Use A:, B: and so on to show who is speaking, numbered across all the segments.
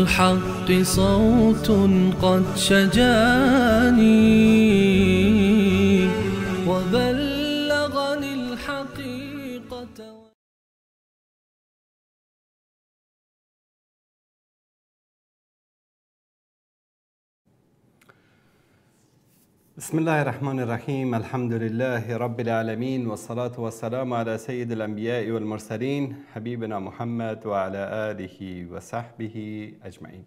A: للحق صوت قد شجاني وبلغني الحقيقة.
B: بسم الله الرحمن الرحیم. الحمد لله رب العالمین والصلاة والسلام على سید الانبیاء والمرسلین حبیبنا محمد و علی آله و صحبه اجمعین.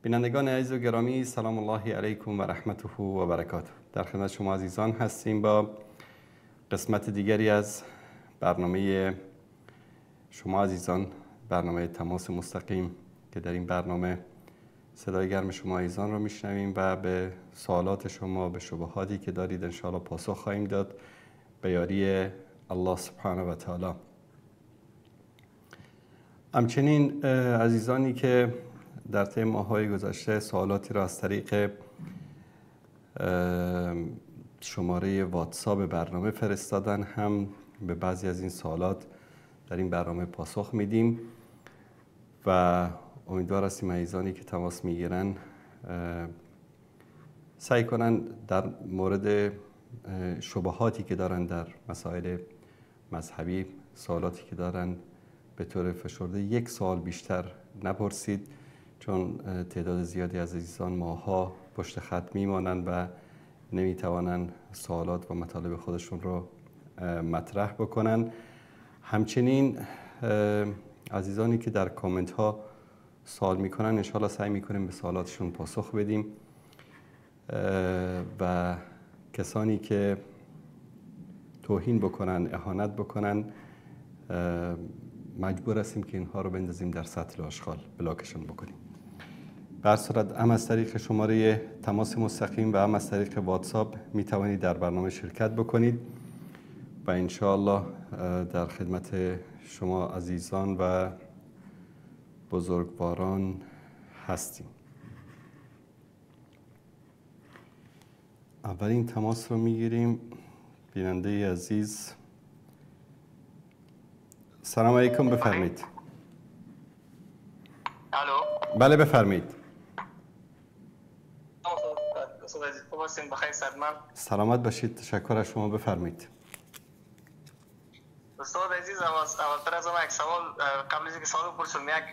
B: بینندگان عزیز و گرامی، سلام الله علیکم و رحمته و برکاته. در خدمت شما عزیزان هستیم با قسمت دیگری از برنامه شما عزیزان، برنامه تماس مستقیم، که در این برنامه صدای گرم شما عزیزان رو میشنویم و به سوالات شما، به شبهاتی که دارید انشاءالله پاسخ خواهیم داد به یاری الله سبحانه و تعالی. همچنین عزیزانی که در طی ماه‌های گذشته سوالاتی را از طریق شماره واتساپ برنامه فرستادن، هم به بعضی از این سوالات در این برنامه پاسخ میدیم و امیدوار هستیم عزیزانی که تماس میگیرن سعی کنن در مورد شبهاتی که دارن در مسائل مذهبی، سوالاتی که دارن به طور فشرده یک سوال بیشتر نپرسید، چون تعداد زیادی از عزیزان ماها پشت خط میمانند و نمیتوانند سوالات و مطالب خودشون رو مطرح بکنن. همچنین عزیزانی که در کامنت ها سوال میکنن، انشاءالله سعی میکنیم به سوالاتشون پاسخ بدیم و کسانی که توهین بکنن، اهانت بکنن، مجبور هستیم که اینها رو بندازیم در سطل آشغال، بلاکشون بکنیم. به صورت هم از طریق شماره تماس مستقیم و هم از طریق واتساپ میتوانید در برنامه شرکت بکنید و انشاءالله در خدمت شما عزیزان و بزرگواران هستیم. اولین تماس رو میگیریم. بیننده عزیز، سلام علیکم، بفرمایید.
C: الو.
B: بله بفرمایید. سلامت باشید، تشکر از شما، بفرمایید.
C: استاد عزیز، اولتر از همه یک سوال، قبل از اینکه سوال بپرسم یک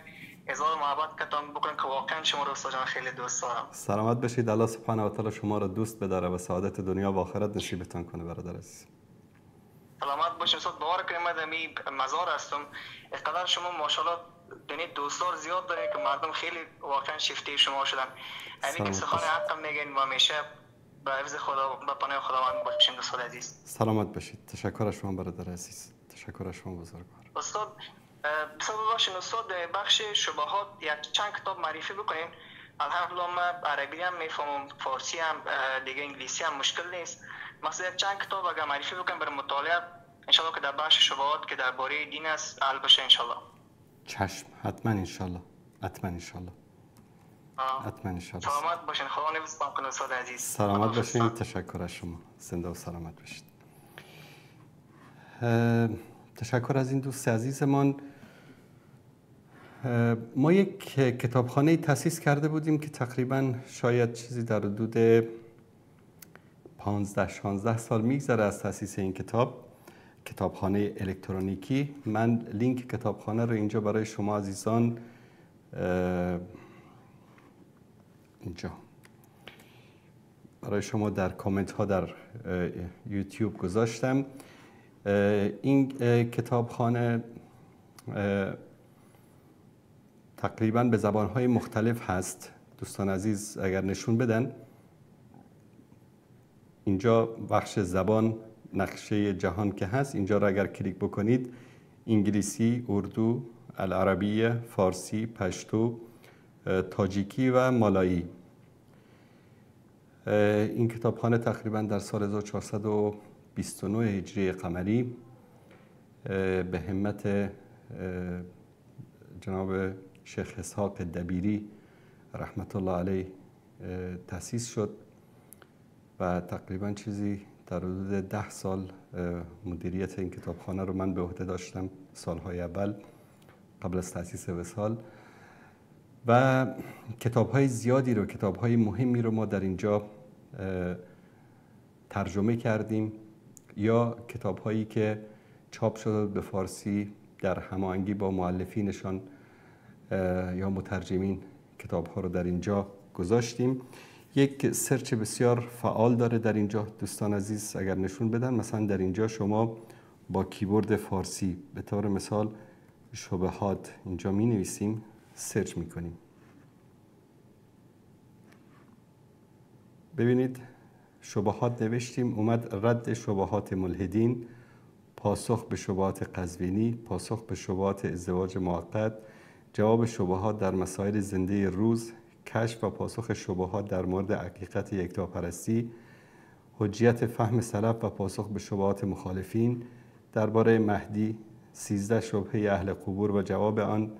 C: اظهار محبت کتان بکنم که واقعا شما رو استاد جان خیلی دوست دارم.
B: سلامت باشید، الله سبحانه و تعالی شما رو دوست بداره و سعادت دنیا و آخرت نصیبتان کنه برادر عزیز.
C: سلامت باشید استاد. باور کنید من در مزار هستم، اینقدر شما ماشاءالله دنی دوستدار زیاد داره که مردم خیلی واقعا شیفته شما شدن. همین که سخن حق میگین و همیشه به حفظ خدا، به پناه خداوند باشیم دوستان عزیز.
B: سلامت باشید، تشکر از شما برادر عزیز، تشکر از شما بزرگوار.
C: استاد بسیار باشین استاد، بخش شبهات یک چند کتاب معرفی بکنین. الحمدلله من عربی هم میفهمم، فارسی هم، دیگه انگلیسی هم مشکل نیست. مثلا یک چند کتاب اگر معرفی بکنیم برای مطالعه انشالله که در بخش شبهات که درباره دین است حل بشه انشالله.
B: چشم، حتما انشالله، حتما انشالله، حتما انشالله.
C: سلامت باشین، خدا نگهدارتون کنه استاد عزیز.
B: سلامت باشین، تشکر از شما، زنده و سلامت باشید. تشکر از این دوست عزیزمان. ما یک کتابخانه تأسیس کرده بودیم که تقریبا شاید چیزی در حدود 15-16 سال میگذره از تأسیس این کتاب، کتابخانه الکترونیکی. من لینک کتابخانه رو اینجا برای شما عزیزان اینجا برای شما در کامنت ها در یوتیوب گذاشتم. این کتابخانه تقریبا به زبانهای مختلف هست. دوستان عزیز اگر نشون بدن، اینجا بخش زبان، نقشه جهان که هست، اینجا را اگر کلیک بکنید، انگلیسی، اردو، العربیه، فارسی، پشتو، تاجیکی و مالایی. این کتابخانه تقریبا در سال 1429 هجری قمری به همت جناب شیخ اسحاق دبیری رحمت الله علیه تأسیس شد و تقریبا چیزی در حدود 10 سال مدیریت این کتابخانه رو من به عهده داشتم، سالهای اول قبل از تأسیس وصال. و کتاب‌های زیادی رو، کتاب‌های مهمی رو ما در اینجا ترجمه کردیم یا کتاب‌هایی که چاپ شده به فارسی در هماهنگی با مؤلفینشان یا مترجمین کتاب‌ها رو در اینجا گذاشتیم. یک search بسیار فعال داره در اینجا دوستان عزیز، اگر نشون بدن مثلا در اینجا شما با کیبورد فارسی به طور مثال شبهات اینجا می نویسیم، search می کنیم. ببینید شبهات نوشتیم، اومد رد شبهات ملحدین، پاسخ به شبهات قزوینی، پاسخ به شبهات ازدواج موقت، جواب شبهات در مسائل زنده روز، کشف و پاسخ شبهات در مورد حقیقت یکتاپرستی، حجیت فهم سلف و پاسخ به شبهات مخالفین، درباره مهدی، 13 شبهه اهل قبور و جواب آن،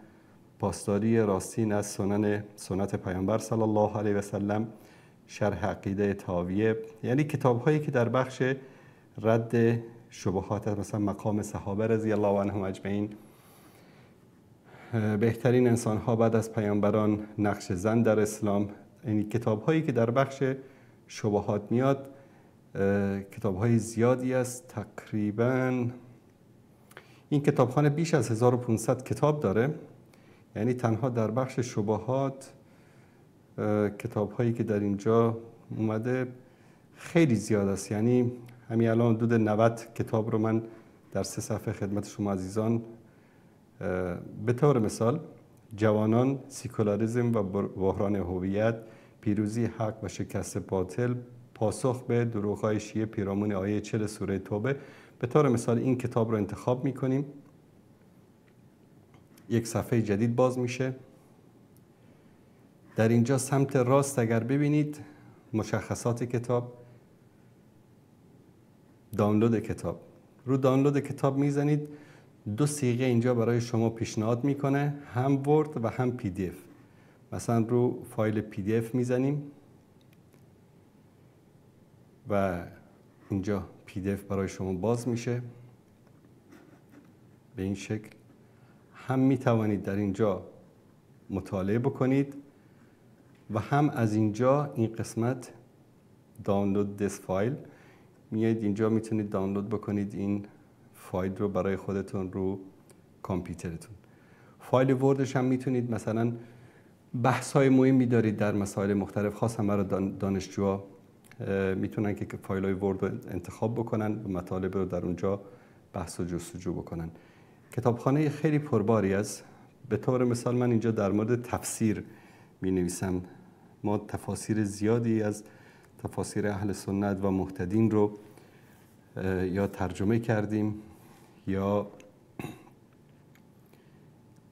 B: پاسداری راستین از سنت پیامبر صلی الله علیه و سلم، شرح عقیده طاویه. یعنی کتاب هایی که در بخش رد شبهات، مثلا مقام صحابه رضی الله عنهم اجمعین، بهترین انسان ها بعد از پیامبران، نقش زن در اسلام، یعنی کتاب هایی که در بخش شبهات میاد کتاب های زیادی است. تقریبا این کتابخانه بیش از 1500 کتاب داره، یعنی تنها در بخش شبهات کتاب هایی که در اینجا اومده خیلی زیاد است. یعنی همین الان حدود 90 کتاب رو من در 3 صفحه خدمت شما عزیزان به طور مثال جوانان، سیکولاریزم و بحران هویت، پیروزی حق و شکست باطل، پاسخ به دروغ‌های شیعه پیرامون آیه 40 سوره توبه، به طور مثال این کتاب رو انتخاب می‌کنیم. یک صفحه جدید باز میشه. در اینجا سمت راست اگر ببینید مشخصات کتاب، دانلود کتاب، رو دانلود کتاب میزنید، دو صیغه اینجا برای شما پیشنهاد میکنه، هم Word و هم PDF. مثلا رو فایل PDF میزنیم و اینجا PDF برای شما باز میشه به این شکل. هم میتوانید در اینجا مطالعه بکنید و هم از اینجا این قسمت download this file میایید اینجا میتونید دانلود بکنید این فایل رو برای خودتون رو کامپیوترتون. فایل Word ش هم میتونید، مثلا بحث های مهمی دارید در مسائل مختلف، خاص هم برای دانشجوها میتونن که فایل های Word رو انتخاب بکنن و مطالب رو در اونجا بحث و جستجو بکنن. کتابخانه خیلی پرباری است. به طور مثال من اینجا در مورد تفسیر می نویسم. ما تفاسیر زیادی از تفاسیر اهل سنت و مهتدین رو یا ترجمه کردیم یا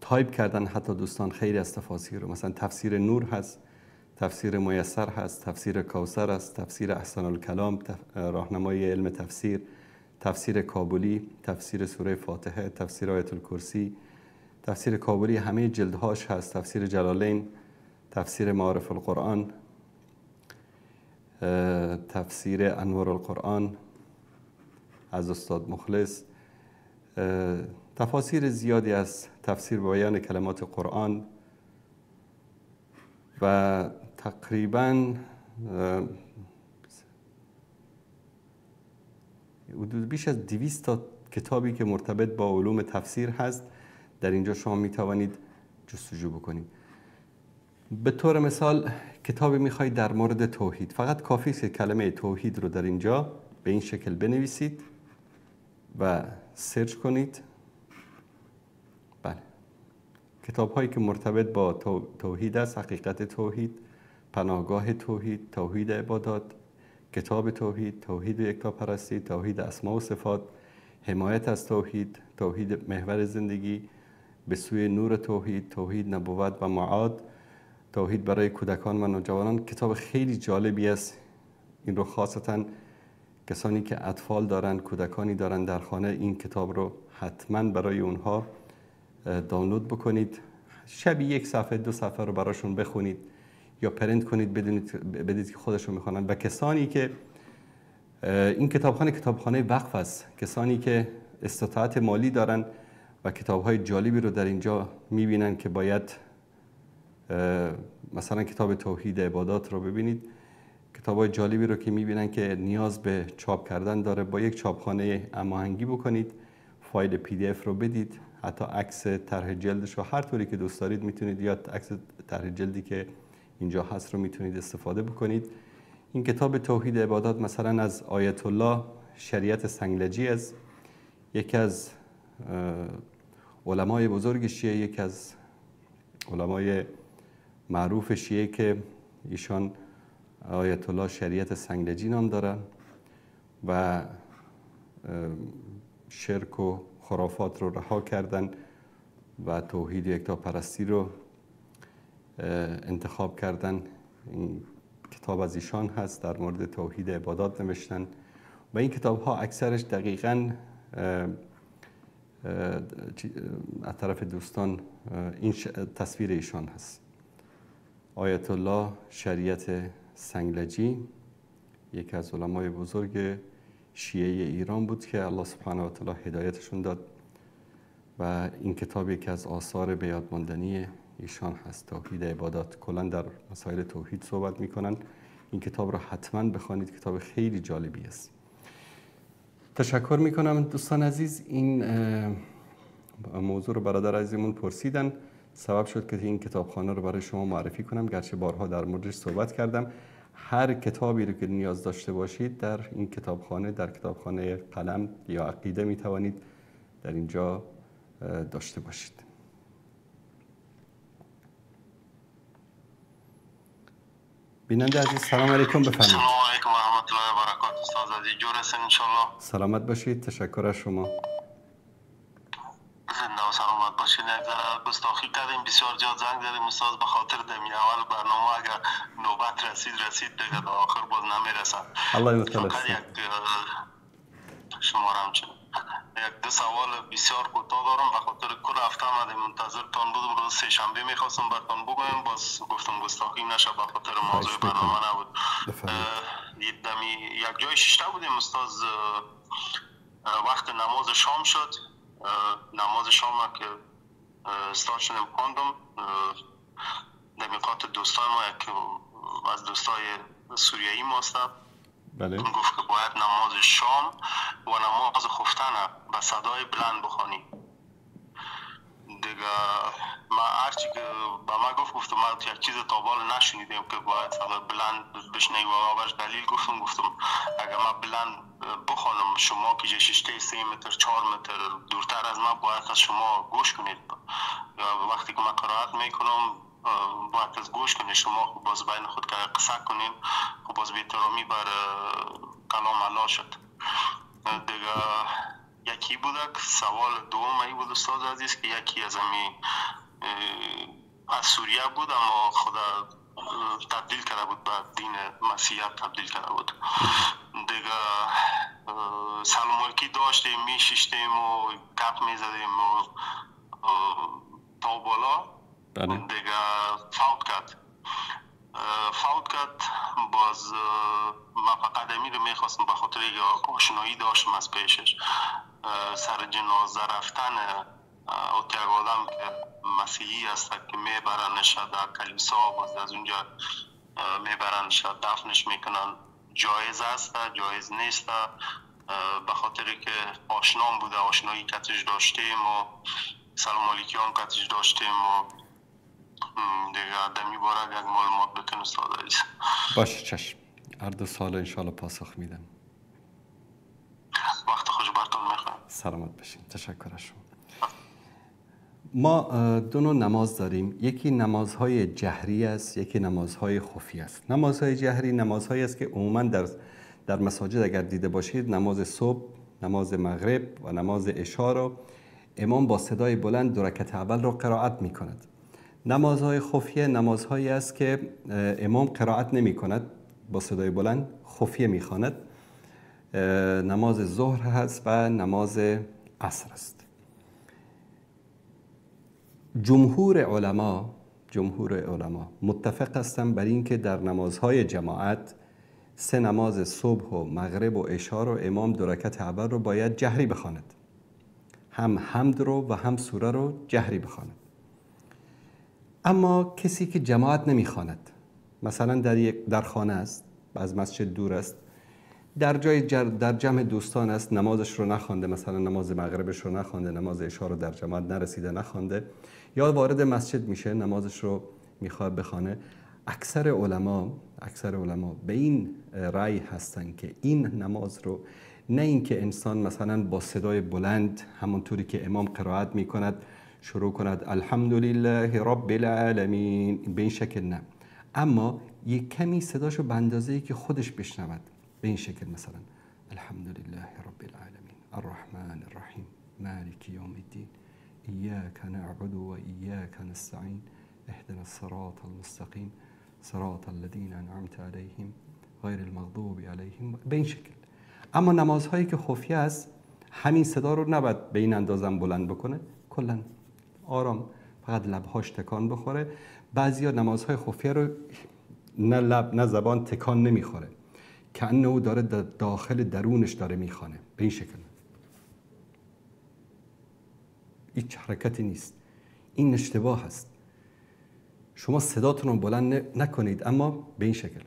B: تایپ کردن حتی دوستان خیلی از تفاسیر رو. مثلا تفسیر نور هست، تفسیر میسر هست، تفسیر کوثر هست، تفسیر احسن الکلام، راهنمای علم تفسیر، تفسیر کابلی، تفسیر سوره فاتحه، تفسیر آیت الکرسی، تفسیر کابلی همه جلدهاش هست، تفسیر جلالین، تفسیر معارف القرآن، تفسیر انوار القرآن از استاد مخلص، تفاسیر زیادی از تفسیر بیان کلمات قرآن و تقریباً حدود بیش از 200 تا کتابی که مرتبط با علوم تفسیر هست در اینجا شما می توانید جستجو بکنید. به طور مثال کتابی میخواید در مورد توحید، فقط کافی است که کلمه توحید رو در اینجا به این شکل بنویسید و سرچ کنید. بله، کتاب هایی که مرتبط با توحید است، حقیقت توحید، پناهگاه توحید، توحید عبادات، کتاب توحید، توحید یکتاپرستی، توحید اسما و صفات، حمایت از توحید، توحید محور زندگی، به سوی نور توحید، توحید نبوت و معاد، توحید برای کودکان و نوجوانان. کتاب خیلی جالبی است. این رو خاصتا کسانی که اطفال دارن، کودکانی دارن در خانه، این کتاب رو حتما برای اونها دانلود بکنید. شبی یک صفحه دو صفحه رو براشون بخونید یا پرینت کنید، بدید که خودشون میخوانن. و کسانی که این کتابخانه کتابخانه وقف است، کسانی که استطاعت مالی دارن و کتاب‌های جالبی رو در اینجا میبینن که باید مثلا کتاب توحید عبادات رو ببینید، کتاب‌های جالبی رو که میبینن که نیاز به چاپ کردن داره، با یک چاپخانه هماهنگی بکنید، فایل PDF رو بدید، حتی عکس طرح جلدش رو هر طوری که دوست دارید میتونید، یا عکس طرح جلدی که اینجا هست رو میتونید استفاده بکنید. این کتاب توحید عبادات مثلا از آیت الله شریعت سنگلجی است، یکی از علمای بزرگ شیعه، یکی از علمای معروف شیعه که ایشان آیت الله شریعت سنگلجی نام دارن و شرک و خرافات رو رها کردن و توحید و یکتاپرستی رو انتخاب کردن. این کتاب از ایشان هست، در مورد توحید عبادات نوشتن و این کتاب ها اکثرش دقیقاً از طرف دوستان این تصویر ایشان هست. آیت الله شریعت سنگلجی یکی از علمای بزرگ شیعه ایران بود که الله سبحانه و تعالی هدایتشون داد و این کتاب یکی از آثار به یاد ماندنی ایشان هست، توحید عبادات. کلا در مسائل توحید صحبت میکنن. این کتاب رو حتما بخوانید، کتاب خیلی جالبی است. تشکر میکنم دوستان عزیز. این موضوع رو برادر عزیزمون پرسیدن، سبب شد که این کتابخانه رو برای شما معرفی کنم، گرچه بارها در موردش صحبت کردم. هر کتابی رو که نیاز داشته باشید در این کتابخانه، در کتابخانه قلم یا عقیده، میتوانید در اینجا داشته باشید. بیننده عزیز سلام علیکم، بفرمایید.
D: سلام علیکم و رحمت الله و برکاته. استاد عزیز جور هستین ان شاء الله؟
B: سلامت باشید، تشکر از شما.
D: زنده و سلامت باشین. گستاخی کردیم، بسیار زیاد زنگ زدیم استاد، به خاطر دمی اول برنامه اگر نوبت رسید دیگه تا آخر باز نمیرسد.
B: الله یبارک.
D: شما را همچنین یک دو سوال بسیار کوتاه دارم، به خاطر کل هفته آمدیم منتظرتان بودم. روز سه شنبه میخواستم براتون بگویم، باز گفتم گستاخی نشه، به خاطر موضوع برنامه نبود. یک جای ششته بودیم استاد، وقت نماز شام شد. نماز شام که استاد شدیم خواندم، در میقات دوستای ما، یک از دوستای سوریایی ما است،
B: بله،
D: گفت که باید نماز شام و نماز خفتن به صدای بلند بخوانی. دیگه ما هرچی که به ما گفت، گفتم ما یک چیز تا بال نشنیدیم که باید صدای بلند بشنوی و برش دلیل گفتم. گفتم اگر ما بلند بخوانم، شما که ششته 3 متر 4 متر دورتر از ما، باید از شما گوش کنید. وقتی که ما قرائت میکنم باید از گوش کنید، شما باز بین خود که قصه کنیم، خب باز بی‌احترامی بر کلام الله شد. دیگه یکی بوده که سوال دوم ای بود استاد عزیز، که یکی از از سوریه بود، اما خدا تبدیل کرده بود به دین مسیحیت، تبدیل کرده بود. دیگه سلام علیکی داشتیم، میشیشتیم و گپ میزدیم و تا بالا. دیگه فوت کرد. باز من فقط امیر رو میخواستم، به خاطر یک آشنایی داشتم از پیشش. سر جنازه رفتن یک آدم که مسیحی است که میبرنش در کلیسا، باز از اونجا میبرنش دفنش میکنن، جایز است جایز نیست؟ به خاطر که آشنام بوده، آشنایی کتش داشتیم و سلام علیکی هم کتش داشتیم و دیگه دمی باره یک معلومات بتون استاد عزیز.
B: باشه چشم، هر دو سال انشالله پاسخ میدم.
D: وقت خوش براتون میخوام.
B: سلامت باشین، تشکر از شما. ما دو نوع نماز داریم، یکی نمازهای جهری است، یکی نمازهای خفی است. نمازهای جهری نمازهایی است که عموما در مساجد اگر دیده باشید، نماز صبح، نماز مغرب و نماز عشاء رو امام با صدای بلند دو رکعت اول رو قرائت می کند. نمازهای خفیه نمازهایی است که امام قرائت نمی کند، با صدای بلند خفیه می خواند. نماز ظهر هست و نماز عصر است. جمهور علما متفق هستند بر اینکه در نمازهای جماعت سه نماز صبح و مغرب و عشاء رو امام دو رکعت اول رو باید جهری بخواند، هم حمد رو و هم سوره رو جهری بخواند. اما کسی که جماعت نمیخواند، مثلا در خانه است، از مسجد دور است، در جای در جمع دوستان است، نمازش رو نخوانده، مثلا نماز مغربش رو نخوانده، نماز عشا رو در جماعت نرسیده نخوانده، یا وارد مسجد میشه نمازش رو میخواد بخوانه، اکثر علما به این رأی هستن که این نماز رو نه اینکه انسان مثلا با صدای بلند همونطوری که امام قرائت میکند شروع کند الحمدلله رب العالمین، به این شکل نه، اما یک کمی صداشو به اندازه‌ای که خودش بشنود، به این شکل مثلا الحمدلله رب العالمین الرحمن الرحیم مالک یوم الدین ایاک نعبد و ایاک نستعین اهدنا الصراط المستقیم صراط الذین انعمت علیهم غیر المغضوب علیهم، به این شکل. اما نمازهایی که خفیه است همین صدا رو نباید به این اندازه بلند بکنه، کلا آرام فقط لبهاش تکان بخوره. بعضیا نمازهای خفیه رو نه لب نه زبان تکان نمیخوره، که او داره داخل درونش داره میخوانه، به این شکل هیچ حرکتی نیست. این اشتباه هست. شما صداتون رو بلند نکنید، اما به این شکل،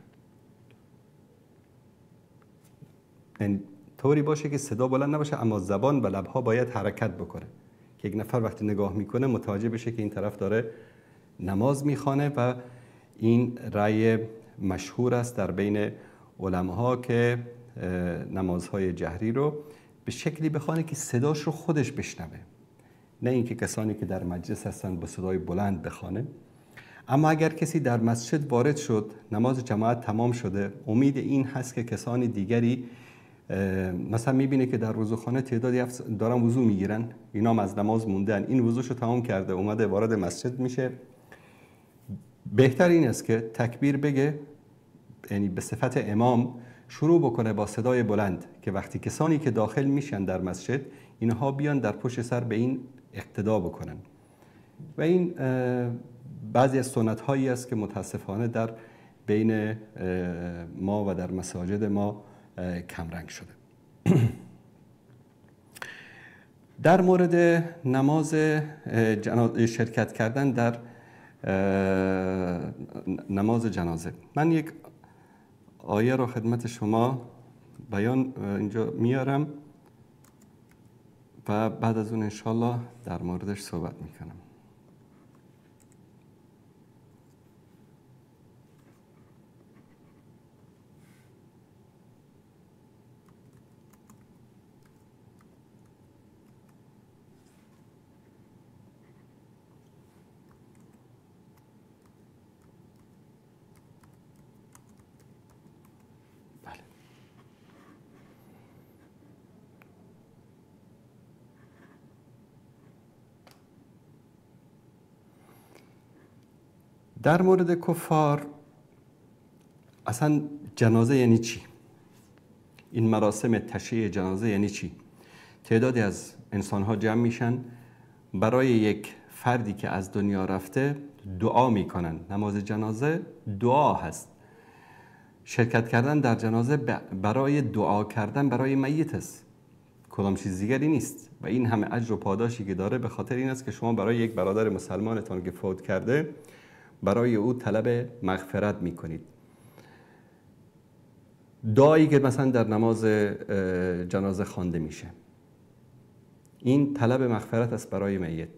B: یعنی طوری باشه که صدا بلند نباشه اما زبان و لبها باید حرکت بکنه که یک نفر وقتی نگاه میکنه متوجه بشه که این طرف داره نماز میخوانه. و این رأی مشهور است در بین علماها که نمازهای جهری رو به شکلی بخوانه که صداش رو خودش بشنوه، نه اینکه کسانی که در مجلس هستن با صدای بلند بخوانه. اما اگر کسی در مسجد وارد شد، نماز جماعت تمام شده، امید این هست که کسانی دیگری مثلا میبینه که در وضوخانه تعدادی دارن وضو میگیرن، اینا هم از نماز موندن، این وضوشو تمام کرده اومده وارد مسجد میشه، بهتر این است که تکبیر بگه، یعنی به صفت امام شروع بکنه با صدای بلند که وقتی کسانی که داخل میشن در مسجد اینها بیان در پشت سر به این اقتدا بکنن. و این بعضی از سنت هایی است که متاسفانه در بین ما و در مساجد ما کمرنگ شده. در مورد نماز شرکت کردن در نماز جنازه، من یک آیه رو خدمت شما بیان اینجا میارم و بعد از اون انشالله در موردش صحبت میکنم. در مورد کفار اصلا جنازه یعنی چی؟ این مراسم تشییع جنازه یعنی چی؟ تعدادی از انسانها جمع میشن برای یک فردی که از دنیا رفته دعا میکنن. نماز جنازه دعا هست. شرکت کردن در جنازه برای دعا کردن برای میت است، کدام چیز دیگری نیست. و این همه اجر و پاداشی که داره به خاطر این است که شما برای یک برادر مسلمانتان که فوت کرده برای او طلب مغفرت میکنید. دعایی که مثلا در نماز جنازه خوانده میشه، این طلب مغفرت است برای میت.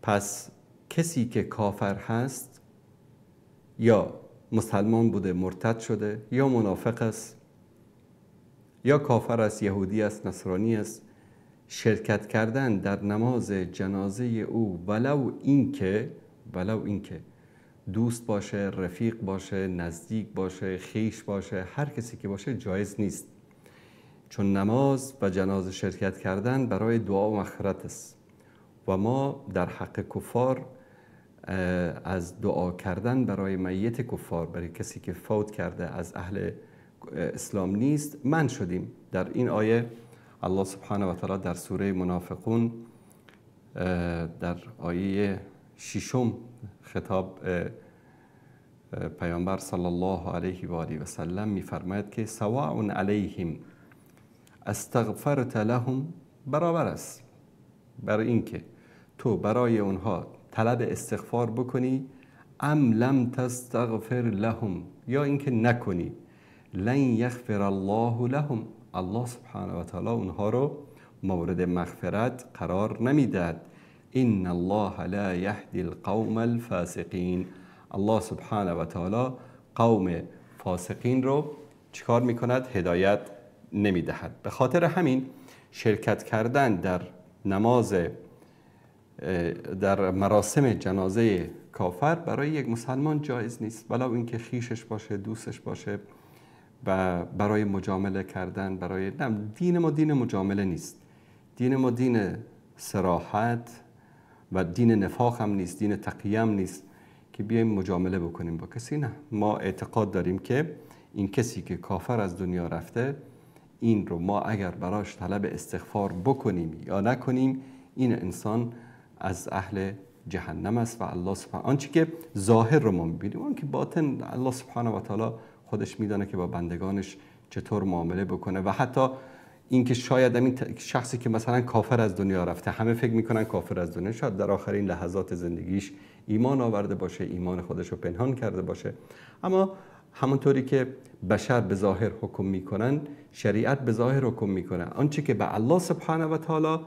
B: پس کسی که کافر هست یا مسلمان بوده مرتد شده، یا منافق است، یا کافر است، یهودی است، نصرانی است، شرکت کردن در نماز جنازه او ولو اینکه دوست باشه، رفیق باشه، نزدیک باشه، خویش باشه، هر کسی که باشه جایز نیست. چون نماز و جنازه شرکت کردن برای دعا و مغفرت است و ما در حق کفار از دعا کردن برای میت کفار، برای کسی که فوت کرده از اهل اسلام نیست، منع شدیم. در این آیه الله سبحانه و تعالی در سوره منافقون در آیه ششم خطاب پیامبر صلی الله علیه و آله و سلم می‌فرماید که سواء علیهم استغفرت لهم، برابر است بر اینکه تو برای اونها طلب استغفار بکنی، ام لم تستغفر لهم، یا اینکه نکنی، لن یغفر الله لهم، الله سبحانه و تعالی اونها رو مورد مغفرت قرار نمیدهد. ان الله لا یهدی القوم الفاسقین. الله سبحانه و تعالی قوم فاسقین رو چیکار میکند؟ هدایت نمیدهد. به خاطر همین شرکت کردن در نماز، در مراسم جنازه کافر برای یک مسلمان جایز نیست، ولو اینکه خیشش باشه، دوستش باشه، و برای مجامله کردن، برای نه، دین ما دین مجامله نیست. دین ما دین صراحت و دین نفاق هم نیست، دین تقیه هم نیست که بیایم مجامله بکنیم با کسی. نه، ما اعتقاد داریم که این کسی که کافر از دنیا رفته، این رو ما اگر براش طلب استغفار بکنیم یا نکنیم، این انسان از اهل جهنم است. و الله سبحانه، آنچه که ظاهر رو ما می‌بینیم، آن که باطن الله سبحانه و تعالی خودش میدانه که با بندگانش چطور معامله بکنه. و حتی اینکه شاید این شخصی که مثلا کافر از دنیا رفته، همه فکر میکنن کافر از دنیا، شاید در آخرین لحظات زندگیش ایمان آورده باشه، ایمان خودش رو پنهان کرده باشه. اما همونطوری که بشر به ظاهر حکم میکنن، شریعت به ظاهر حکم میکنه. آنچه که به الله سبحانه و تعالی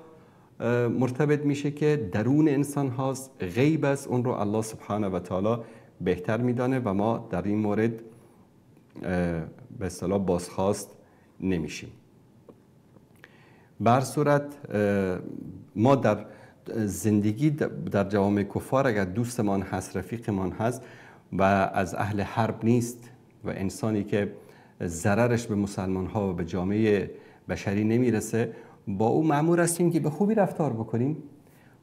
B: مرتبط میشه که درون انسان هاست، غیب است، اون رو الله سبحانه و تعالی بهتر میدانه و ما در این مورد به اصطلاح بازخواست نمیشیم. بر صورت ما در زندگی در جوامع کفار اگر دوستمان هست، رفیقمان هست و از اهل حرب نیست و انسانی که ضررش به مسلمان ها و به جامعه بشری نمیرسه، با او مأمور هستیم که به خوبی رفتار بکنیم،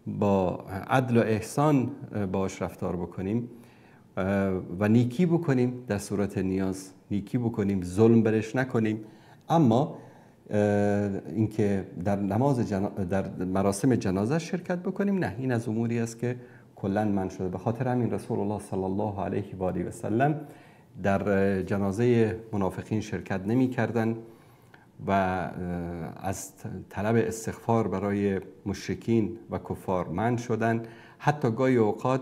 B: با عدل و احسان باش رفتار بکنیم و نیکی بکنیم، در صورت نیاز نیکی بکنیم، ظلم برش نکنیم. اما اینکه در نماز در مراسم جنازه شرکت بکنیم، نه، این از اموری است که کلا منع شده. به خاطر همین رسول الله صلی الله علیه و آله و سلم در جنازه منافقین شرکت نمی کردن و از طلب استغفار برای مشرکین و کفار منع شدن. حتی گاهی اوقات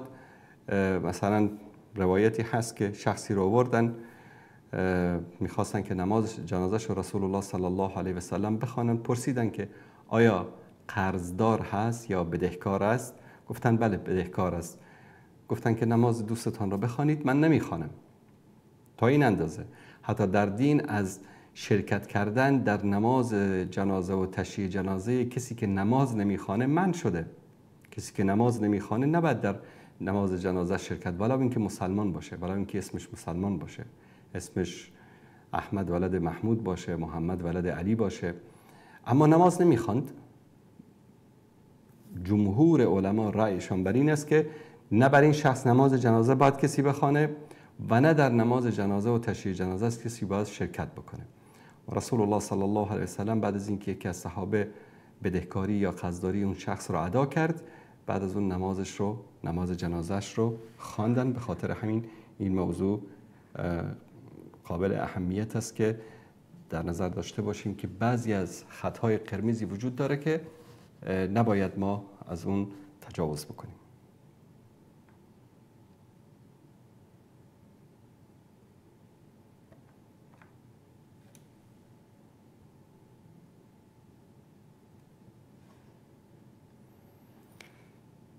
B: مثلا روایتی هست که شخصی رو آوردن، میخواستن که نماز جنازه‌اش رو رسول الله صلی الله علیه و سلم بخوانن. پرسیدن که آیا قرضدار هست یا بدهکار است؟ گفتن بله بدهکار است. گفتن که نماز دوستتان رو بخوانید، من نمیخوانم. تا این اندازه حتی در دین از شرکت کردن در نماز جنازه و تشییع جنازه کسی که نماز نمیخوانه منع شده. کسی که نماز نمیخوانه نباید در نماز جنازه شرکت، ولو اینکه مسلمان باشه، ولو اینکه اسمش مسلمان باشه، اسمش احمد ولد محمود باشه، محمد ولد علی باشه، اما نماز نمیخواند. جمهور علما رأیشان بر این است که نه بر این شخص نماز جنازه باید کسی بخوانه و نه در نماز جنازه و تشییع جنازه است کسی باید شرکت بکنه. رسول الله صلی الله علیه و سلم بعد از اینکه یکی از صحابه بدهکاری یا قرضداری اون شخص رو ادا کرد، بعد از اون نمازش رو، نماز جنازهش رو خواندن. به خاطر همین این موضوع قابل اهمیت است که در نظر داشته باشیم که بعضی از خطهای قرمزی وجود داره که نباید ما از اون تجاوز بکنیم.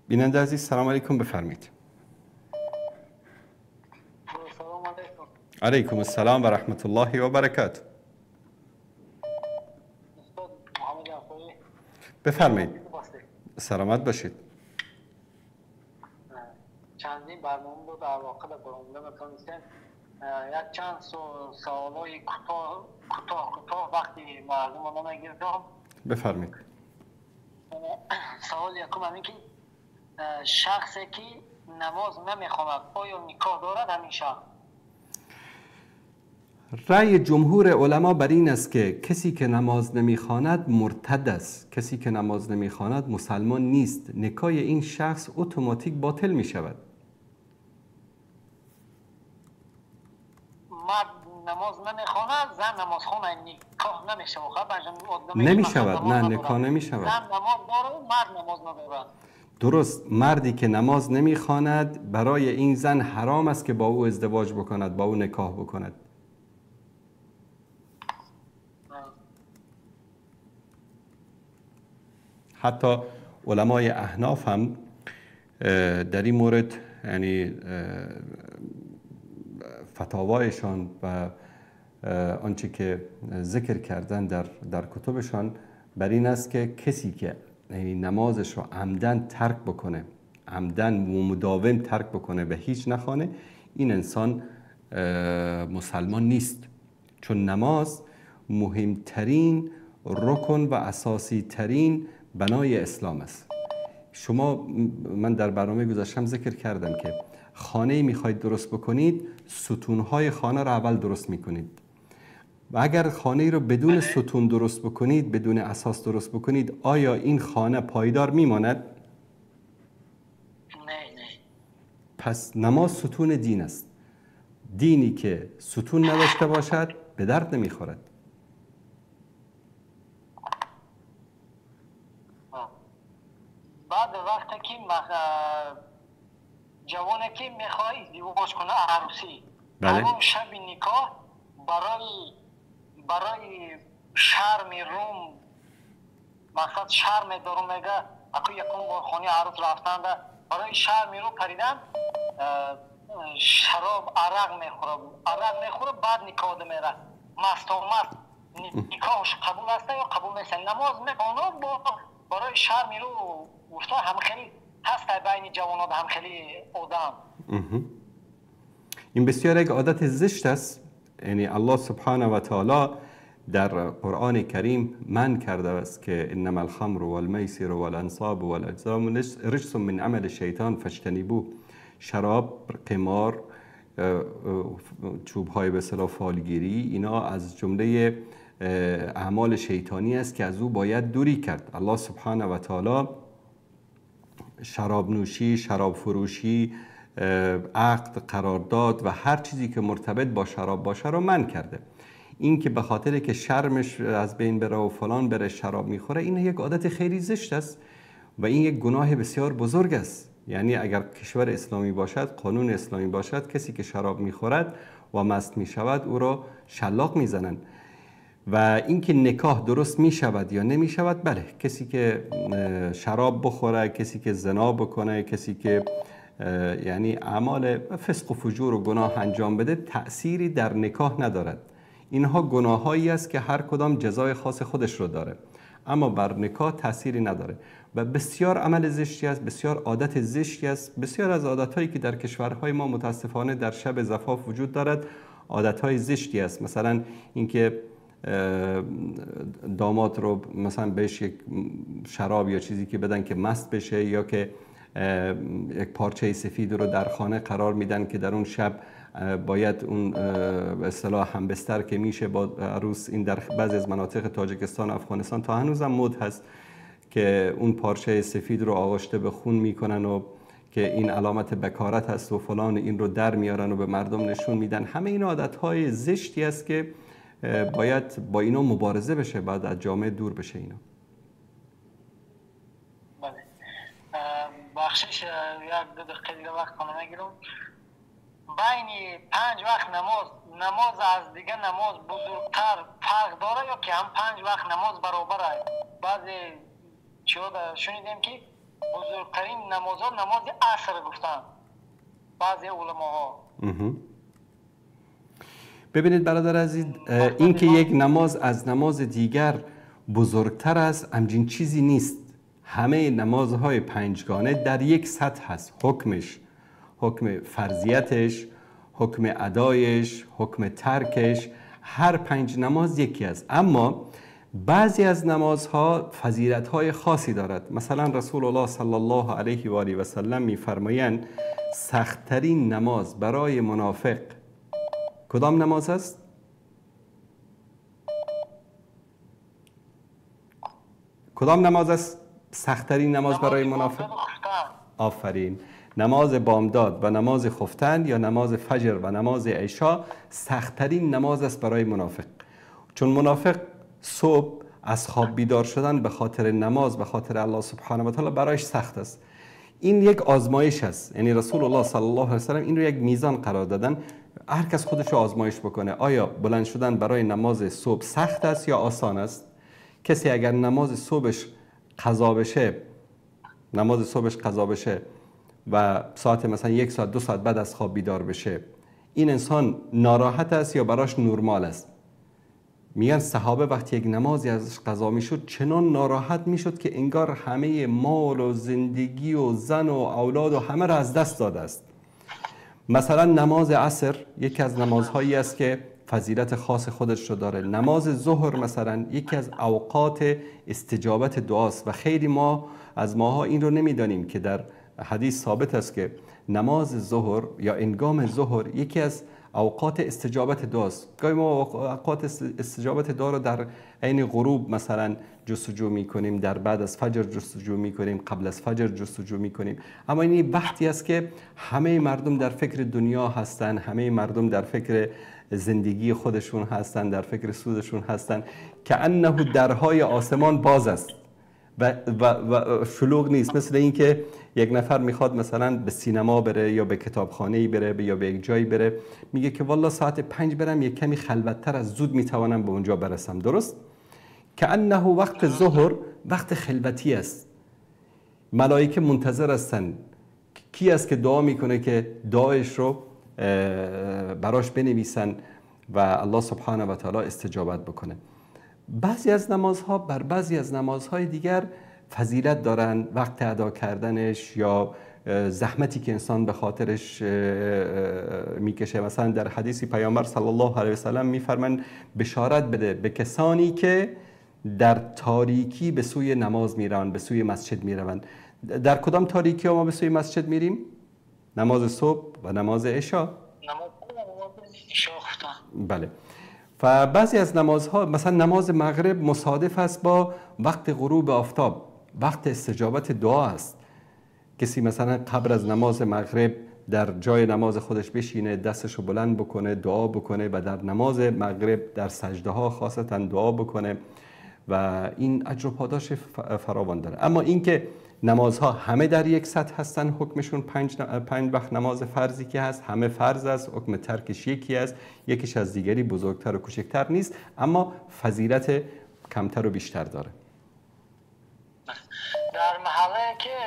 B: بیننده عزیز سلام علیکم، بفرمایید.
C: سلام علیکم.
B: علیکم السلام و رحمت الله و برکاته. بفرمایید. سلامت باشید.
C: چندین برنامه بود در واقع برنامه می‌تونستیم یک چند سوالای کوتاه کوتاه کوتاه وقتی مردم رو نمی‌گرفتم.
B: بفرمایید.
C: سوال یکم همین که شخصی که نماز نمیخواند آیا نکاح دارد همین شخص؟
B: رأی جمهور علما بر این است که کسی که نماز نمیخواند مرتد است، کسی که نماز نمیخواند مسلمان نیست، نکاح این شخص اتوماتیک باطل می شود.
C: مرد نماز نمیخواند، زن نماز خواند نکاح نمیشود.
B: نمیشود، نه نکاح نمیشود.
C: زن نماز داره، مرد نماز ندارد.
B: درست مردی که نماز نمیخواند برای این زن حرام است که با او ازدواج بکند، با او نکاح بکند. حتی علمای احناف هم در این مورد، یعنی فتاوایشان و آنچه که ذکر کردن در کتبشان بر این است که کسی که یعنی نمازش رو عمدن ترک بکنه، عمدن و مداوم ترک بکنه و هیچ نخوانه، این انسان مسلمان نیست. چون نماز مهمترین رکن و اساسی ترین بنای اسلام است. شما، من در برنامه گذاشتم ذکر کردم که خانه میخواید درست بکنید، ستونهای خانه را اول درست میکنید و اگر خانه رو بدون ستون درست بکنید، بدون اساس درست بکنید، آیا این خانه پایدار میماند؟
C: نه نه.
B: پس نماز ستون دین است. دینی که ستون نداشته باشد به درد نمیخورد.
C: بعد وقتی که جوانی که میخوای ازدواج کنه، عروسی، بله، شب نکاح برای شرم روم، مقصد شرم دارم میگه اکو یکم بار خونه عروس رفتن ده، برای شرم رو پریدن شراب عرق میخوره، عرق میخوره، بعد نکاح میره مست و مست. نکاحش قبول است یا قبول نیست؟ نماز میخونه برای شرم رو گفته. هم خیلی هست بین جوانان، هم خیلی آدم.
B: این بسیار یک عادت زشت است. یعنی الله سبحانه و تعالی در قرآن کریم من کرده است که انما الخمر والمیسر والانصاب والازلام رجس من عمل الشیطان فاجتنبوه. شراب، قمار، چوب‌های به اصطلاح فالگیری، اینا از جمله اعمال شیطانی است که از او باید دوری کرد. الله سبحانه و تعالی شراب نوشی، شراب فروشی، عقد، قرارداد و هر چیزی که مرتبط با شراب باشه رو منع کرده. این که به خاطر که شرمش از بین بره و فلان بره شراب میخوره، این یک عادت خیلی زشت است و این یک گناه بسیار بزرگ است. یعنی اگر کشور اسلامی باشد، قانون اسلامی باشد، کسی که شراب میخورد و مست میشود او را شلاق میزنند. و اینکه نکاح درست میشود یا نمیشود، بله، کسی که شراب بخوره، کسی که زنا بکنه، کسی که یعنی اعمال فسق و فجور و گناه انجام بده، تأثیری در نکاح ندارد. اینها گناهایی است که هر کدام جزای خاص خودش رو داره، اما بر نکاح تأثیری نداره و بسیار عمل زشتی است، بسیار عادت زشتی است. بسیار از عادتهایی که در کشورهای ما متاسفانه در شب زفاف وجود دارد، عادتهای زشتی است. مثلا اینکه داماد رو مثلا بهش یک شراب یا چیزی که بدن که مست بشه، یا که یک پارچه سفید رو در خانه قرار میدن که در اون شب باید اون به اصطلاح همبستر که میشه با عروس. این در بعضی از مناطق تاجیکستان و افغانستان تا هنوزم مد هست که اون پارچه سفید رو آغشته به خون میکنن و که این علامت بکارت هست و فلان، این رو در میارن و به مردم نشون میدن. همه این عادتهای زشتی است که باید با اینا مبارزه بشه، باید از جامعه دور بشه اینا.
C: بله، بخشش یک دو دقیقه دیگه وقت کنم میگیرم. بین 5 وقت نماز از دیگه نماز بزرگتر فرق داره یا که هم 5 وقت نماز برابر است؟ بعضی چیزا شنیدیم که بزرگترین نمازها نماز عصر گفتن بعضی علماها.
B: ببینید برادر عزیز، این که یک نماز از نماز دیگر بزرگتر است همچین چیزی نیست. همه نمازهای پنجگانه در یک سطح هست. حکمش، حکم فرضیتش، حکم ادایش، حکم ترکش، هر 5 نماز یکی است. اما بعضی از نمازها فضیلت‌های خاصی دارد. مثلا رسول الله صلی الله علیه و آله و سلم می‌فرمایند سخت‌ترین نماز برای منافق کدام نماز است؟ کدام نماز است سخت‌ترین نماز برای منافق؟ آفرین، نماز بامداد و نماز خفتن یا نماز فجر و نماز عشا سخت‌ترین نماز است برای منافق. چون منافق صبح از خواب بیدار شدن به خاطر نماز، به خاطر الله سبحانه و تعالی برایش سخت است. این یک آزمایش است. یعنی رسول الله صلی الله علیه و سلم این رو یک میزان قرار دادن، هر کس خودش رو آزمایش بکنه. آیا بلند شدن برای نماز صبح سخت است یا آسان است؟ کسی اگر نماز صبحش قضا بشه، نماز صبحش قضا بشه و ساعت مثلا 1 ساعت 2 ساعت بعد از خواب بیدار بشه، این انسان ناراحت است یا براش نرمال است؟ میگن صحابه وقتی یک نمازی ازش قضا میشد چنان ناراحت میشد که انگار همه مال و زندگی و زن و اولاد و همه را از دست داده است. مثلا نماز عصر یکی از نمازهایی است که فضیلت خاص خودش رو داره. نماز ظهر مثلا یکی از اوقات استجابت دعاست و خیلی ما از ماها این رو نمیدانیم که در حدیث ثابت است که نماز ظهر یا انگام ظهر یکی از اوقات استجابت دعاست. گاهی ما اوقات استجابت دعا رو در عین غروب مثلا جستجو میکنیم، در بعد از فجر جستجو میکنیم، قبل از فجر جستجو میکنیم، اما این وقتی است که همه مردم در فکر دنیا هستن، همه مردم در فکر زندگی خودشون هستن، در فکر سودشون هستن، که انه درهای آسمان باز است و شلوغ نیست. مثل اینکه یک نفر میخواد مثلا به سینما بره یا به کتابخانه‌ای بره یا به یک جایی بره، میگه که والله ساعت 5 برم یک کمی خلوت‌تر از زود میتوانم به اونجا برسم. درست؟ که انه وقت ظهر وقت خلوتی است، ملائکه منتظر هستن. کی است که دعا میکنه که دعایش رو براش بنویسن و الله سبحانه و تعالی استجابت بکنه. بعضی از نمازها بر بعضی از نمازهای دیگر فضیلت دارن، وقت ادا کردنش یا زحمتی که انسان به خاطرش میکشه. مثلا در حدیثی پیامبر صلی الله علیه و سلم میفرمند بشارت بده به کسانی که در تاریکی به سوی نماز میرن، به سوی مسجد میروند. در کدام تاریکی ما به سوی مسجد میریم؟ نماز صبح و نماز عشا. بله. و بعضی از نمازها مثلا نماز مغرب مصادف است با وقت غروب آفتاب، وقت استجابت دعا است. کسی مثلا قبل از نماز مغرب در جای نماز خودش بشینه، دستشو بلند بکنه، دعا بکنه و در نماز مغرب در سجده ها خاصتا دعا بکنه و این اجر و پاداش فراوان داره. اما اینکه نمازها همه در یک سطح هستن، حکمشون پنج وقت نماز فرضی که هست همه فرض است، حکم ترکش یکی است، یکیش از دیگری بزرگتر و کوچکتر نیست، اما فضیلت کمتر و بیشتر داره.
C: در محله که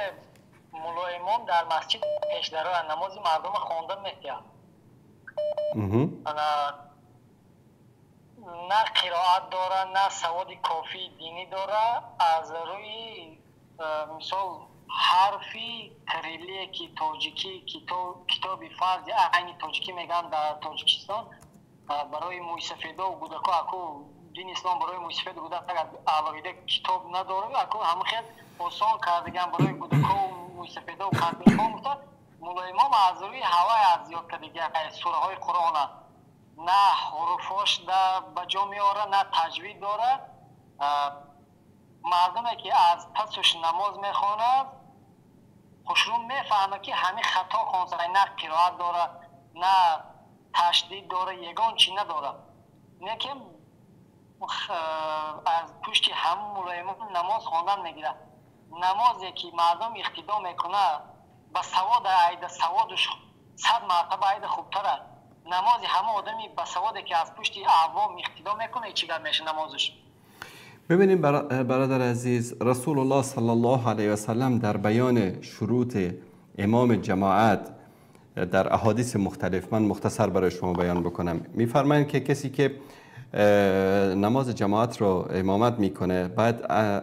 C: ملا امام در مسجد پیش داره نماز مردم خوانده میتیاد، نه قرائت داره نه سواد کافی دینی داره، از روی مثال حرفی کریلی که تاجیکی کتاب فرض عین تاجیکی میگن در تاجیکستان برای مویسفیدا و گودکا، اکو دین اسلام برای مویسفید گودک علاوه کتاب نداره، اکو همه خیلی آسان کردگان برای گودکا و مویسفیدا و کردگان گفته مولا امام از روی هوای از یاد کردگان سوره های قرآن نه حروفاش به جا میاره نه تجوید داره. مردمی که از پسش نماز میخواند خوشرو میفهمه که همه خطا خوانده، نه قرائت داره نه تشدید داره، یگان چی نداره، نه که از پشت هم مولا امام نماز خواندن میگیره. نمازی که مردم اقتدا میکنه به سواد عید سوادش 100 مرتبه عید خوبتره. نماز همه آدمی به سوادی که از پشت عوام اقتدا میکنه چیکار میشه نمازش؟
B: ببینیم برادر عزیز، رسول الله صلی الله علیه و سلم در بیان شروط امام جماعت در احادیث مختلف، من مختصر برای شما بیان بکنم، میفرمایند که کسی که نماز جماعت رو امامت میکنه باید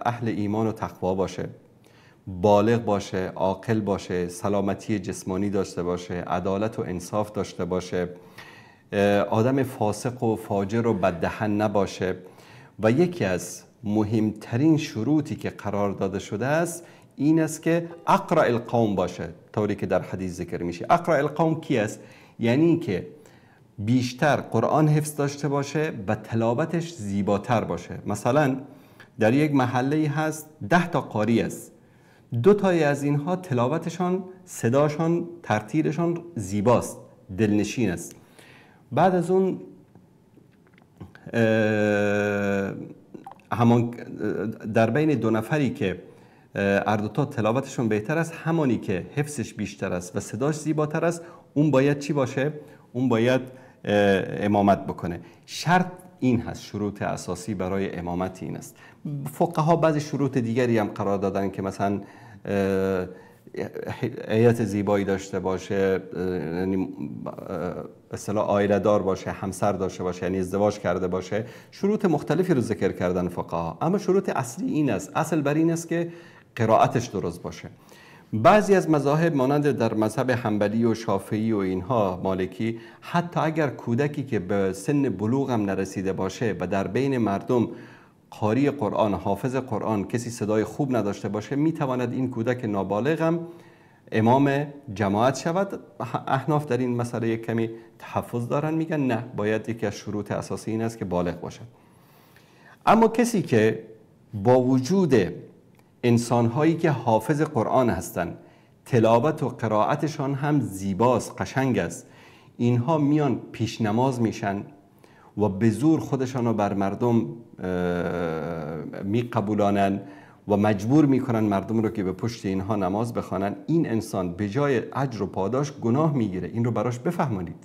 B: اهل ایمان و تقوا باشه، بالغ باشه، عاقل باشه، سلامتی جسمانی داشته باشه، عدالت و انصاف داشته باشه، آدم فاسق و فاجر و بددهن نباشه. و یکی از مهمترین شروطی که قرار داده شده است این است که اقرأ القوم باشه، طوری که در حدیث ذکر میشه. اقرأ القوم کی است؟ یعنی که بیشتر قرآن حفظ داشته باشه و تلاوتش زیباتر باشه. مثلا در یک محله هست 10 تا قاری است، 2 تای از اینها تلاوتشان، صداشان، ترتیلشان زیباست، دلنشین است. بعد از اون همان در بین 2 نفری که هر دوتا تلاوتشون بهتر است، همانی که حفظش بیشتر است و صداش زیباتر است اون باید چی باشه؟ اون باید امامت بکنه. شرط این هست، شروط اساسی برای امامت این است. فقها بعضی شروط دیگری هم قرار دادن که مثلا هیئت زیبایی داشته باشه، یعنی اصطلاح عائله دار باشه، همسر داشته باشه، یعنی ازدواج کرده باشه. شروط مختلفی رو ذکر کردن فقها، اما شروط اصلی این است، اصل بر این است که قرائتش درست باشه. بعضی از مذاهب مانند در مذهب حنبلی و شافعی و اینها، مالکی، حتی اگر کودکی که به سن بلوغ هم نرسیده باشه و در بین مردم قاری قرآن، حافظ قرآن، کسی صدای خوب نداشته باشه، میتواند این کودک نابالغ هم امام جماعت شود. احناف در این مسئله یک کمی تحفظ دارن، میگن نه، باید یکی از شروط اساسی این است که بالغ باشد. اما کسی که با وجود انسانهایی که حافظ قرآن هستند، تلاوت و قرائتشان هم زیباست، قشنگ است، اینها میان پیش نماز میشن و به زور خودشان رو بر مردم میقبولانن و مجبور میکنن مردم رو که به پشت اینها نماز بخوانن، این انسان به جای اجر و پاداش گناه میگیره. این رو براش بفهمانید.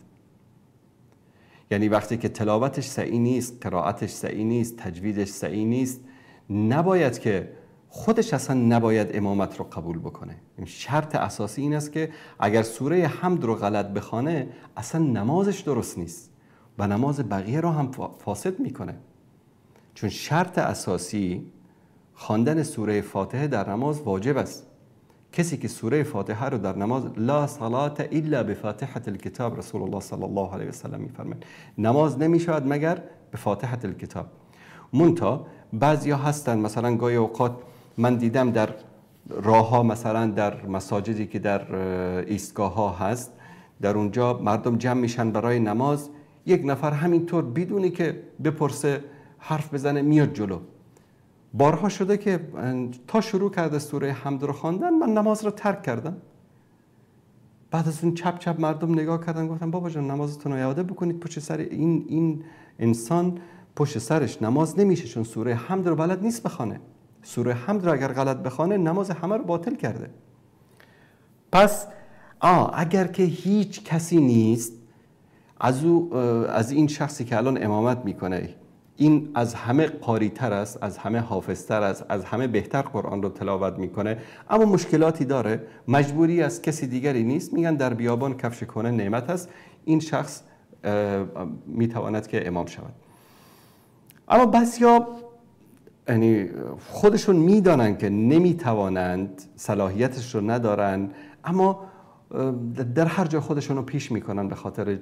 B: یعنی وقتی که تلاوتش صحیح نیست، قرائتش صحیح نیست، تجویدش صحیح نیست، نباید که خودش اصلا نباید امامت رو قبول بکنه. شرط اساسی این است که اگر سوره حمد رو غلط بخوانه اصلا نمازش درست نیست و نماز بقیه رو هم فاسد میکنه. چون شرط اساسی خواندن سوره فاتحه در نماز واجب است. کسی که سوره فاتحه رو در نماز، لا صلاة الا بفاتحة الکتاب، رسول الله صلی الله علیه و سلم میفرمایند نماز نمیشود مگر به فاتحة الکتاب. منتها بعضیا هستن، مثلا گاهی اوقات من دیدم در راه ها، مثلا در مساجدی که در ایستگاه ها هست، در اونجا مردم جمع میشن برای نماز، یک نفر همینطور بدونی که بپرسه حرف بزنه میاد جلو. بارها شده که تا شروع کرده سوره حمد رو خواندن من نماز رو ترک کردم. بعد از اون چپ چپ مردم نگاه کردن، گفتن بابا جان نمازتون رو یاده بکنید، پشت سر این انسان پشت سرش نماز نمیشه، چون سوره حمد رو بلد نیست بخوانه. سوره حمد رو اگر غلط بخوانه نماز همه رو باطل کرده. پس اگر که هیچ کسی نیست از این شخصی که الان امامت میکنه، این از همه قاری تر است، از همه حافظتر است، از همه بهتر قرآن رو تلاوت میکنه، اما مشکلاتی داره، مجبوری از کسی دیگری نیست، میگن در بیابان کفش کنه نعمت است، این شخص میتواند که امام شود. اما بعضیا یعنی خودشون میدانند که نمیتوانند، صلاحیتش رو ندارن، اما در هر جا خودشون رو پیش میکنن به خاطر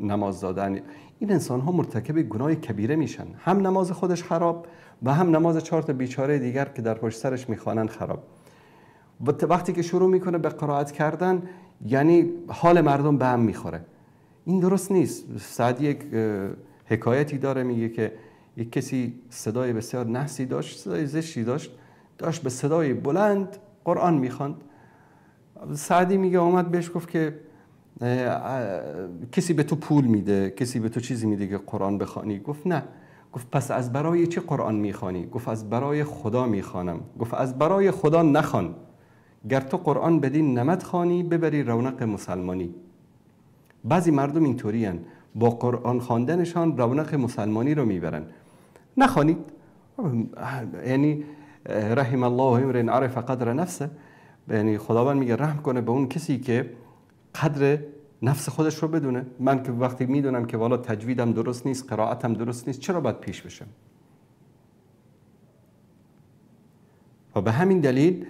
B: نماز دادن. این انسان ها مرتکب گناه کبیره میشن، هم نماز خودش خراب و هم نماز چهار تا بیچاره دیگر که در پشت سرش میخوانن خراب. وقتی که شروع میکنه به قرائت کردن، یعنی حال مردم به هم میخوره. این درست نیست. سعدی یک حکایتی داره، میگه که یک کسی صدای بسیار نحسی داشت، صدای زشتی داشت به صدای بلند قرآن میخواند. سعدی میگه آمد بهش گفت که کسی به تو پول میده، کسی به تو چیزی میده که قرآن بخوانی؟ گفت نه. گفت پس از برای چه قرآن میخوانی؟ گفت از برای خدا میخوانم. گفت از برای خدا نخوان، گر تو قرآن بدین نمد خوانی، ببری رونق مسلمانی. بعضی مردم اینطوری هن، با قرآن خواندنشان رونق مسلمانی رو میبرن. نخوانید، یعنی رحم الله امرئ عرف قدر نفسه، یعنی خداوند میگه رحم کنه به اون کسی که قدر نفس خودش رو بدونه. من که وقتی میدونم که والا تجویدم درست نیست، قرائتم درست نیست، چرا باید پیش بشم؟ و به همین دلیل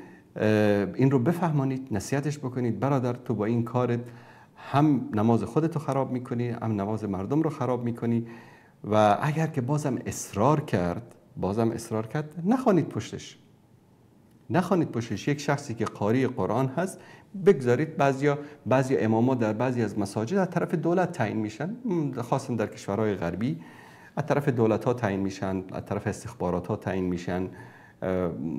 B: این رو بفهمانید، نصیحتش بکنید، برادر تو با این کارت هم نماز خودتو خراب میکنی، هم نماز مردم رو خراب میکنی. و اگر که بازم اصرار کرد، نخوانید پشتش، نخوانید پشتش. یک شخصی که قاری قرآن هست بگذارید. بعضی اماما در بعضی از مساجد از طرف دولت تعیین میشن، خاصا در کشورهای غربی از طرف دولت ها تعیین میشن، از طرف استخبارات ها تعیین میشن.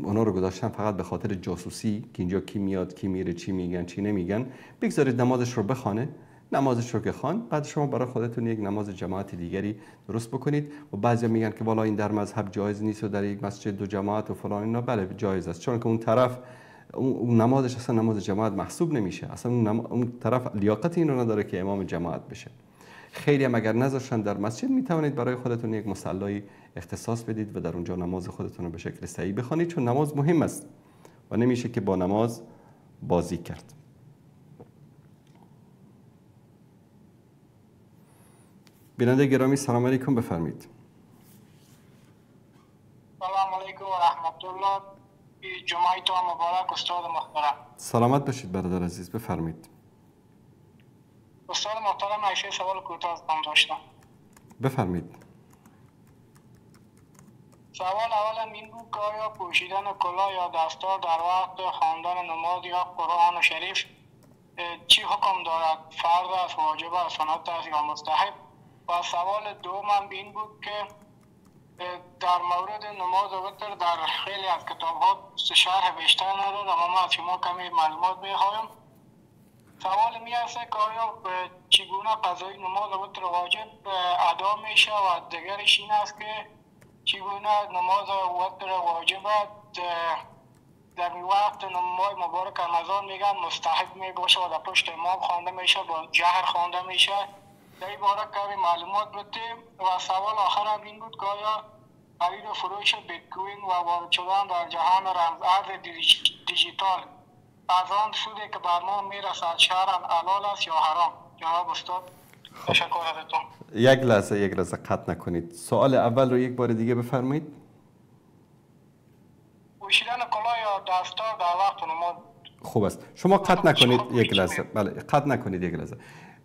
B: اونا رو گذاشتن فقط به خاطر جاسوسی که اینجا کی میاد کی میره، چی میگن چی نمیگن. بگذارید نمازش رو بخوانه، نمازش رو که خواند، بعد شما برای خودتون یک نماز جماعت دیگری درست بکنید. و بعضیا میگن که والا این در مذهب جایز نیست و در یک مسجد دو جماعت و فلان اینا. بله جایز است، چون که اون طرف اون نمازش اصلا نماز جماعت محسوب نمیشه، اصلا اون طرف لیاقت این رو نداره که امام جماعت بشه. خیلی هم اگر نذاشتن در مسجد، میتوانید برای خودتون یک مصلایی اختصاص بدید و در اونجا نماز خودتون رو به شکل صحیح بخوانید، چون نماز مهم است و نمیشه که با نماز بازی کرد. بیننده گرامی سلام علیکم، بفرمایید.
C: سلام علیکم و رحمت الله، جمعه تو مبارک استاد محترم.
B: سلامت باشید برادر عزیز، بفرمایید.
C: استاد محترم عایشه سوال کوتاه از من داشتم.
B: بفرمایید.
C: سوال اولم این بود که آیا پوشیدن کلاه یا دستار در وقت خواندن نماز یا قرآن شریف چی حکم دارد؟ فرض است، واجب است، سنت است یا مستحب؟ و سوال دومم این بود که در مورد نماز وتر در خیلی از کتاب‌ها شرح بیشتر نداد، اما ما از شما کمی معلومات می‌خوایم. سوال می است که آیا چگونه قضای نماز وتر واجب ادا میشه و دیگرش این است که چگونه نماز وتر واجب در وقت نماز مبارک رمضان میگن مستحب میباشه و در پشت امام خوانده میشه، با جهر خوانده میشه. در این باره کمی معلومات بدیم. و سوال آخر هم این بود که آیا خرید و فروش بیت کوین و وارد شدن در جهان رمز ارز دیجیتال از آن سودی که بر ما میرسد شرعاً حلال است یا حرام؟ جناب استاد تشکر ازتون.
B: یک لحظه، یک لحظه قطع نکنید. سوال اول رو یک بار دیگه بفرمایید.
C: پوشیدن کلاه یا دستار در وقت نماز.
B: خوب است. شما قطع نکنید یک لحظه. بله قطع نکنید یک لحظه.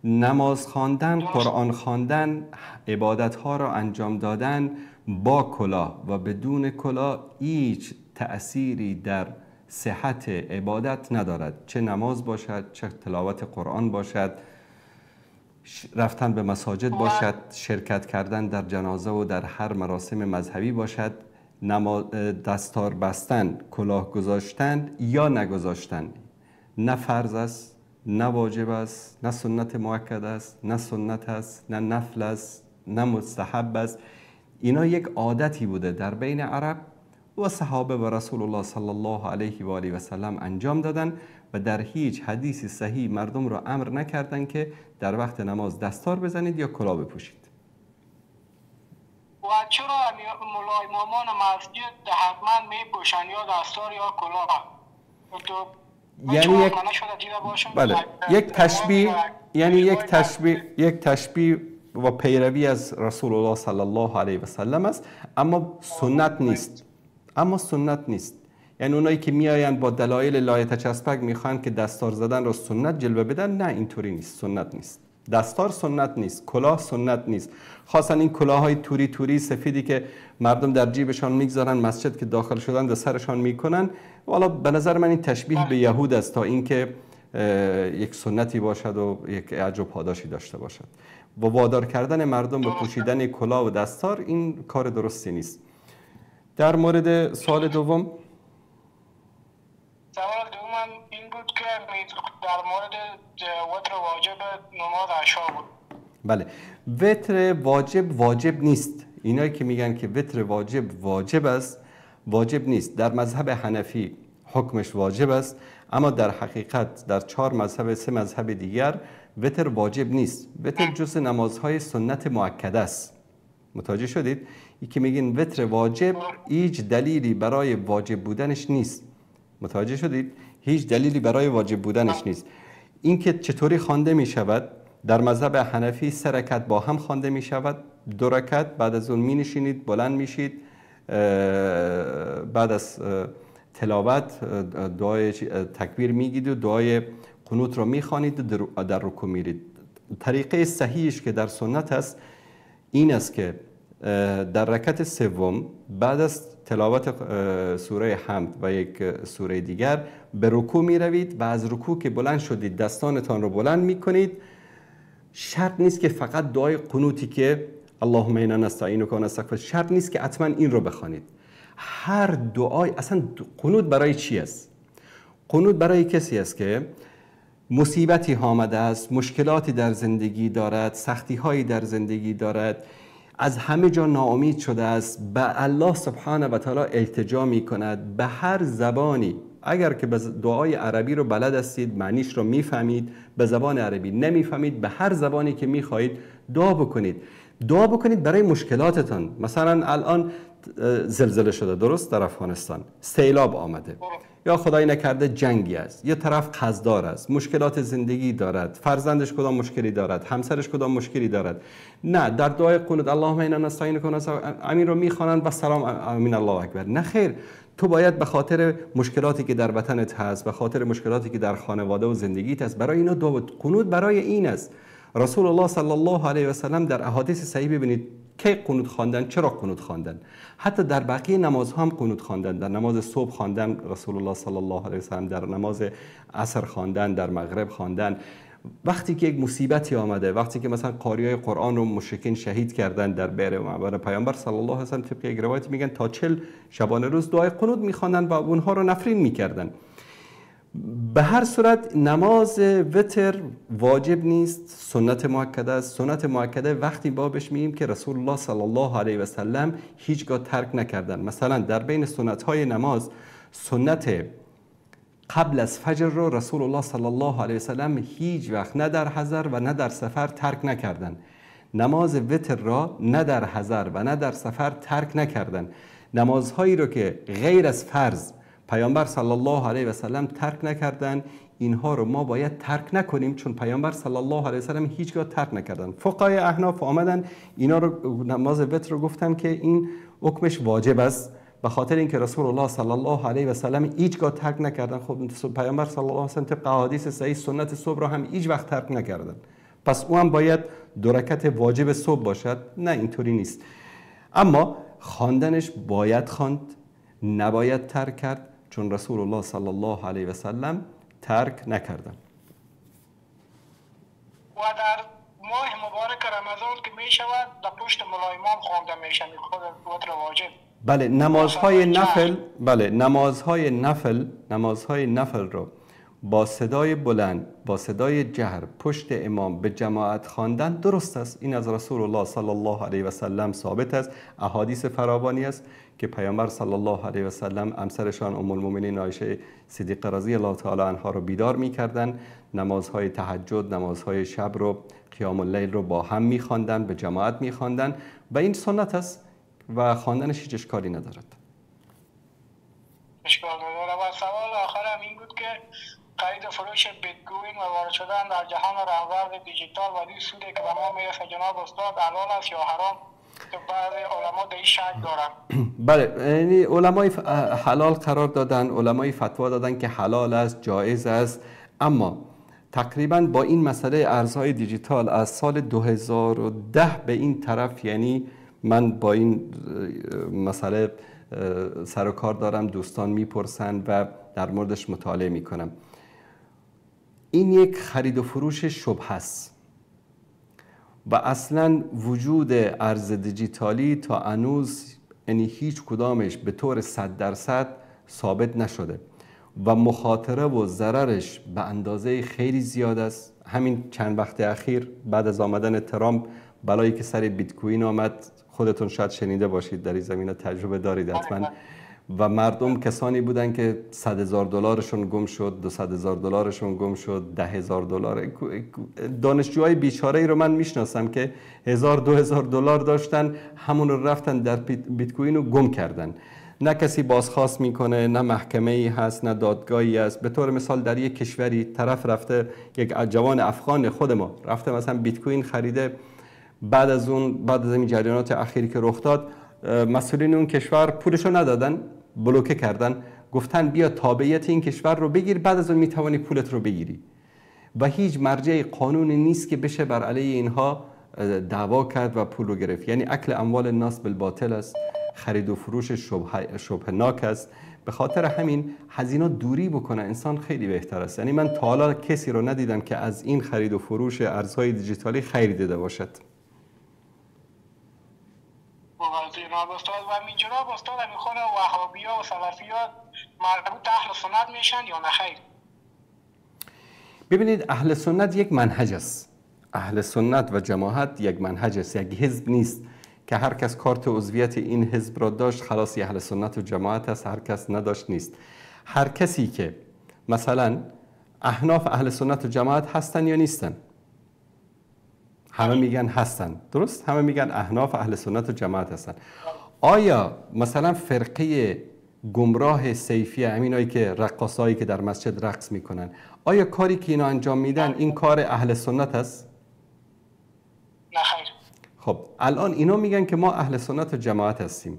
B: نماز خواندن، قرآن خواندن، عبادت ها را انجام دادن با کلاه و بدون کلاه هیچ تأثیری در صحت عبادت ندارد، چه نماز باشد، چه تلاوت قرآن باشد، رفتن به مساجد باشد، شرکت کردن در جنازه و در هر مراسم مذهبی باشد، دستار بستن، کلاه گذاشتن یا نگذاشتن نه فرض است، نه واجب است، نه سنت مؤکد است، نه سنت است، نه نفل است، نه مستحب است. اینا یک عادتی بوده در بین عرب و صحابه و رسول الله صلی الله علیه و آله و سلم انجام دادن و در هیچ حدیث صحیح مردم را امر نکردن که در وقت نماز دستار بزنید یا کلاه بپوشید.
C: و چرا ملا امامان مسجد حتما میپوشن یا دستار یا کلاه؟
B: یعنی یک بله، یک تشبیه، یعنی یک تشبیه و پیروی از رسول الله صلی الله علیه و سلم است، اما سنت نیست. اما سنت نیست. یعنی اونایی که میآیند با دلایل لایه چسبک میخوان که دستار زدن رو سنت جلوه بدن، نه اینطوری نیست، سنت نیست. دستار سنت نیست، کلاه سنت نیست. خاصا این کلاه‌های توری توری سفیدی که مردم در جیبشان میگذارن، مسجد که داخل شدن در سرشان میکنن، والا به نظر من این تشبیه به یهود است تا اینکه یک سنتی باشد و یک اجر و پاداشی داشته باشد. و وادار کردن مردم به پوشیدن کلاه و دستار این کار درستی نیست. در مورد سوال دوم،
C: سوال دومم این بود که در مورد وتر واجب نماز عشاء بود.
B: بله، وتر واجب واجب نیست. اینایی که میگن که وتر واجب واجب است، واجب نیست. در مذهب حنفی حکمش واجب است، اما در حقیقت در 4 مذهب، 3 مذهب دیگر وتر واجب نیست. وتر جزء نمازهای سنت مؤکده است. متوجه شدید؟ این که میگین وتر واجب هیچ دلیلی برای واجب بودنش نیست. متوجه شدید؟ هیچ دلیلی برای واجب بودنش نیست. این که چطوری خوانده می شود، در مذهب حنفی 3 رکعت با هم خوانده می شود، 2 رکعت، بعد از اون می نشینید، بلند میشید، بعد از تلاوت دعای تکبیر میگید و دعای قنوت رو میخوانید و در رکوع میرید. طریقه صحیحش که در سنت است این است که در رکعت سوم بعد از تلاوت سوره حمد و یک سوره دیگر به رکوع می روید و از رکوع که بلند شدید دستانتان رو بلند می کنید. شرط نیست که فقط دعای قنوتی که اللهم انا نستعینک و نستغفرک، شرط نیست که حتما این رو بخوانید. هر دعای، اصلا قنوت برای چی است؟ قنوت برای کسی است که مصیبتی آمده است، مشکلاتی در زندگی دارد، سختی هایی در زندگی دارد، از همه جا ناامید شده است، به الله سبحانه و تعالی التجا می کند به هر زبانی. اگر که به دعای عربی رو بلد هستید، معنیش رو میفهمید، به زبان عربی نمیفهمید، به هر زبانی که میخواهید دعا بکنید. دعا بکنید برای مشکلاتتان. مثلا الان زلزله شده، درست، در افغانستان سیلاب آمده، یا خدای نکرده جنگی است، یا طرف قرضدار است، مشکلات زندگی دارد، فرزندش کدام مشکلی دارد، همسرش کدام مشکلی دارد. نه در دعای قنوت اللهم انا نستعینک و امین رو میخوانند و سلام امین الله اکبر. نه خیر، تو باید به خاطر مشکلاتی که در وطنت هست، به خاطر مشکلاتی که در خانواده و زندگیت هست، برای اینا دعا. قنوت برای این است. رسول الله صلی الله علیه و سلم در احادیث صحیح ببینید کی قنوت خواندن، چرا قنوت خواندن. حتی در بقیه نمازها هم قنوت خواندن. در نماز صبح خواندن رسول الله صلی الله علیه و سلم، در نماز عصر خواندن، در مغرب خواندن. وقتی که یک مصیبتی آمده، وقتی که مثلا قاریای قرآن رو مشرکین شهید کردن در بئر معبر، پیامبر صلی الله علیه و سلم طبق یک روایت میگن تا 40 شبانه روز دعای قنوت میخواندن و اونها رو نفرین میکردن. به هر صورت نماز وتر واجب نیست، سنت مؤکده است. سنت مؤکده وقتی بابش میگیم که رسول الله صلی الله علیه و سلم هیچگاه ترک نکردن. مثلا در بین سنت های نماز، سنت قبل از فجر رو رسول الله صلی الله علیه و سلم هیچ وقت نه در حضر و نه در سفر ترک نکردن. نماز وتر را نه در حضر و نه در سفر ترک نکردن. نمازهایی رو که غیر از فرض پیامبر صلی الله علیه و سلم ترک نکردن، اینها رو ما باید ترک نکنیم، چون پیامبر صلی الله علیه و سلم هیچگاه ترک نکردن. فقهای احناف آمدن اینا رو، نماز وتر رو گفتن که این حکمش واجب است، به خاطر اینکه رسول الله صلی الله علیه و سلم هیچگاه ترک نکردن. خب پیامبر صلی الله علیه و سلم طبق احادیث صحیح سنت صبح رو هم هیچ وقت ترک نکردن، پس او هم باید دو رکعت واجب صبح باشد. نه، اینطوری نیست. اما خواندنش باید خواند، نباید ترک کرد، چون رسول الله صلی الله علیه و سلم ترک نکردن.
C: و در ماه مبارک رمضان که می شود در پشت ملا امام خوانده می شود خود وتر واجب.
B: بله، نمازهای نفل، بله، نمازهای نفل رو با صدای بلند، با صدای جهر پشت امام به جماعت خواندن درست است. این از رسول الله صلی الله علیه و سلم ثابت است. احادیث فراوانی است که پیامبر صلی الله علیه و سلم همسرشان ام المؤمنین عایشه صدیقه رضی الله تعالی عنها رو بیدار می‌کردند، نمازهای تهجد، نمازهای شب رو، قیام اللیل رو با هم می‌خواندن، به جماعت می‌خواندن و این سنت است و خواندنش هیچ اشکالی ندارد.
C: اشکال نداره. و سوال آخرم این بود که خرید و فروش بیت کوین و وارد شدن در جهان رمز دیجیتال و این سودی که به ما میرسه جناب استاد حلال است یا حرام؟ که بعضی علما در این شک دارن.
B: بله، یعنی علمای حلال قرار دادن، علمای فتوا دادن که حلال است، جایز است. اما تقریبا با این مسئله ارزهای دیجیتال از سال 2010 به این طرف، یعنی من با این مسئله سر و کار دارم، دوستان میپرسن و در موردش مطالعه میکنم. این یک خرید و فروش شبهه است و اصلا وجود ارز دیجیتالی تا هنوز، یعنی هیچ کدامش به طور 100% ثابت نشده و مخاطره و ضررش به اندازه خیلی زیاد است. همین چند وقت اخیر بعد از آمدن ترامپ، بلایی که سر بیت کوین آمد، خودتون شاید شنیده باشید، در این زمینه تجربه دارید حتما. و مردم کسانی بودن که 100,000 دلارشون گم شد، 200,000 دلارشون گم شد، 10,000 دلار. دانشجوهای بیچاره ای رو من میشناسم که 1000 2000 دلار داشتن، همون رو رفتن در بیت کوین رو گم کردن. نه کسی بازخواست میکنه، نه محکمه ای هست، نه دادگاهی هست. به طور مثال در یک کشوری طرف رفته، یک جوان افغان خود ما رفته مثلا بیت کوین خریده، بعد از اون، بعد از این جریانات اخیری که رخ داد، مسئولین اون کشور پولشو ندادن، بلوکه کردن، گفتن بیا تابعیت این کشور رو بگیر، بعد از اون میتوانی پولت رو بگیری. و هیچ مرجع قانونی نیست که بشه بر علیه اینها دعوا کرد و پول رو گرفت. یعنی اکل اموال الناس بالباطل است، خرید و فروش شبهناک است. به خاطر همین هزینه دوری بکنه انسان خیلی بهتر است. یعنی من تا حالا کسی رو ندیدم که از این خرید و فروش ارزهای دیجیتالی خیر دیده باشد.
C: جناب استاد، و می جناب استاد میخوره وهابی ها و سلفی ها مربوط اهل سنت میشن یا نه خیر؟
B: ببینید اهل سنت یک منهج است. اهل سنت و جماعت یک منهج است، یک حزب نیست که هر کس کارت عضویت این حزب را داشت خلاص اهل سنت و جماعت است، هر کس نداشت نیست. هر کسی که مثلا احناف اهل سنت و جماعت هستن یا نیستن؟ همه میگن هستن، درست؟ همه میگن احناف اهل سنت و جماعت هستن. آیا مثلا فرقه گمراه سیفیه، همینایی که رقاصایی که در مسجد رقص میکنن، آیا کاری که اینا انجام میدن این کار اهل سنت است؟
C: نه خیر.
B: خب الان اینا میگن که ما اهل سنت و جماعت هستیم.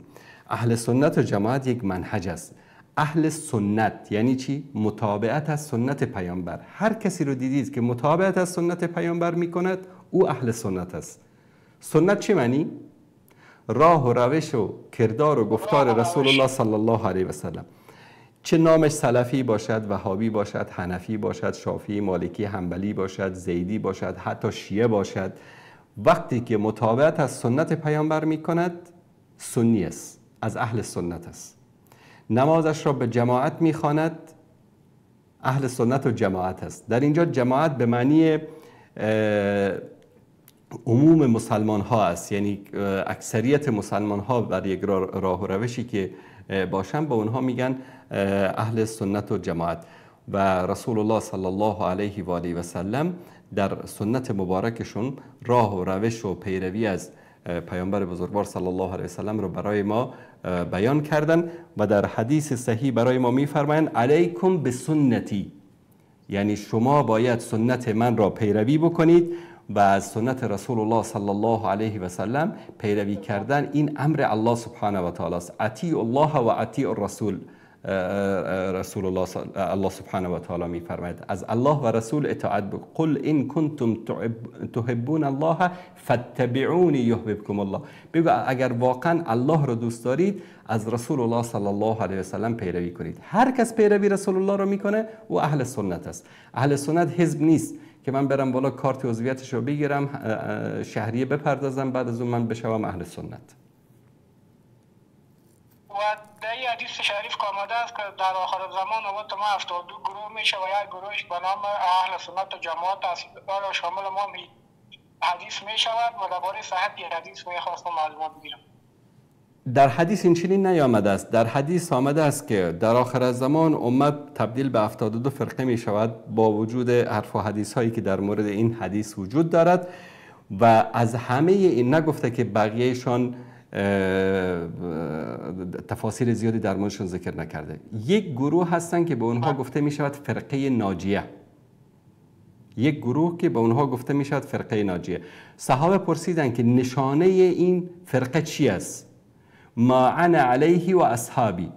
B: اهل سنت و جماعت یک منهج است. اهل سنت یعنی چی؟ متابعت از سنت پیامبر. هر کسی رو دیدید که متابعت از سنت پیامبر میکند او اهل سنت است. سنت چه معنی؟ راه و روش و کردار و گفتار رسول الله صلی الله علیه و سلم. چه نامش سلفی باشد، وهابی باشد، حنفی باشد، شافعی، مالکی، حنبلی باشد، زیدی باشد، حتی شیعه باشد، وقتی که متابعت از سنت پیامبر میکند سنی است، از اهل سنت است. نمازش را به جماعت میخواند، اهل سنت و جماعت است. در اینجا جماعت به معنی عموم مسلمان ها است، یعنی اکثریت مسلمان ها بر یک راه و روشی که باشن به اونها میگن اهل سنت و جماعت. و رسول الله صلی الله علیه و آله و سلم در سنت مبارکشون راه و روش و پیروی از پیامبر بزرگوار صلی الله علیه و سلم رو برای ما بیان کردن و در حدیث صحیح برای ما میفرمایند علیکم بسنتی، یعنی شما باید سنت من را پیروی بکنید و از سنت رسول الله صلی الله علیه و سلم پیروی کردن این امر الله سبحانه و تعالی است. اطیع الله و اطیع الرسول، رسول الله الله سبحانه و تعالی میفرماید از الله و رسول اطاعت بکن. قل ان کنتم تحبون الله فاتبعونی یحببکم الله. بگو اگر واقعا الله را دوست دارید از رسول الله صلی الله علیه و سلم پیروی کنید. هر کس پیروی رسول الله را میکنه او اهل سنت است. اهل سنت حزب نیست که من برم بالا کارت عضویتش رو بگیرم، شهریه بپردازم، بعد از اون من بشوم اهل سنت.
C: و در این حدیث شریف که آمده است که در آخر زمان امت ما 72 گروه میشه و یک گروهش به نام اهل سنت و جماعت است، آیا شامل ما حدیث میشود؟ و درباره صحت حدیث میخواستم معلومات بگیرم.
B: در حدیث این چنین نیامده است. در حدیث آمده است که در آخر زمان امت تبدیل به 72 فرقه می شود با وجود حرف و حدیث هایی که در مورد این حدیث وجود دارد و از همه این نگفته که بقیهشان تفاصیل زیادی در موردشون ذکر نکرده. یک گروه هستند که به اونها گفته می شود فرقه ناجیه. یک گروه که به اونها گفته می شود فرقه ناجیه. صحابه پرسیدند که نشانه این فرقه چی است؟ ما انا علیه و اصحابی،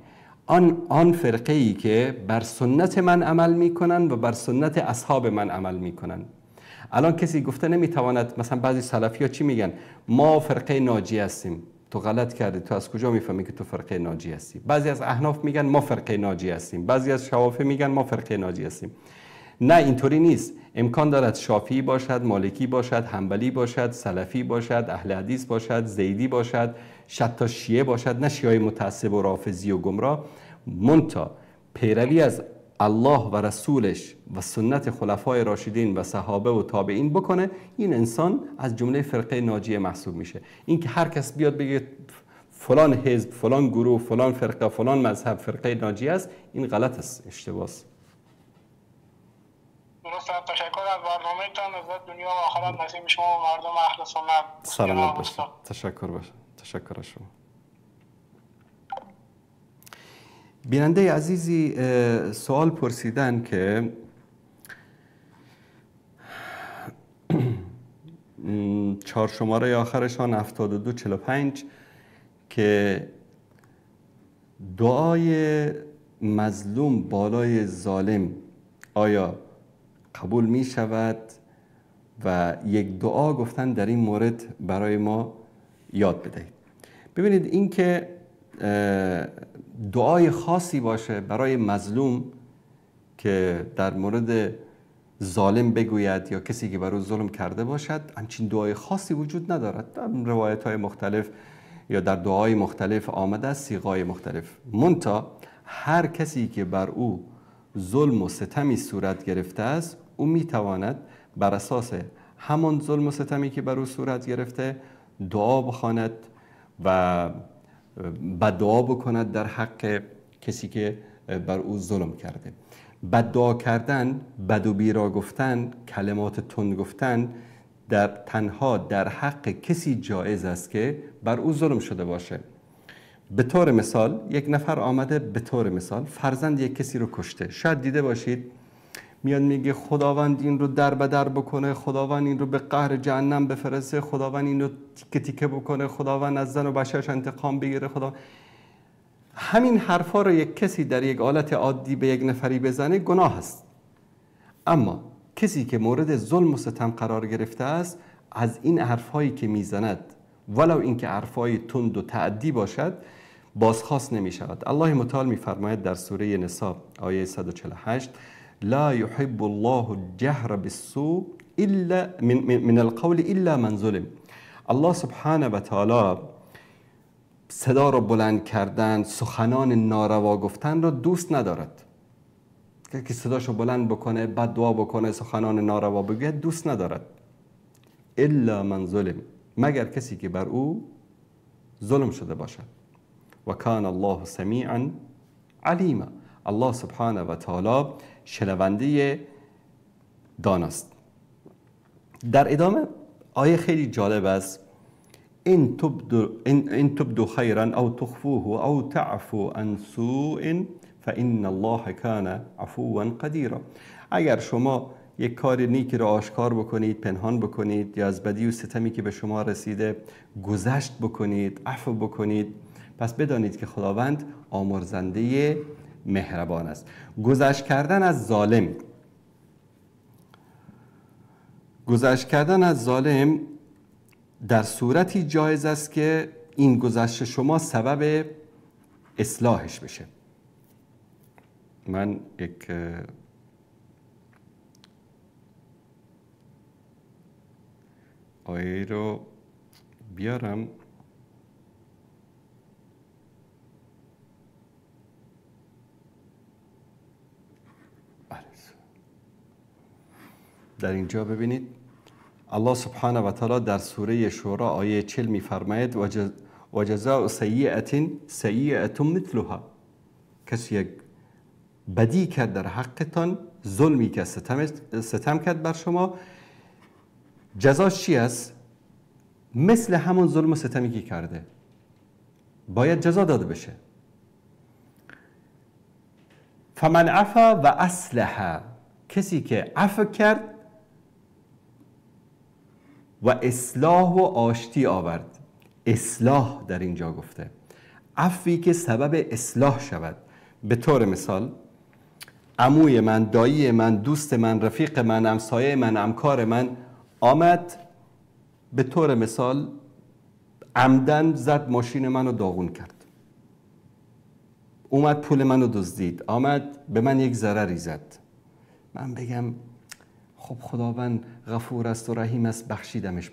B: آن فرقه ای که بر سنت من عمل میکنن و بر سنت اصحاب من عمل میکنن. الان کسی گفته نمیتواند، مثلا بعضی سلفی ها چی میگن؟ ما فرقه ناجی هستیم. تو غلط کردی، تو از کجا میفهمی که تو فرقه ناجی هستی؟ بعضی از احناف میگن ما فرقه ناجی هستیم، بعضی از شوافی میگن ما فرقه ناجی هستیم. نه، اینطوری نیست. امکان دارد شافعی باشد، مالکی باشد، حنبلی باشد، سلفی باشد، اهل حدیث باشد، زیدی باشد، شتی شیعه باشد، نه شیعه متعصب و رافضی و گمراه. منتها پیروی از الله و رسولش و سنت خلفای راشدین و صحابه و تابعین بکنه، این انسان از جمله فرقه ناجیه محسوب میشه. این که هر کس بیاد بگه فلان حزب، فلان گروه، فلان فرقه، فلان مذهب فرقه ناجیه است، این غلط است، اشتباه است.
C: درست. تشکر از برنامه‌تان. از دنیا و آخرت نصیب شما و مردم اهل سنت.
B: سلامت باشید. تشکر باشه. تشکر از شما. بیننده عزیزی سوال پرسیدن که چهار شماره آخرشان 7245 که دعای مظلوم بالای ظالم آیا قبول می شود؟ و یک دعا گفتن در این مورد برای ما یاد بدهید. ببینید، این که دعای خاصی باشه برای مظلوم که در مورد ظالم بگوید یا کسی که بر او ظلم کرده باشد، همچین دعای خاصی وجود ندارد. در روایت های مختلف یا در دعای مختلف آمده است، صیغه‌های مختلف. منتها هر کسی که بر او ظلم و ستمی صورت گرفته است، او میتواند بر اساس همان ظلم و ستمی که بر او صورت گرفته دعا بخواند و بددعا بکند در حق کسی که بر او ظلم کرده. بددعا کردن، بد و بیرا گفتن، کلمات تند گفتن در تنها در حق کسی جایز است که بر او ظلم شده باشه. به طور مثال یک نفر آمده، به طور مثال فرزند یک کسی رو کشته، شاید دیده باشید، میاد میگه خداوند این رو در به در بکنه، خداوند این رو به قهر جهنم بفرسته، خداوند این رو تیکه تیکه بکنه، خداوند از زن و بچه‌اش انتقام بگیره، خدا. همین حرفا رو یک کسی در یک حالت عادی به یک نفری بزنه گناه است. اما کسی که مورد ظلم و ستم قرار گرفته است، از این حرفهایی که میزند ولو اینکه حرفهای تند و تعدی باشد بازخواست نمی شود. الله متعال میفرماید در سوره نساء آیه 148: لا يحب الله الجهر بالسوء الا من القول الا من ظلم. الله سبحانه و تعالی صدا را بلند کردن، سخنان ناروا گفتن را دوست ندارد. که صداشو بلند بکنه، بد دعا بکنه، سخنان ناروا بگوید دوست ندارد. الا من ظلم، مگر کسی که بر او ظلم شده باشد. و کان الله سمیعا علیما. الله سبحانه و تعالی شنونده داناست. در ادامه آیه خیلی جالب است: ان تبدو خیرا او تخفوه او تعفو عن سوء فان الله کان عفوا قدیرا. اگر شما یک کار نیکی را آشکار بکنید، پنهان بکنید، یا از بدی و ستمی که به شما رسیده گذشت بکنید، عفو بکنید، پس بدانید که خداوند آمرزنده مهربان است. گذشت کردن از ظالم، گذشت کردن از ظالم در صورتی جایز است که این گذشت شما سبب اصلاحش بشه. من یک آیه رو بیارم. در اینجا ببینید الله سبحانه و تعالی در سوره شورا آیه 40 می‌فرماید: و جزاء سیئة سیئة مثلها. کسی یک بدی کرد در حقتان، ظلمی که ستم کرد بر شما، جزاش چی است؟ مثل همون ظلم و ستمی که کرده باید جزا داده بشه. فمن عفا و اصلح، کسی که عفو کرد و اصلاح و آشتی آورد. اصلاح در اینجا گفته، عفوی که سبب اصلاح شود. به طور مثال عموی من، دایی من، دوست من، رفیق من، همسایه من، همکار من آمد به طور مثال عمدن زد ماشین منو داغون کرد، اومد پول منو دزدید، آمد به من یک ضرری زد، من بگم خب خداوند غفور است و رحیم است بخشیدمش.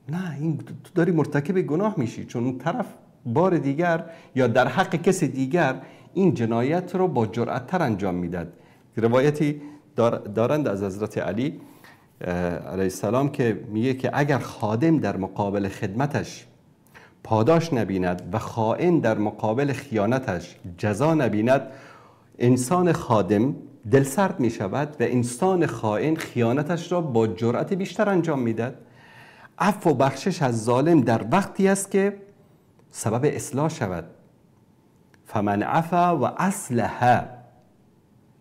B: نه، این تو داری مرتکب گناه میشی، چون اون طرف بار دیگر یا در حق کسی دیگر این جنایت رو با جرأت تر انجام میداد. روایتی دارند از حضرت علی علیه السلام که میگه که اگر خادم در مقابل خدمتش پاداش نبیند و خائن در مقابل خیانتش جزا نبیند، انسان خادم دلسرد می شود و انسان خائن خیانتش را با جرأت بیشتر انجام میداد. عفو و بخشش از ظالم در وقتی است که سبب اصلاح شود. فمن عفا و اصلح،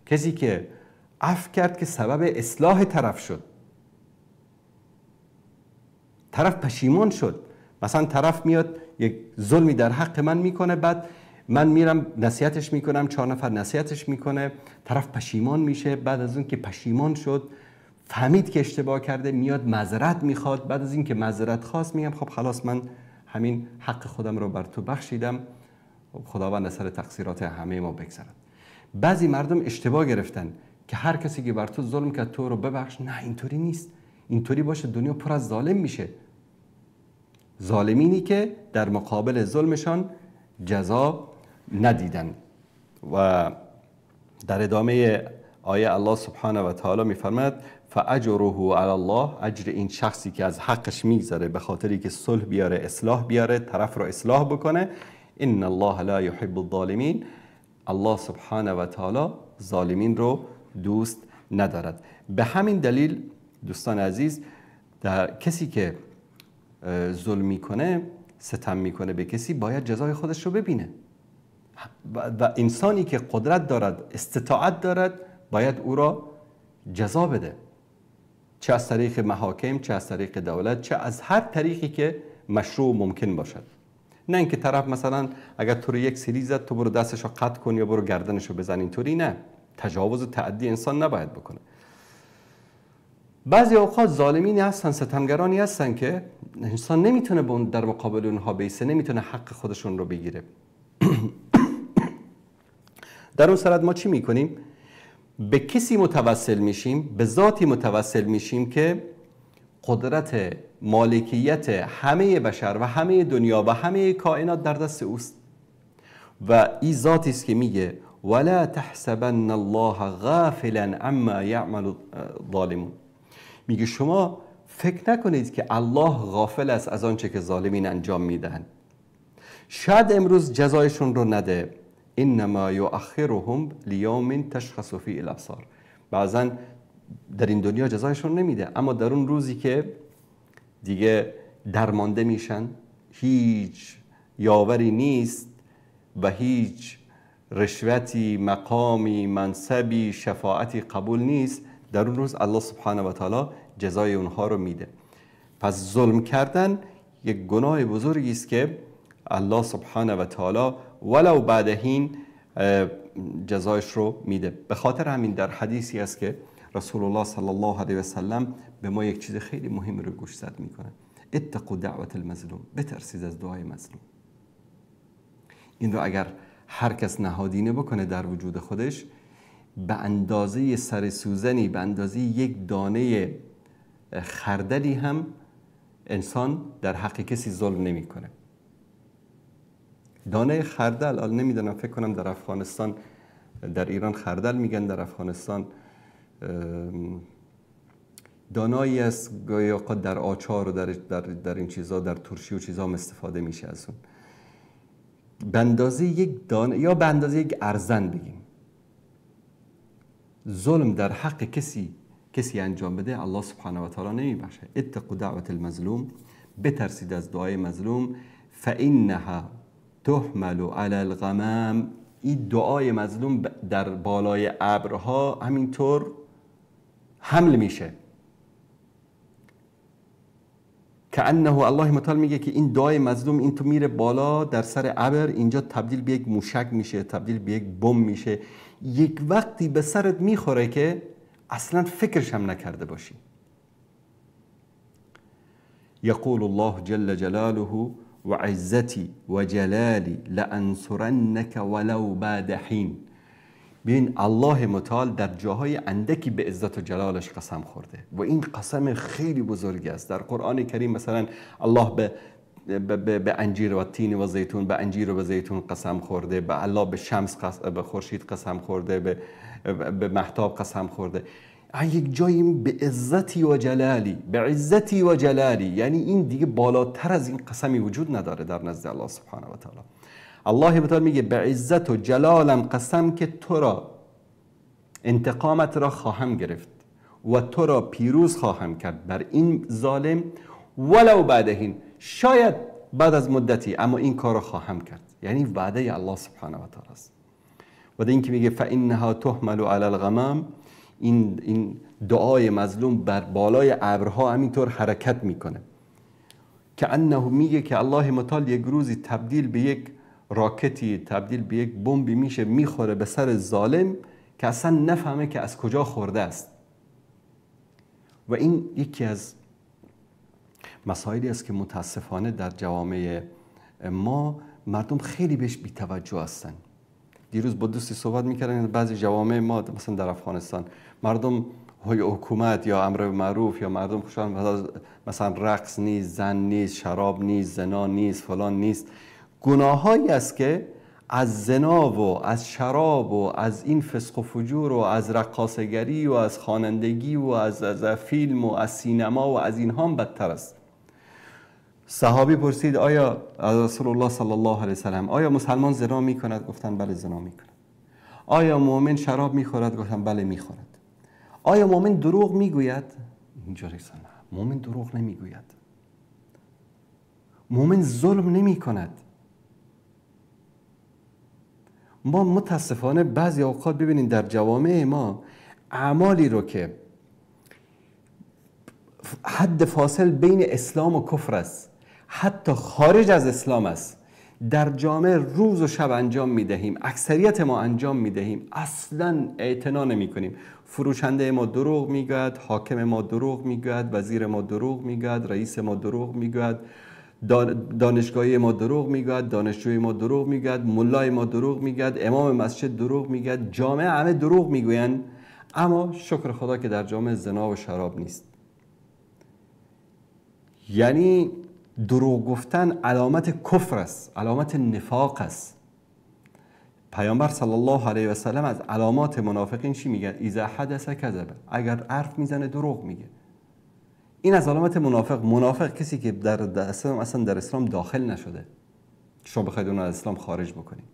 B: کسی که عفو کرد که سبب اصلاح طرف شد، طرف پشیمان شد. مثلا طرف میاد یک ظلمی در حق من میکنه، بعد من میرم نصیحتش میکنم، 4 نفر نصیحتش میکنه، طرف پشیمان میشه. بعد از اون که پشیمان شد، فهمید که اشتباه کرده، میاد معذرت میخواد. بعد از این که معذرت خواست، میگم خب خلاص من همین حق خودم رو بر تو بخشیدم، خداوند از سر تقصیرات همه ما بگذرد. بعضی مردم اشتباه گرفتن که هر کسی که بر تو ظلم کرد تو رو ببخش. نه، اینطوری نیست. اینطوری باشه دنیا پر از ظالم میشه، ظالمینی که در مقابل ظلمشان جزا ندیدن. و در ادامه آیه الله سبحانه و تعالی میفرماید فاجره علی الله، اجر این شخصی که از حقش میگذره به خاطری که صلح بیاره، اصلاح بیاره، طرف رو اصلاح بکنه، ان الله لا یحب الظالمین، الله سبحانه و تعالی ظالمین رو دوست ندارد. به همین دلیل دوستان عزیز، در کسی که ظلم میکنه، ستم میکنه به کسی، باید جزای خودش رو ببینه و انسانی که قدرت دارد، استطاعت دارد، باید او را جزا بده، چه از طریق محاکم، چه از طریق دولت، چه از هر طریقی که مشروع ممکن باشد. نه اینکه طرف مثلا اگر تو رو یک سری زد تو برو دستش رو قطع کن یا برو گردنش رو بزن، اینطوری نه. تجاوز و تعدی انسان نباید بکنه. بعضی اوقات ظالمینی هستن، ستمگرانی هستن که انسان نمیتونه در مقابل اونها بیسته، نمیتونه حق خودشون رو بگیره. در اون صورت ما چی میکنیم؟ به کسی متوسل میشیم، به ذاتی متوسل میشیم که قدرت مالکیت همه بشر و همه دنیا و همه کائنات در دست اوست. و این ذاتی است که میگه ولا تحسبن الله غافلا عما یعمل الظالمون. میگه شما فکر نکنید که الله غافل است از آنچه که ظالمین انجام میدهند. شاید امروز جزایشون رو نده، انما یؤخرهم لیوم تشخص فیه الابصار. بعضا در این دنیا جزایشون نمیده، اما در اون روزی که دیگه درمانده میشن، هیچ یاوری نیست و هیچ رشوتی، مقامی، منصبی، شفاعتی قبول نیست، در اون روز الله سبحانه و تعالی جزای اونها رو میده. پس ظلم کردن یک گناه بزرگی است که الله سبحانه و تعالی ولو بعد حین جزایش رو میده. به خاطر همین در حدیثی است که رسول الله صلی الله علیه و سلم به ما یک چیز خیلی مهم رو گوشزد میکنه: اتقوا دعوت المظلوم، بترسید از دعای مظلوم. این رو اگر هر کس نهادینه بکنه در وجود خودش، به اندازه سر سوزنی، به اندازه یک دانه خردلی هم انسان در حق کسی ظلم نمیکنه. دانه خردل، نمیدونم، فکر کنم در افغانستان، در ایران خردل میگن، در افغانستان دانایی است گاهی اوقات در آچار و در این چیزا، در ترشی و چیزا هم استفاده میشه از اون. به اندازه یک دانه یا به اندازه یک ارزن بگیم، ظلم در حق کسی انجام بده، الله سبحانه و تعالی نمیبخشه. اتقوا دعوت المظلوم، بترسید از دعای مظلوم. فانها تحمل علی الغمام، این دعای مظلوم در بالای ابرها همینطور حمل میشه. کأنه، الله متعال میگه که این دعای مظلوم این تو میره بالا در سر ابر، اینجا تبدیل به یک موشک میشه، تبدیل به یک بمب میشه، یک وقتی به سرت میخوره که اصلا فکرش هم نکرده باشی. یقول الله جل جلاله وعزتی وجلالی لانصرنک ولو بعد حین. ببین الله متعال در جاهای اندکی به عزت و جلالش قسم خورده و این قسم خیلی بزرگی است. در قرآن کریم مثلا الله به انجیر و تین و زیتون، به انجیر و زیتون قسم خورده، به الله به شمس قسم، به خورشید قسم خورده، به مهتاب قسم خورده. یک جایی به عزتی و جلالی، به عزتی و جلالی، یعنی این دیگه بالاتر از این قسمی وجود نداره در نزد الله سبحانه و تعالی. الله متعال میگه به عزت و جلالم قسم که تو را، انتقامت را خواهم گرفت و تو را پیروز خواهم کرد بر این ظالم، ولو بعد حین، شاید بعد از مدتی، اما این کار را خواهم کرد. یعنی وعده الله سبحانه و تعالی است. و این که میگه فانها تحمل علی الغمام، این دعای مظلوم بر بالای ابرها همینطور حرکت میکنه. که انه میگه که الله متعال یک روزی تبدیل به یک راکتی، تبدیل به یک بمبی میشه، میخوره به سر ظالم که اصلا نفهمه که از کجا خورده است. و این یکی از مسائلی است که متاسفانه در جوامع ما مردم خیلی بهش بی‌توجه هستن. دیروز با دوستی صحبت میکردن، بعضی جوامع ما مثلا در افغانستان مردم حکومت یا امر به معروف یا مردم خوشحال، مثلا رقص نیست، زن نیست، شراب نیست، زنا نیست، فلان نیست، گناهایی است که از زنا و از شراب و از این فسق و فجور و از رقاصگری و از خوانندگی و از فیلم و از سینما و از اینها هم بدتر است. صحابی پرسید آیا از رسول الله صلی الله علیه وسلم آیا مسلمان زنا میکند؟ گفتن بله زنا میکند. آیا مؤمن شراب میخورد؟ گفتن بله میخورد. آیا مؤمن دروغ میگوید؟ اینجا نه، مؤمن دروغ نمیگوید. مؤمن ظلم نمیکند. ما متاسفانه بعضی اوقات ببینید در جوامع ما اعمالی رو که حد فاصل بین اسلام و کفر است، حتی خارج از اسلام است، در جامعه روز و شب انجام میدهیم، اکثریت ما انجام میدهیم، اصلا اعتنا نمی کنیم. فروشنده ما دروغ میگوید، حاکم ما دروغ میگوید، وزیر ما دروغ میگوید، رئیس ما دروغ میگوید، دانشگاهی ما دروغ میگوید، دانشجوی ما دروغ میگوید، ملای ما دروغ میگوید، امام مسجد دروغ میگوید، جامعه همه دروغ میگویند. اما شکر خدا که در جامعه زنا و شراب نیست. یعنی دروغ گفتن علامت کفر است، علامت نفاق است. پیامبر صلی الله علیه و سلم از علامات منافقین چی میگه؟ اذا حدث کذب، اگر حرف میزنه دروغ میگه. این از علامت منافق. منافق کسی که در اسلام اصلا در اسلام داخل نشده، شما بخواید اون از اسلام خارج بکنید.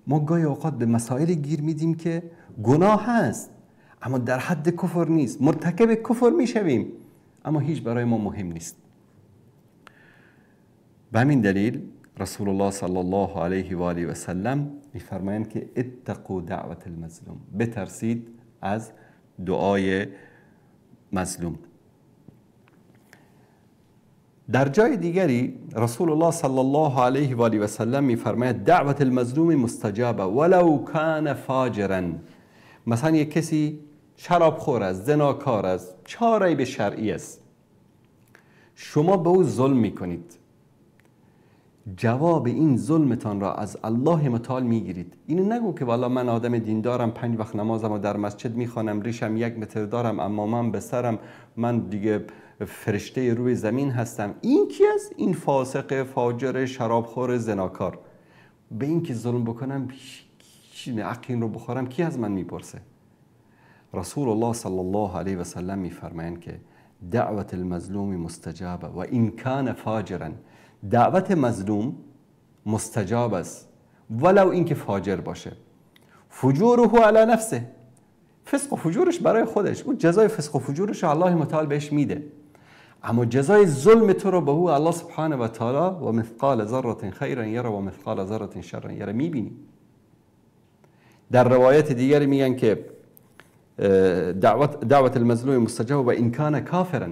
B: ما گاهی اوقات به مسائل گیر میدیم که گناه هست اما در حد کفر نیست، مرتکب کفر میشویم اما هیچ برای ما مهم نیست. به همین دلیل رسول الله صلی الله علیه و آله و سلم میفرمایند که اتقوا دعوت المظلوم، بترسید از دعای مظلوم. در جای دیگری رسول الله صلی الله علیه و آله و سلم میفرماید دعوت المظلوم مستجابه ولو کان فاجرا. مثلا یک کسی شراب خور است، زناکار است، چاره به شرعی است، شما به او ظلم میکنید، جواب این ظلمتان را از الله متعال میگیرید. اینو نگو که والا من آدم دیندارم، 5 وقت نمازم و در مسجد میخوانم، ریشم 1 متر دارم، امامم به سرم، من دیگه فرشته روی زمین هستم. این کی است؟ این فاسق، فاجر، شرابخور، زناکار. به این که ظلم بکنم، عقل رو بخورم، کی از من میپرسه؟ رسول الله صلی الله علیه و سلم میفرمایند که دعوت المظلوم مستجابه و این کان فاجرا. دعوت مظلوم مستجاب است ولو اینکه فاجر باشه. فجوره علی نفسه، فسق و فجورش برای خودش، اون جزای فسق و فجورش الله متعال بهش میده، اما جزای ظلم تو رو به او الله سبحانه و تعالی و مثقال ذره خیرا یره و مثقال ذره شرا یره میبینی. در روایت دیگری میگن که دعوت المظلوم مستجاب و این کان کافرا،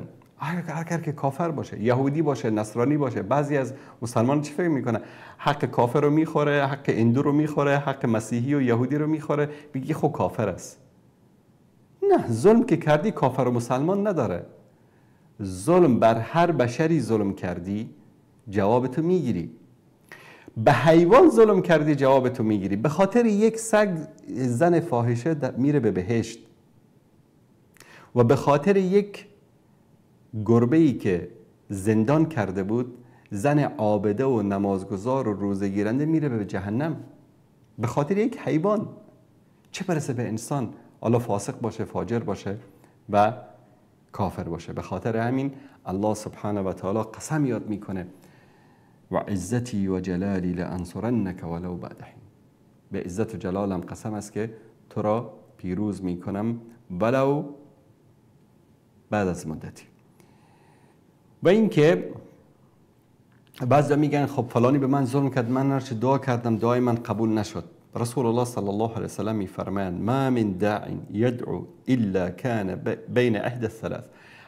B: اگر که کافر باشه، یهودی باشه، نصرانی باشه. بعضی از مسلمان چی فکر میکنه؟ حق کافر رو میخوره، حق هندو رو میخوره، حق مسیحی و یهودی رو میخوره، میگه خب کافر است. نه، ظلم که کردی کافر و مسلمان نداره. ظلم بر هر بشری ظلم کردی جواب تو میگیری. به حیوان ظلم کردی جواب تو میگیری. به خاطر یک سگ زن فاحشه میره به بهشت و به خاطر یک گربه‌ای که زندان کرده بود زن عابده و نمازگزار و روزه گیرنده میره به جهنم. به خاطر یک حیوان، چه برسه به انسان، حالا فاسق باشه، فاجر باشه و کافر باشه. به خاطر همین الله سبحانه و تعالی قسم یاد میکنه و عزتی و جلالی لانصرنک ولو بعد حین. به عزت و جلالم قسم است که تو را پیروز میکنم ولو بعد از مدتی. و اینکه بعضی میگن خب فلانی به من ظلم کرد، من هرچه دعا کردم دعای من قبول نشد. رسول الله صلی الله علیه وسلم میفرمایند ما من داع یدعو الا کان بین احدى الثلاث.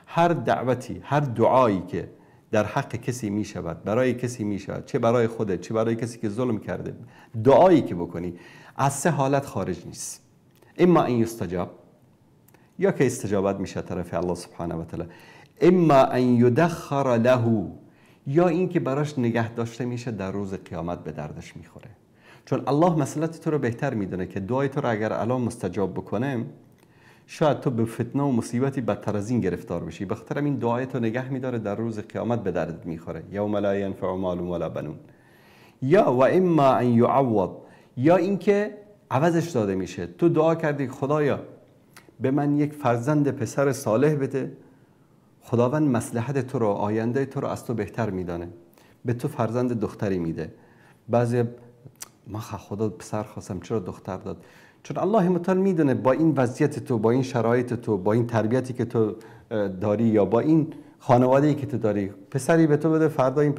B: هر دعوتی، هر دعایی که در حق کسی میشود، برای کسی میشود، چه برای خودت چه برای کسی که ظلم کرده، دعایی که بکنی از 3 حالت خارج نیست. اما ان یستجاب، یا که استجابت میشه طرف الله سبحانه و تعالی، اما ان یدخر له، یا اینکه براش نگه داشته میشه در روز قیامت به دردش میخوره. چون الله مسئلت تو رو بهتر میدونه که دعای تو رو اگر الان مستجاب بکنه شاید تو به فتنه و مصیبتی بدتر از این گرفتار بشی. به خاطر این دعای تو نگه میداره، در روز قیامت به دردت میخوره. یوم لا ینفع مال ولا بنون. یا و اما ان یعوض، یا اینکه عوضش داده میشه. تو دعا کردی خدایا به من یک فرزند پسر صالح بده، خداوند مصلحت تو رو، آینده تو رو از تو بهتر میدانه، به تو فرزند دختری میده. بعضی ما خدا پسر خواستم چرا دختر داد؟ چون الله متعال میدونه با این وضعیت تو، با این شرایط تو، با این تربیتی که تو داری یا با این خانواده‌ای که تو داری، پسری به تو بده، فردا این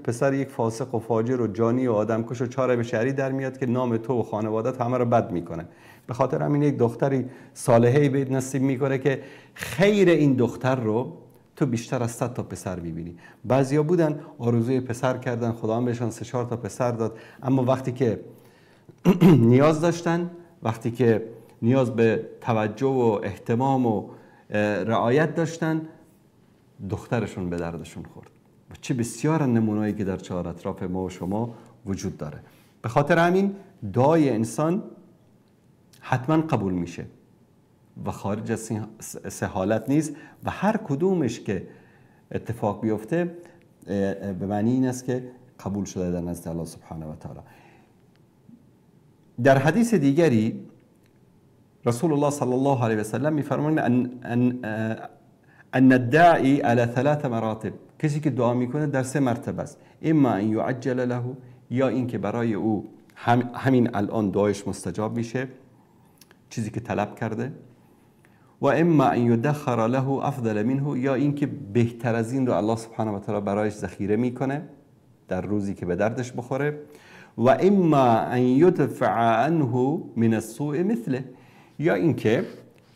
B: پسر یک فاسق و فاجر و جانی و آدمکش و چاره به شهری در میاد که نام تو و خانوادت همه رو بد میکنه. به خاطر همین یک دختری صالحه‌ای بهت نصیب میکنه که خیر این دختر رو تو بیشتر از 100 تا پسر میبینی. بعضیا بودن آرزوی پسر کردن، خدا هم بهشان 3-4 تا پسر داد، اما وقتی که نیاز داشتن، وقتی که نیاز به توجه و اهتمام و رعایت داشتن، دخترشون به دردشون خورد. و چه بسیار نمونه‌ای که در چهار اطراف ما و شما وجود داره. به خاطر همین دعای انسان حتما قبول میشه و خارج از سه حالت نیست و هر کدومش که اتفاق بیفته به معنی این است که قبول شده در نزد الله سبحانه و تعالی. در حدیث دیگری رسول الله صلی الله علیه و سلم میفرمایند ان الداعی على ثلاث مراتب، کسی که دعا میکنه در سه مرتبه است، اما ان یعجل له، یا اینکه برای او همین الان دعایش مستجاب میشه، چیزی که طلب کرده، و اما ان یدخر له افضل منه، یا اینکه بهتر از این رو الله سبحانه و تعالی برایش ذخیره میکنه در روزی که به دردش بخوره، و اما ان یدفع عنه من السوء مثله، یا اینکه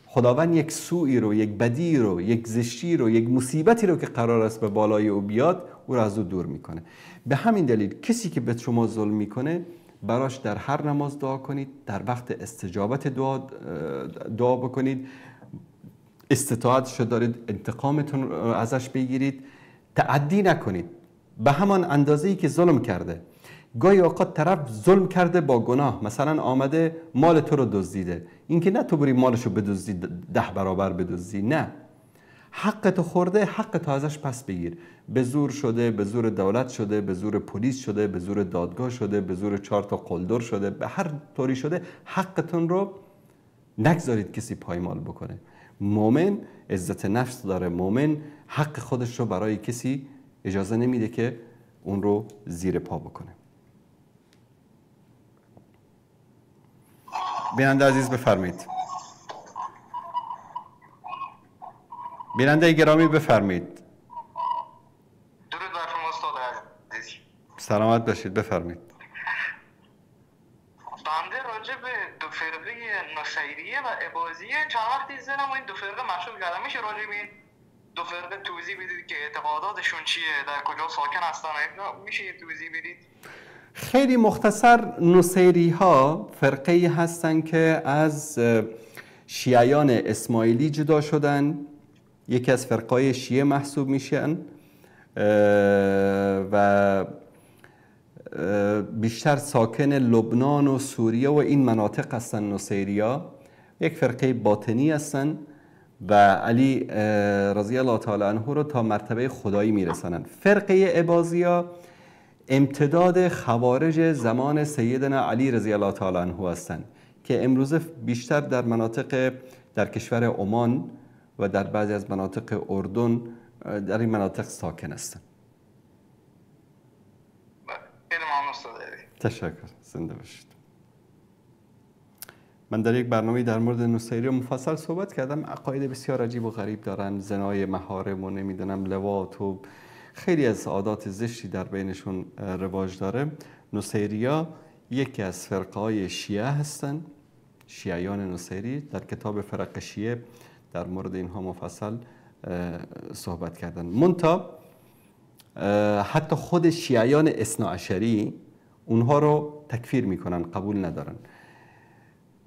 B: خداوند یک سوئی رو، یک بدی رو، یک زشتی رو، یک مصیبتی رو که قرار است به بالای او بیاد، او رو از او دور میکنه. به همین دلیل کسی که به شما ظلم میکنه براش در هر نماز دعا کنید، در وقت استجابت دعا بکنید، استطاعتش دارید انتقامتون رو ازش بگیرید، تعدی نکنید به همان اندازه‌ای که ظلم کرده. گاهی اوقات طرف ظلم کرده با گناه، مثلا آمده مال تو رو دزدیده، اینکه نه تو بری مالشو بدزدی 10 برابر بدزدی، نه، حق تو خورده، حق تو ازش پس بگیر. به زور شده، به زور دولت شده، به زور پلیس شده، به زور دادگاه شده، به زور 4 تا قلدر شده، به هر طوری شده، حقتون رو نگذارید کسی پایمال بکنه. مؤمن عزت نفس داره، مؤمن حق خودش رو برای کسی اجازه نمیده که اون رو زیر پا بکنه. بیننده عزیز بفرمایید. بیننده گرامی بفرمایید.
C: درود بر شما استاد عزیز.
B: سلامت باشید، بفرمایید.
C: بنده راجع به دو فرقه نصیریه و اباضیه چند وقتی زنم و این دو فرقه مشغول کردم. میشه راجع به این دو فرقه توضیح بدید که اعتقاداتشون چیه، در کجا ساکن هستن؟ میشه یه توضیح بدید؟
B: خیلی مختصر، نصیری ها فرقه هستن که از شیعیان اسماعیلی جدا شدن، یکی از فرقای شیعه محسوب میشن و بیشتر ساکن لبنان و سوریه و این مناطق هستن. نصیریا یک فرقه باطنی هستن و علی رضی الله تعالی عنه رو تا مرتبه خدایی میرسنن. فرقه اباضیا امتداد خوارج زمان سیدنا علی رضی الله تعالی عنه هستند که امروزه بیشتر در مناطق در کشور عمان و در بعضی از مناطق اردن در این مناطق ساکن هستند. تشکر، زنده باشید. من در یک برنامه در مورد نصیری مفصل صحبت کردم. عقاید بسیار عجیب و غریب دارن، زنای محارم و نمیدونم لواط و خیلی از عادات زشتی در بینشون رواج داره. نصیریا یکی از فرقه‌های شیعه هستند، شیعیان نصیری. در کتاب فرق شیعه در مورد اینها مفصل صحبت کردن. منتها حتی خود شیعیان اثناعشری اونها رو تکفیر میکنن، قبول ندارن.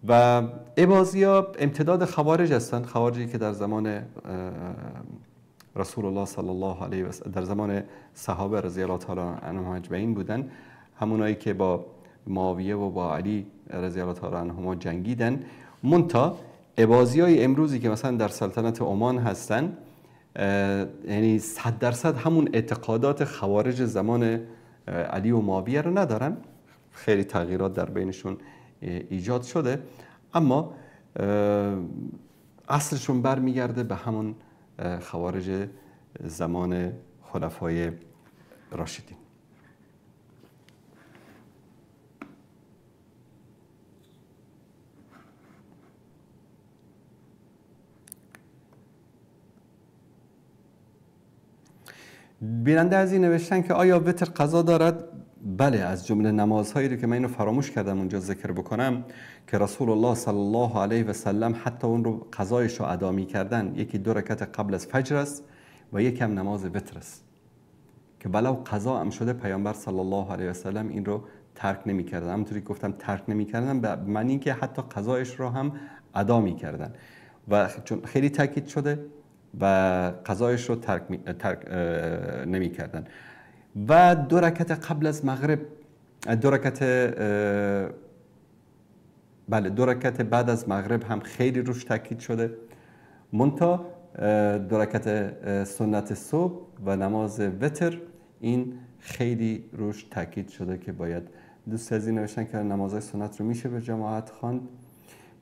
B: و اباضیا امتداد خوارج هستند، خوارجی که در زمان رسول الله صلی الله علیه و در زمان صحابه رضی الله تعالی عنهم اجمعین بودن، همونایی که با معاویه و با علی رضی الله تعالی عنهما جنگیدن. منتها اباضیای امروزی که مثلا در سلطنت عمان هستن، یعنی 100% همون اعتقادات خوارج زمان علی و معاویه رو ندارن، خیلی تغییرات در بینشون ایجاد شده، اما اصلشون برمیگرده به همون خوارج زمان خلفای راشدین. بیننده از این نوشتن که آیا وتر قضا دارد؟ بله، از جمله نمازهایی رو که من اینو فراموش کردم اونجا ذکر بکنم که رسول الله صلی الله علیه و سلم حتی اون رو قضایش رو ادا می کردن، یکی 2 رکعت قبل از فجر است و یکی هم نماز وتر است که ولو قضا هم شده پیامبر صلی الله علیه و سلم این رو ترک نمی کردن. همونطوری که گفتم ترک نمی کردن به معنی اینکه حتی قضایش رو هم ادا می کردن و چون خیلی تاکید شده و قضایش رو ترک نمی کردن. و 2 رکعت قبل از مغرب، 2 رکعت بله 2 رکعت بعد از مغرب هم خیلی روش تاکید شده، منتها 2 رکعت سنت صبح و نماز وتر این خیلی روش تاکید شده که باید. دوست عزیز نوشتن که نمازهای سنت رو میشه به جماعت خواند.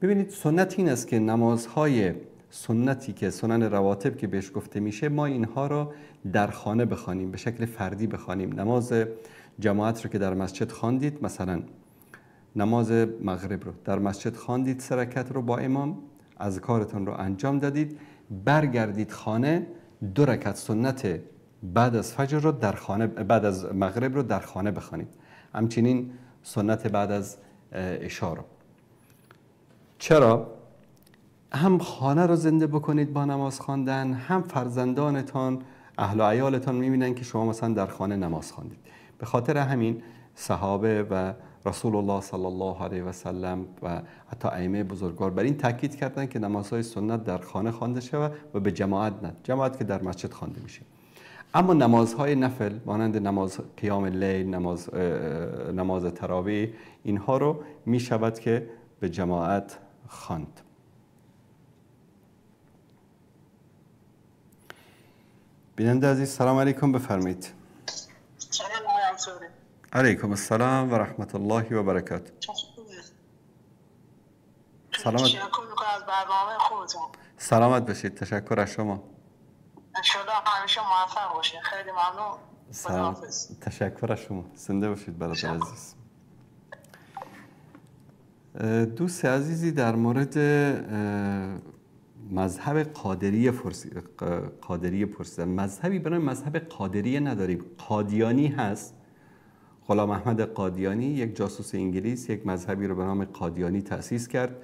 B: ببینید سنت این است که نمازهای سنتی که سنن رواتب که بهش گفته میشه، ما اینها رو در خانه بخوانیم، به شکل فردی بخوانیم. نماز جماعت رو که در مسجد خواندید، مثلا نماز مغرب رو در مسجد خواندید، 3 رکعت رو با امام، اذکارتون رو انجام دادید، برگردید خانه، 2 رکعت سنت بعد از فجر رو در خانه، بعد از مغرب رو در خانه بخوانید. همچنین سنت بعد از عشا رو. چرا؟ هم خانه رو زنده بکنید با نماز خواندن، هم فرزندانتان، اهل و عیالتان میبینن که شما مثلا در خانه نماز خواندید. به خاطر همین صحابه و رسول الله صلی الله علیه و سلم و حتی ائمه بزرگوار بر این تاکید کردن که نمازهای سنت در خانه خوانده شود و به جماعت نه، جماعت که در مسجد خوانده میشه. اما نمازهای نفل مانند نماز قیام لیل، نماز تراویح، اینها رو میشود که به جماعت خواند. بیننده عزیز سلام علیکم، بفرمایید. علیکم السلام و رحمت الله و برکاته. سلامت.
C: از برنامه خودتون.
B: سلامت باشید، تشکر از شما.
C: انشالله همیشه موفق باشین. خیلی ممنون.
B: سلام. تشکر از شما. زنده باشید برادر عزیز. دوست عزیزی در مورد مذهب قادریه پرسیدن. مذهبی برای مذهب قادریه نداریم، قادیانی هست. غلام احمد قادیانی یک جاسوس انگلیس یک مذهبی رو به نام قادیانی تأسیس کرد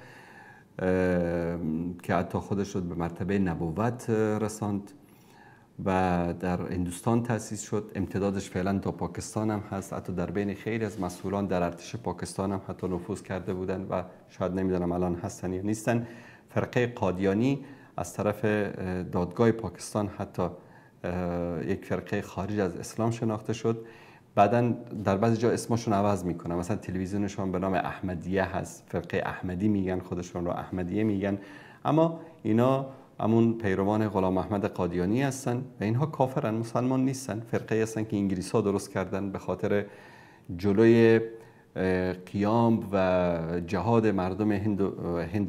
B: که حتی خودش رو به مرتبه نبوت رساند و در هندوستان تأسیس شد. امتدادش فعلا تا پاکستان هم هست، حتی در بین خیلی از مسئولان در ارتش پاکستان هم حتی نفوذ کرده بودن و شاید نمیدونم الان هستن یا نیستن. فرقه قادیانی از طرف دادگاه پاکستان حتی یک فرقه خارج از اسلام شناخته شد. بعداً در بعضی جا اسمشون عوض میکنن، مثلا تلویزیونشون به نام احمدیه هست، فرقه احمدی میگن، خودشون رو احمدیه میگن، اما اینا همون پیروان غلام احمد قادیانی هستن و اینها کافرن، مسلمان نیستن. فرقه هستن که انگلیس ها درست کردن به خاطر جلوی قیام و جهاد مردم هند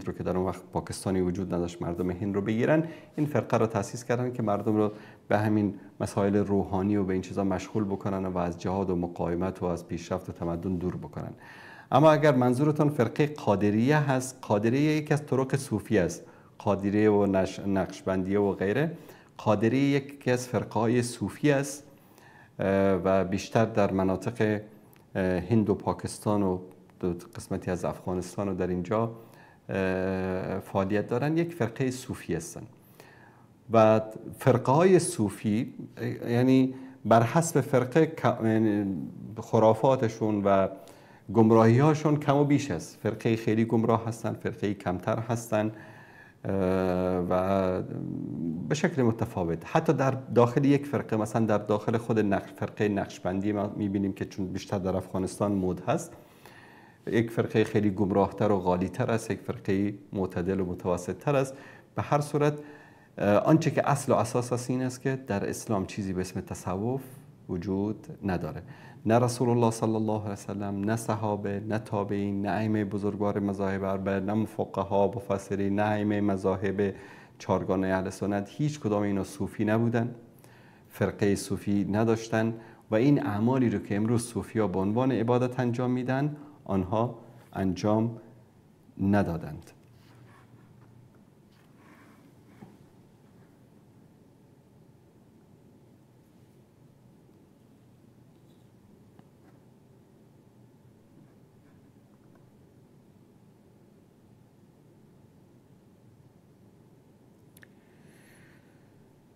B: رو که در اون وقت پاکستانی وجود نداشت، مردم هند رو بگیرن. این فرقه رو تأسیس کردن که مردم رو به همین مسائل روحانی و به این چیزا مشغول بکنن و از جهاد و مقاومت و از پیشرفت و تمدن دور بکنن. اما اگر منظورتون فرقه قادریه هست، قادریه یکی از طرق صوفی است، قادریه و نقشبندیه و غیره. قادریه یکی از فرقه های صوفی است و بیشتر در مناطق هند و پاکستان و قسمتی از افغانستان و در اینجا فعالیت دارن. یک فرقه صوفی هستن و فرقه های صوفی یعنی بر حسب فرقه خرافاتشون و گمراهی هاشون کم و بیش است. فرقه خیلی گمراه هستن، فرقه کمتر هستن و به شکل متفاوت. حتی در داخل یک فرقه، مثلا در داخل خود فرقه نقشبندی ما میبینیم که چون بیشتر در افغانستان مد هست، یک فرقه خیلی گمراهتر و غالیتر است، یک فرقه معتدل و متوسطتر است. به هر صورت آنچه که اصل و اساس است این است که در اسلام چیزی به اسم تصوف وجود نداره. نه رسول الله صلی الله علیه وسلم، نه صحابه، نه تابعین، نه ائمه بزرگوار مذاهب اربعه، نه فقها، مفسرین، نه ائمه مذاهب چارگانه اهل سنت، هیچ کدام اینا صوفی نبودن، فرقه صوفی نداشتن و این اعمالی رو که امروز صوفیا به عنوان عبادت انجام میدن آنها انجام ندادند.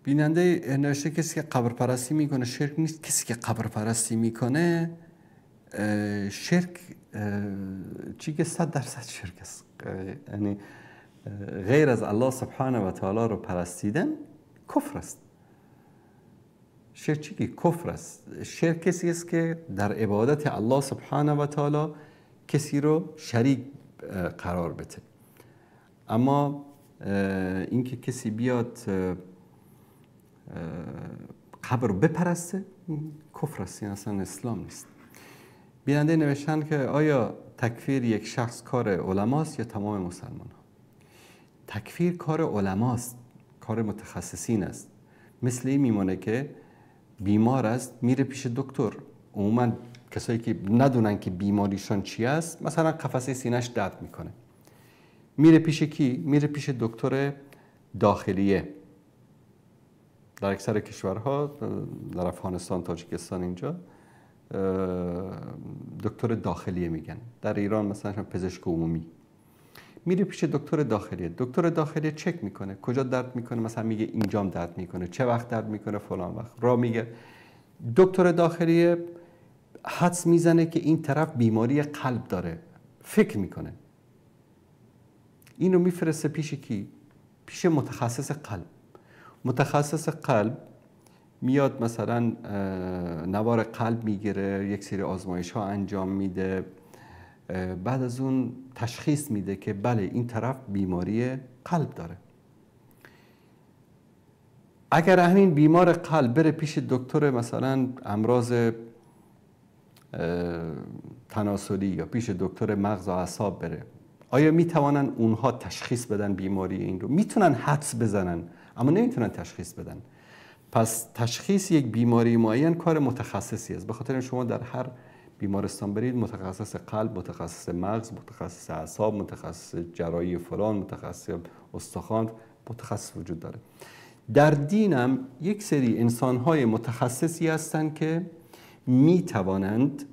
B: بیننده نوشته کسی که قبر پرستی میکنه شرک نیست. کسی که قبر پرستی میکنه شرک چی که 100% شرک است. یعنی غیر از الله سبحانه و تعالی رو پرستیدن کفر است. شرک چی که کفر است. شرک کسی است که در عبادت الله سبحانه و تعالی کسی رو شریک قرار بده. اما اینکه کسی بیاد قبر بپرسته کفر است، اصلا اسلام نیست. بیننده نوشتن که آیا تکفیر یک شخص کار علماست یا تمام مسلمان ها؟ تکفیر کار علماست، کار متخصصین است. مثل این میمونه که بیمار است میره پیش دکتر. عموما کسایی که ندونن که بیماریشان چی است، مثلا قفسه سینه‌اش درد میکنه، میره پیش کی؟ میره پیش دکتر داخلیه. در اکثر کشورها، در افغانستان، تاجیکستان، اینجا دکتر داخلیه میگن. در ایران مثلا پزشک عمومی. میره پیش دکتر داخلیه، دکتر داخلیه چک میکنه کجا درد میکنه، مثلا میگه اینجام درد میکنه، چه وقت درد میکنه، فلان وقت را میگه. دکتر داخلیه حدس میزنه که این طرف بیماری قلب داره، فکر میکنه. اینو میفرسته پیش کی؟ پیش متخصص قلب. متخصص قلب میاد مثلا نوار قلب میگیره، یک سری آزمایش ها انجام میده، بعد از اون تشخیص میده که بله این طرف بیماری قلب داره. اگر همین بیمار قلب بره پیش دکتر مثلا امراض تناسلی یا پیش دکتر مغز و اعصاب بره، آیا میتوانن اونها تشخیص بدن بیماری این رو؟ میتونن حدس بزنن اما نمیتونن تشخیص بدن. پس تشخیص یک بیماری معین کار متخصصی است. به خاطر شما در هر بیمارستان برید متخصص قلب، متخصص مغز، متخصص اعصاب، متخصص جراحی فلان، متخصص استخوان، متخصص وجود داره. در دینم یک سری انسان‌های متخصصی هستند که میتوانند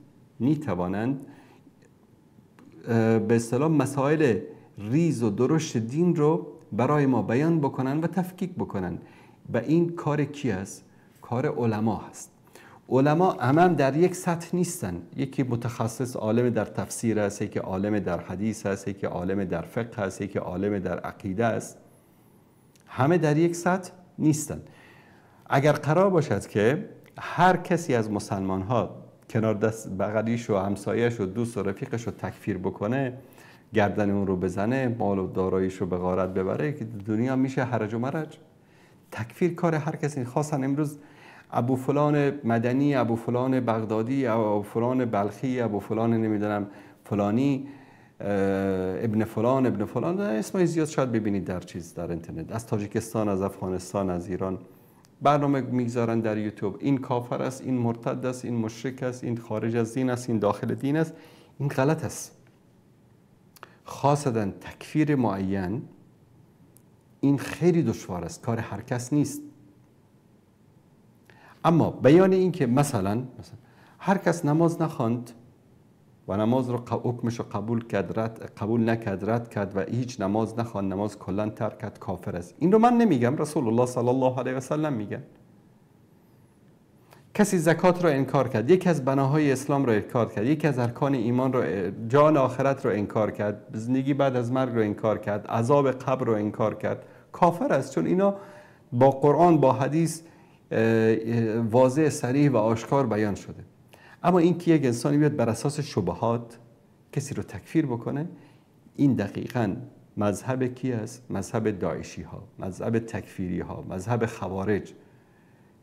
B: به اصطلاح مسائل ریز و درشت دین رو برای ما بیان بکنن و تفکیک بکنن. و این کار کی است؟ کار علما هست. علما هم در یک سطح نیستن. یکی متخصص عالم در تفسیر است، یکی عالم در حدیث است، یکی عالم در فقه است، یکی عالم در عقیده است. همه در یک سطح نیستن. اگر قرار باشد که هر کسی از مسلمان ها کنار دست بغلیش و همسایه‌اش و دوست و رفیقش رو تکفیر بکنه، گردن اون رو بزنه، مال و داراییش رو به غارت ببره، که دنیا میشه هرج و مرج. تکفیر کار هر کسی. خاصا امروز ابو فلان مدنی، ابو فلان بغدادی، ابو فلان بلخی، ابو فلان نمیدونم فلانی، ابن فلان، ابن فلان، اسمای زیاد شاید ببینید در چیز، در اینترنت، از تاجیکستان، از افغانستان، از ایران برنامه میگذارن در یوتیوب. این کافر است، این مرتد است، این مشرک است، این خارج از دین است، این داخل دین است. این غلط است. خاصتا تکفیر معین این خیلی دشوار است، کار هر کس نیست. اما بیان این که مثلا هر کس نماز نخواند و نماز رو حکمش رو قبول کرد، رد قبول نکرد، رد کرد و هیچ نماز نخواند، نماز کلا ترک کرد، کافر است. این رو من نمیگم، رسول الله صلی الله علیه و سلم میگن. کسی زکات رو انکار کرد، یکی از بناهای اسلام رو انکار کرد، یکی از ارکان ایمان رو، جان آخرت رو انکار کرد، زندگی بعد از مرگ رو انکار کرد، عذاب قبر رو انکار کرد، کافر است. چون اینا با قرآن، با حدیث واضح، صریح و آشکار بیان شده. اما این که یک انسانی بیاد بر اساس شبهات کسی رو تکفیر بکنه، این دقیقاً مذهب کی است؟ مذهب داعشی ها، مذهب تکفیری ها، مذهب خوارج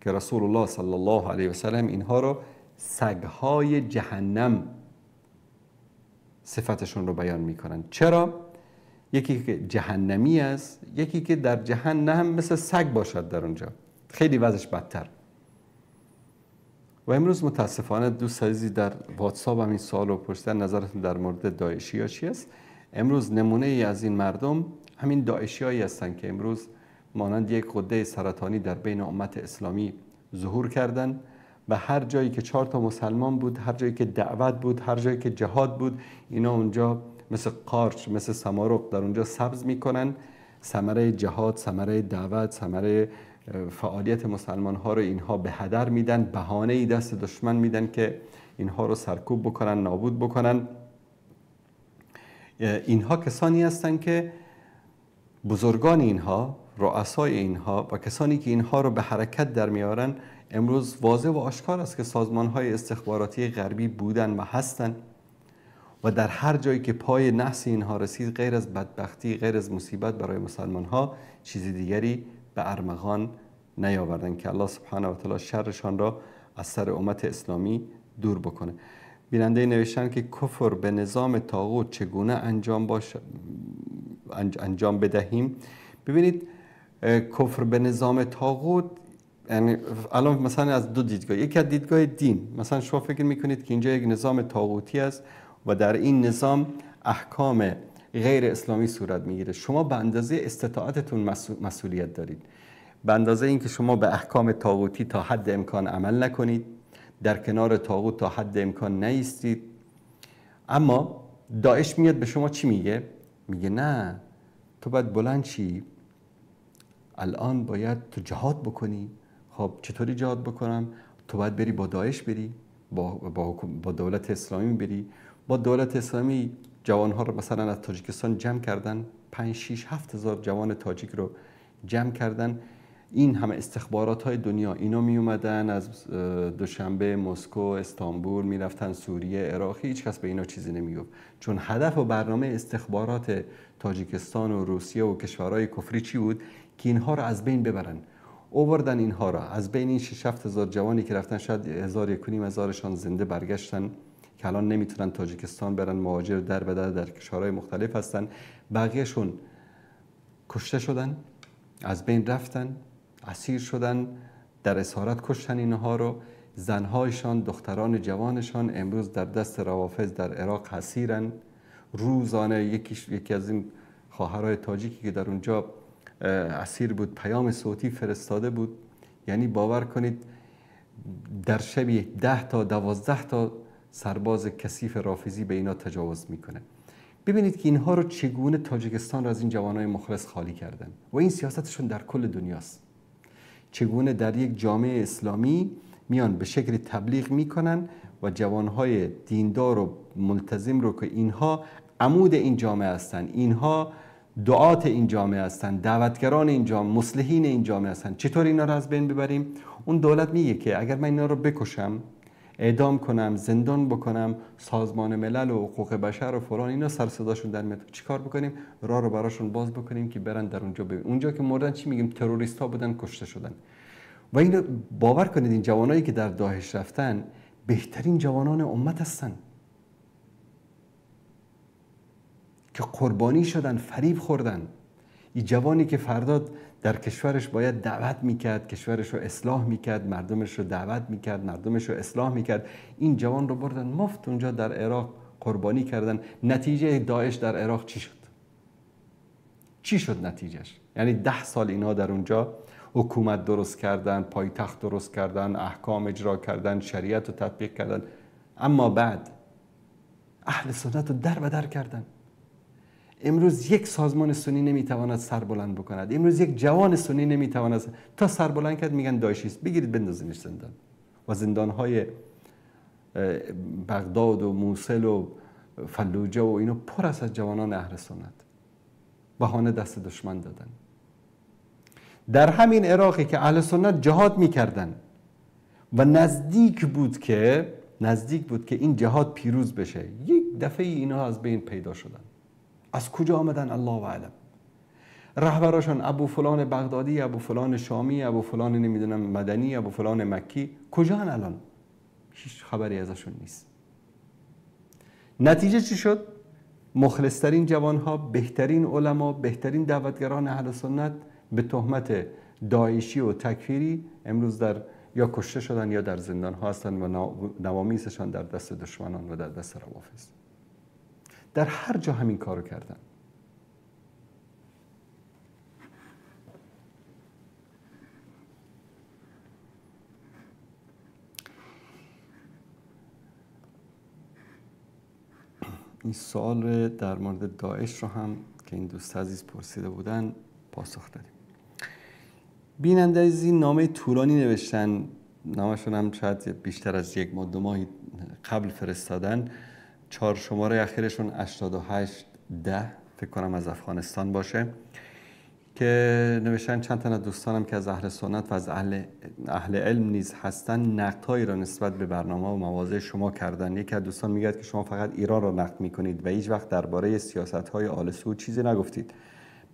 B: که رسول الله صلی الله علیه و سلم اینها رو سگهای جهنم صفتشون رو بیان میکنن. چرا؟ یکی که جهنمی است، یکی که در جهنم مثل سگ باشد در اونجا، خیلی وضعش بدتر. و امروز متاسفانه دوست عزیزی در واتساپ هم این سوال رو پرسیدن، نظرتون در مورد داعشی ها چی است؟ امروز نمونه ای از این مردم همین داعشی هایی هستند که امروز مانند یک غده سرطانی در بین امت اسلامی ظهور کردند و هر جایی که 4 تا مسلمان بود، هر جایی که دعوت بود، هر جایی که جهاد بود، اینا اونجا مثل قارچ، مثل سمارق در اونجا سبز میکنن. ثمره جهاد، ثمره دعوت، ثمره فعالیت مسلمان ها رو اینها به هدر میدن، بهانه ای دست دشمن میدن که اینها رو سرکوب بکنن، نابود بکنن. اینها کسانی هستند که بزرگان اینها، رؤسای اینها و کسانی که اینها رو به حرکت در میارن، امروز واضح و آشکار است که سازمان های استخباراتی غربی بودن و هستن و در هر جایی که پای نحس اینها رسید، غیر از بدبختی، غیر از مصیبت برای مسلمان ها چیز دیگری به ارمغان نیاوردن که الله سبحانه و تعالی شرشان را از سر امت اسلامی دور بکنه. بیننده نوشتن که کفر به نظام طاغوت چگونه انجام بدهیم؟ ببینید، کفر به نظام طاغوت یعنی الان مثلا از دو دیدگاه، یکی از دیدگاه دین، مثلا شما فکر میکنید که اینجا یک نظام طاغوتی است و در این نظام احکام غیر اسلامی صورت میگیره. شما به اندازه استطاعتتون مسئولیت دارید، به اندازه اینکه شما به احکام طاغوتی تا حد امکان عمل نکنید، در کنار طاغوت تا حد امکان نیستید. اما داعش میاد به شما چی میگه؟ میگه نه، تو باید بلند شی، الان باید تو جهاد بکنی. خب چطوری جهاد بکنم؟ تو باید بری با داعش بری، با دولت اسلامی بری. با دولت اسلامی جوانها رو مثلا از تاجیکستان جمع کردن، 5 6 7 هزار جوان تاجیک رو جمع کردن. این همه استخبارات های دنیا اینا می اومدن از دوشنبه، مسکو، استانبول میرفتن سوریه، عراق، هیچ کس به اینا چیزی نمیگفت، چون هدف و برنامه استخبارات تاجیکستان و روسیه و کشورهای کفری چی بود؟ که اینها رو از بین ببرن. اووردن اینها را از بین این 6 7 هزار جوانی که رفتن، شاید 1000 1.5 هزارشان زنده برگشتن که الان نمیتونن تاجیکستان برن، مهاجر در به در در کشورهای مختلف هستن. بقیهشون کشته شدن، از بین رفتن، اسیر شدن، در اسارت کشتن اینها رو. زنهایشان، دختران جوانشان امروز در دست روافض در عراق اسیرن. روزانه یکی از این خواهرای تاجیکی که در اونجا اسیر بود پیام صوتی فرستاده بود. یعنی باور کنید در شبی 10 تا 12 تا سرباز کثیف رافضی به اینا تجاوز میکنه. ببینید که اینها رو چگونه تاجیکستان رو از این جوانای مخلص خالی کردن و این سیاستشون در کل دنیاست. چگونه در یک جامعه اسلامی میان به شکل تبلیغ میکنن و جوانهای دیندار و ملتزم رو که اینها عمود این جامعه هستن، اینها دعات این جامعه هستن، دعوتگران این جامعه، مصلحین این جامعه هستن، چطور اینا رو از بین ببریم؟ اون دولت میگه که اگر من اینا رو بکشم، اعدام کنم، زندان بکنم، سازمان ملل و حقوق بشر و فلان اینا سر صداشون در میاد. چیکار بکنیم؟ راه رو براشون باز بکنیم که برن در اونجا ببین. اونجا که مردن چی میگیم؟ تروریست ها بودن، کشته شدن. و اینو باور کنید این جوانایی که در داعش رفتن بهترین جوانان امت هستن که قربانی شدن، فریب خوردن. این جوانی که فردا در کشورش باید دعوت میکرد، کشورش رو اصلاح میکرد، مردمش رو دعوت میکرد، مردمش رو اصلاح میکرد، این جوان رو بردن مفت اونجا در عراق قربانی کردن. نتیجه داعش در عراق چی شد؟ چی شد نتیجهش؟ یعنی 10 سال اینا در اونجا حکومت درست کردن، پایتخت درست کردن، احکام اجرا کردن، شریعت رو تطبیق کردن، اما بعد اهل سنت رو در به در کردن. امروز یک سازمان سنی نمیتواند سر بلند بکند. امروز یک جوان سنی نمیتواند تا سر بلند کرد میگن داعشی است، بگیرید بندازینش زندان. و زندانهای بغداد و موصل و فلوجه و اینو پر است از جوانان اهل سنت. بهانه دست دشمن دادن. در همین عراقی که اهل سنت جهاد میکردن و نزدیک بود که این جهاد پیروز بشه، یک دفعه اینا از بین پیدا شدن. از کجا آمدن؟ الله اعلم. رهبراشون ابو فلان بغدادی، ابو فلان شامی، ابو فلان نمیدونم مدنی، ابو فلان مکی، کجان الان؟ هیچ خبری ازشون نیست. نتیجه چی شد؟ مخلصترین جوانها، بهترین علما، بهترین دعوتگران اهل سنت به تهمت داعشی و تکفیری امروز در یا کشته شدن یا در زندان ها هستند و نوامیسشان در دست دشمنان و در دست روافض. در هر جا همین کارو کردن. این سوال در مورد داعش رو هم که این دوست عزیز پرسیده بودن پاسخ دادیم. بیننده از این نامه طولانی نوشتن، نامشون هم شاید بیشتر از یک ماه دو ماهی قبل فرستادن. 4 شماره اخیرشون 8810 فکر کنم از افغانستان باشه، که نوشتن چند تن از دوستانم که از اهل سنت و از اهل علم نیز هستن نقدهایی را نسبت به برنامه و مواضع شما کردن. یکی از دوستان میگه که شما فقط ایران را نقد میکنید و هیچ وقت درباره سیاست‌های آل سعود چیزی نگفتید.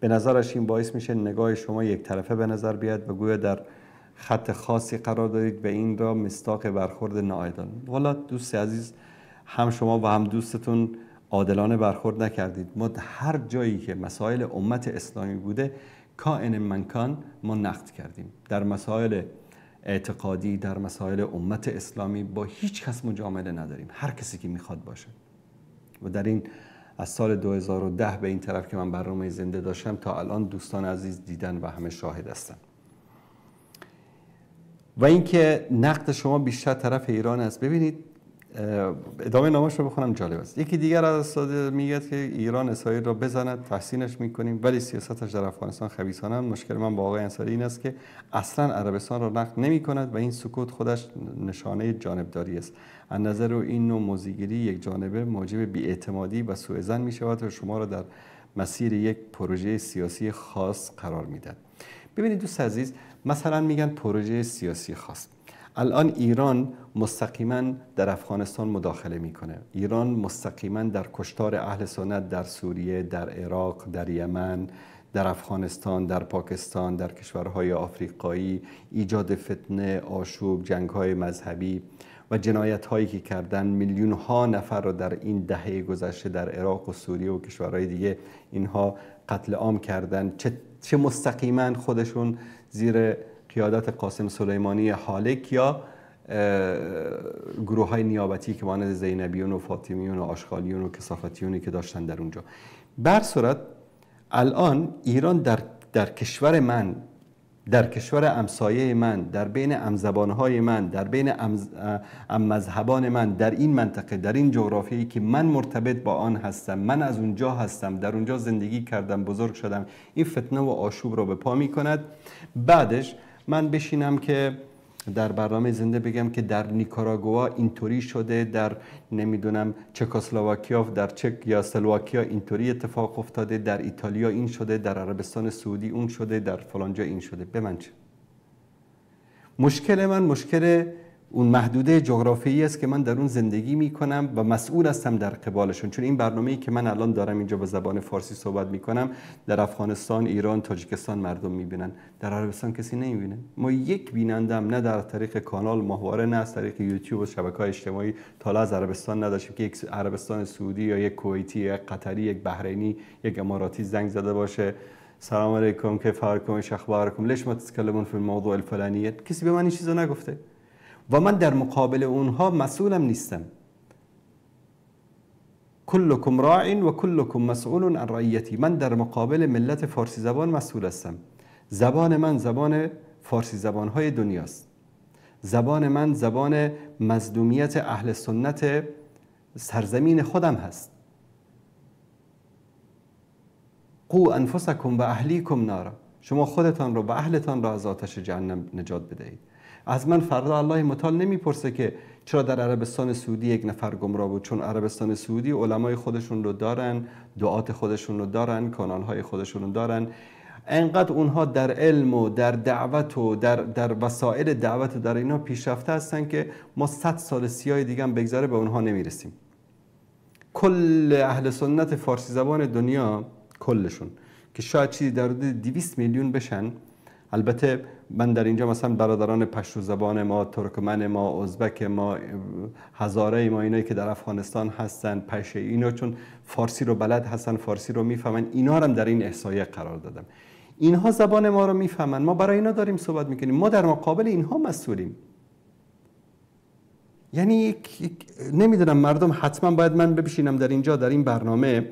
B: به نظرش این باعث میشه نگاه شما یک طرفه به نظر بیاد و گویا در خط خاصی قرار دارید و این را مصداق برخورد ناعادلانه. والا دوست عزیز، هم شما و هم دوستتون عادلانه برخورد نکردید. ما هر جایی که مسائل امت اسلامی بوده کائن منکان ما نقد کردیم. در مسائل اعتقادی، در مسائل امت اسلامی با هیچ کس مجامله نداریم، هر کسی که میخواد باشه. و در این از سال 2010 به این طرف که من برنامه زنده داشتم تا الان دوستان عزیز دیدن و همه شاهد هستن. و اینکه نقد شما بیشتر طرف ایران است. ببینید ادامه نامش رو بخونم، جالب است. یکی دیگر از استاد میگه که ایران اسرائیل را بزند تحسینش میکنیم، ولی سیاستش در افغانستان خبیثانه. مشکل من با آقای انصاری این است که اصلا عربستان را نقد نمیکند و این سکوت خودش نشانه جانبداری است. از نظر او این نوع موضع‌گیری یک جانبه موجب بی‌اعتمادی و سوء ظن میشود و شما را در مسیر یک پروژه سیاسی خاص قرار میدهد. ببینید دوست عزیز، مثلا میگن پروژه سیاسی خاص. الان ایران مستقیما در افغانستان مداخله میکنه. ایران مستقیما در کشتار اهل سنت در سوریه، در عراق، در یمن، در افغانستان، در پاکستان، در کشورهای آفریقایی ایجاد فتنه، آشوب، جنگ‌های مذهبی و جنایت‌هایی که کردن، میلیون‌ها نفر را در این دهه گذشته در عراق و سوریه و کشورهای دیگه اینها قتل عام کردن، چه مستقیما خودشون زیر قیادت قاسم سلیمانی حالک یا گروه های نیابتی که مانند زینبیون و فاطمیون و آشغالیون و کثافتیونی که داشتن در اونجا. بر صورت الان ایران در کشور من، در کشور همسایه من، در بین همزبانهای من، در بین مذهبان من، در این منطقه، در این جغرافیایی که من مرتبط با آن هستم، من از اونجا هستم، در اونجا زندگی کردم، بزرگ شدم، این فتنه و آشوب را به پا می کند. بعدش من بشینم که در برنامه زنده بگم که در نیکاراگوا اینطوری شده، در نمیدونم چکسلواکیا، در چک یا سلواکیا اینطوری اتفاق افتاده، در ایتالیا این شده، در عربستان سعودی اون شده، در فلان جا این شده. به من چه؟ مشکل من مشکل اون محدوده جغرافیایی است که من در اون زندگی میکنم و مسئول هستم در قبالشون. چون این برنامه‌ای که من الان دارم اینجا به زبان فارسی صحبت میکنم در افغانستان، ایران، تاجیکستان مردم میبینن، در عربستان کسی نمیبینه. ما یک بیننده هم نه در طریق کانال ماهواره، نه از طریق یوتیوب و شبکه‌های اجتماعی تا از عربستان نداشتیم که یک عربستان سعودی یا یک کویتی، یک قطری، یک بحرینی، یک اماراتی زنگ زده باشه سلام علیکم، کیف حالکم، ايش اخبارکم، ليش ما تتكلمون في الموضوع الفلاني. کسی به من این چیزو نگفته و من در مقابل اونها مسئولم نیستم. کلکم راع و کلکم مسئول عن رعیتی. من در مقابل ملت فارسی زبان مسئول هستم. زبان من زبان فارسی زبانهای دنیاست. زبان من زبان مظلومیت اهل سنت سرزمین خودم هست. قو انفسکم و اهلیکم نارا. شما خودتان رو و اهلتان را از آتش جهنم نجات بدهید. از من فردا الله متعال نمیپرسه که چرا در عربستان سعودی یک نفر گمراه بود، چون عربستان سعودی علمای خودشون رو دارن، دعات خودشون رو دارن، کانالهای خودشون رو دارن. انقدر اونها در علم و در دعوت و در وسایل دعوت و در اینا پیشرفته هستن که ما 100 سال سیاه دیگه هم بگذره به اونها نمیرسیم. کل اهل سنت فارسی زبان دنیا، کلشون که شاید چیزی در حدود 200 میلیون بشن. البته من در اینجا مثلا برادران پشتو زبان ما، ترکمن ما، ازبک ما، هزاره ما، اینایی که در افغانستان هستن، پشه، اینا چون فارسی رو بلد هستن، فارسی رو میفهمن، اینا رو هم در این احصایه قرار دادم. اینها زبان ما رو میفهمن، ما برای اینا داریم صحبت میکنیم، ما در مقابل اینها مسئولیم. یعنی نمیدونم مردم حتما باید من ببشینم در اینجا در این برنامه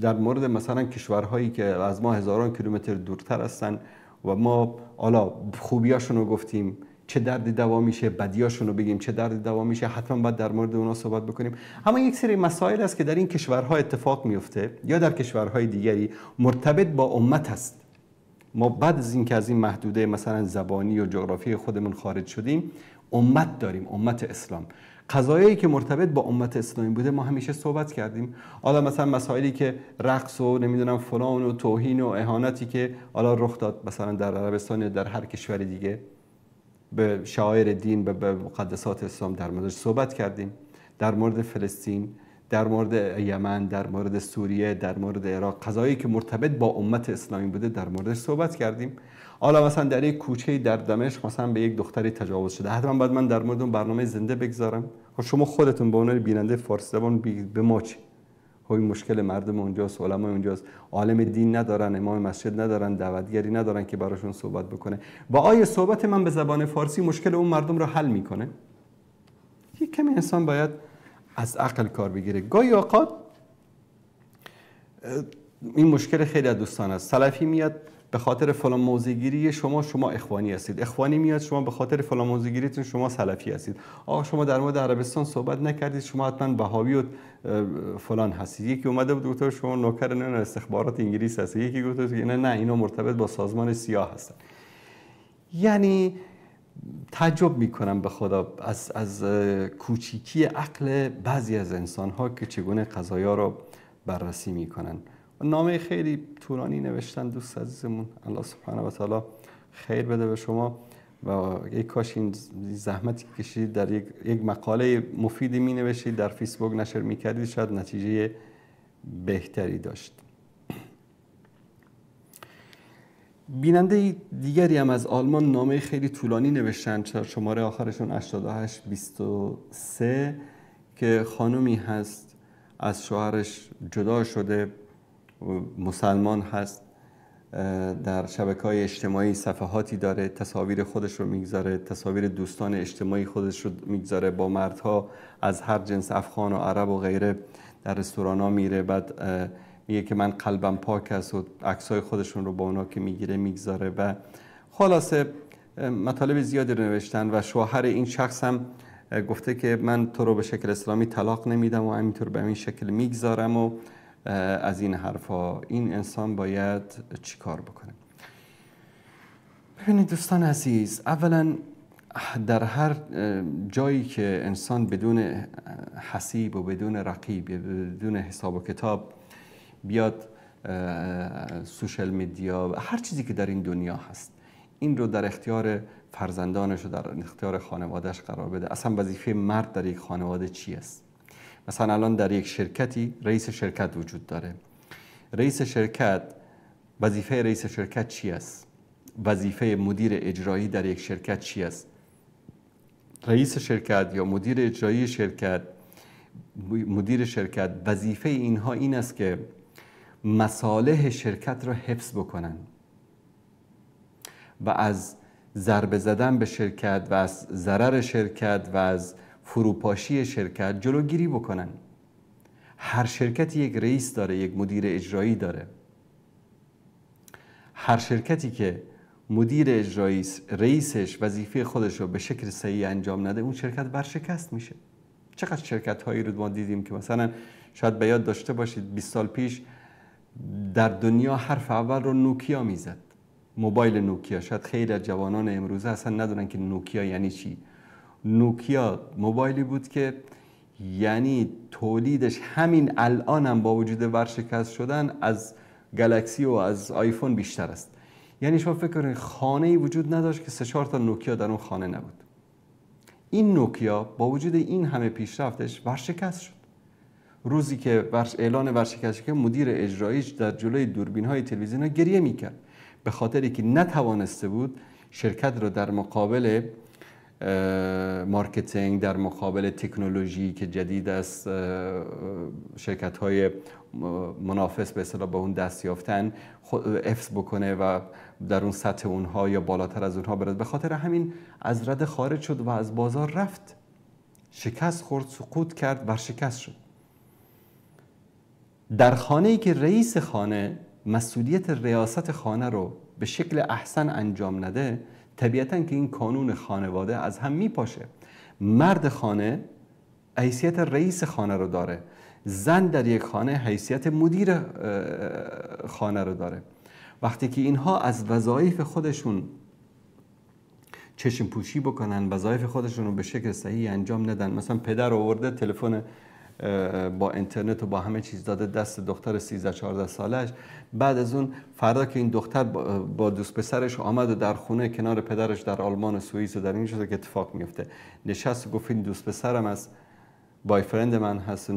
B: در مورد مثلا کشورهایی که از ما هزاران کیلومتر دورتر هستن و ما حالا خوبیاشون رو گفتیم، چه دردی دوا میشه، بدیاشون رو بگیم چه دردی دوا میشه، حتما باید در مورد اونا صحبت بکنیم. اما یک سری مسائل است که در این کشورها اتفاق میفته یا در کشورهای دیگری مرتبط با امت است. ما بعد از اینکه از این محدوده مثلا زبانی و جغرافی خودمون خارج شدیم، امت داریم، امت اسلام. قضایایی که مرتبط با امت اسلامی بوده ما همیشه صحبت کردیم. حالا مثلا مسائلی که رقص و نمیدونم فلان و توهین و اهانتی که حالا رخ داد مثلا در عربستان یا در هر کشور دیگه به شعائر دین، به مقدسات اسلام، در موردش صحبت کردیم. در مورد فلسطین، در مورد یمن، در مورد سوریه، در مورد عراق، قضایی که مرتبط با امت اسلامی بوده در موردش صحبت کردیم. حالا مثلا در یک کوچه در دمشق مثلا به یک دختری تجاوز شده، حتما باید من در مورد اون برنامه زنده بگذارم. خب شما خودتون به عنوان بیننده فارسی زبان به ما چی؟ خب این مشکل مردم اونجاست، علمای اونجاست، عالم دین ندارن، امام مسجد ندارن، دعوتگری ندارن که براشون صحبت بکنه. و آیا صحبت من به زبان فارسی مشکل اون مردم رو حل میکنه؟ یک کمی انسان باید از عقل کار بگیره. گاهی اوقات این مشکل خیلی از دوستان است. سلفی میاد به خاطر فلان موضع‌گیری شما اخوانی هستید، اخوانی میاد شما به خاطر فلان موضع‌گیریتون شما سلفی هستید. آقا شما در مورد عربستان صحبت نکردید، شما حتما وهابی و فلان هستید. یکی اومده بود گفت شما نوکر نه استخبارات انگلیس هستید، یکی گفت نه نه اینا مرتبط با سازمان سیاه هستن. یعنی تعجب میکنم به خدا از کوچیکی عقل بعضی از انسان‌ها که چگونه قضایا رو بررسی میکنن. نامه خیلی طولانی نوشتن دوست عزیزمون، الله سبحانه و تعالی خیر بده به شما و یک کاش این زحمتی که کشیدید در یک مقاله مفیدی می نوشتید در فیسبوک نشر می کردید، شاید نتیجه بهتری داشت. بیننده دیگری هم از آلمان نامه خیلی طولانی نوشتن، شماره آخرشون 8823، که خانومی هست از شوهرش جدا شده، مسلمان هست، در شبکه‌های اجتماعی صفحاتی داره، تصاویر خودش رو میگذاره، تصاویر دوستان اجتماعی خودش رو میگذاره، با مردها از هر جنس افغان و عرب و غیره در رستوران‌ها میره، بعد میگه که من قلبم پاک است و عکس‌های خودشون رو با اونا که میگیره میگذاره و خلاصه مطالب زیادی رو نوشتن. و شوهر این شخص هم گفته که من تو رو به شکل اسلامی طلاق نمیدم و همینطور به همین شکل میگذارم و از این حرفا. این انسان باید چیکار بکنه؟ ببینید دوستان عزیز، اولا در هر جایی که انسان بدون حسیب و بدون رقیب، بدون حساب و کتاب بیاد سوشل میدیا، هر چیزی که در این دنیا هست، این رو در اختیار فرزندانش و در اختیار خانوادهش قرار بده. اصلا وظیفه مرد در یک خانواده چی است؟ مثلا الان در یک شرکتی رئیس شرکت وجود داره. رئیس شرکت، وظیفه رئیس شرکت چی است؟ وظیفه مدیر اجرایی در یک شرکت چی است؟ رئیس شرکت یا مدیر اجرایی شرکت، مدیر شرکت، وظیفه اینها این است که مصالح شرکت را حفظ بکنن و از ضربه زدن به شرکت و از ضرر شرکت و از فروپاشی شرکت جلوگیری بکنن. هر شرکتی یک رئیس داره، یک مدیر اجرایی داره. هر شرکتی که مدیر اجرایی رئیسش وظیفه خودش رو به شکل صحیح انجام نده، اون شرکت ورشکست میشه. چقدر شرکت هایی رو ما دیدیم که مثلا شاید به یاد داشته باشید 20 سال پیش در دنیا حرف اول رو نوکیا میزد، موبایل نوکیا. شاید خیلی از جوانان امروزه اصلا ندونن که نوکیا یعنی چی. نوکیا موبایلی بود که یعنی تولیدش همین الان هم با وجود ورشکست شدن از گلکسی و از آیفون بیشتر است. یعنی شما فکر کنید خانه‌ای وجود نداشت که 3-4 تا نوکیا در اون خانه نبود. این نوکیا با وجود این همه پیشرفتش ورشکست شد. روزی که اعلان ورشکستگی که مدیر اجراییش در جلوی دوربین‌های تلویزیون گریه میکرد، به خاطری که نتوانسته بود شرکت رو در مقابل marketing، در مقابل تکنولوژی که جدید است، شرکت‌های منافس به اصطلاح به اون دست یافتن، حفظ بکنه و در اون سطح اونها یا بالاتر از اونها برد. به خاطر همین از رده خارج شد و از بازار رفت، شکست خورد، سقوط کرد، ورشکست شد. در خانه‌ای که رئیس خانه مسئولیت ریاست خانه رو به شکل احسن انجام نده، طبیعتاً که این کانون خانواده از هم میپاشه. مرد خانه حیثیت رئیس خانه رو داره، زن در یک خانه حیثیت مدیر خانه رو داره. وقتی که اینها از وظایف خودشون چشم پوشی بکنن، وظایف خودشون رو به شکل صحیح انجام ندن، مثلا پدر آورده تلفن با اینترنت و با همه چیز داده دست دختر 13-14 سالش، بعد از اون فردا که این دختر با دوست پسرش آمد و در خونه کنار پدرش در آلمان و سوئیس و در این چیزا که اتفاق میفته نشست و گفت این دوست پسرم است، boyfriend من هست و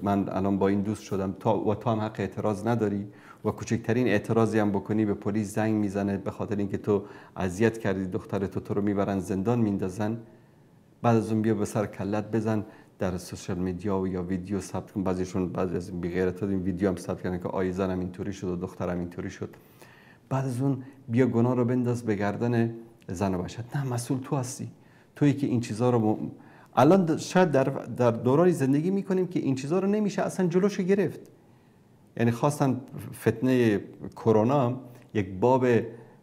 B: من الان با این دوست شدم، تا هم حق اعتراض نداری و کوچکترین اعتراضی هم بکنی به پلیس زنگ میزنه، به خاطر اینکه تو اذیت کردی دختر تو رو میبرن زندان میندازن. بعد از اون بیا به سر کلت بزن در social media و یا ویدیو ثبت کن. بعضی از این بی‌غیرتا این ویدیو هم ثبت کردن که آی زنم اینطوری شد و دخترم اینطوری شد. بعد از اون بیا گناه رو بنداز به گردن زن و بچه. نه، مسئول تو هستی، تویی که این چیزا رو الان شاید در دورانی زندگی میکنیم که این چیزا رو نمیشه اصلا جلوشو گرفت. یعنی خواستن فتنه کرونا یک باب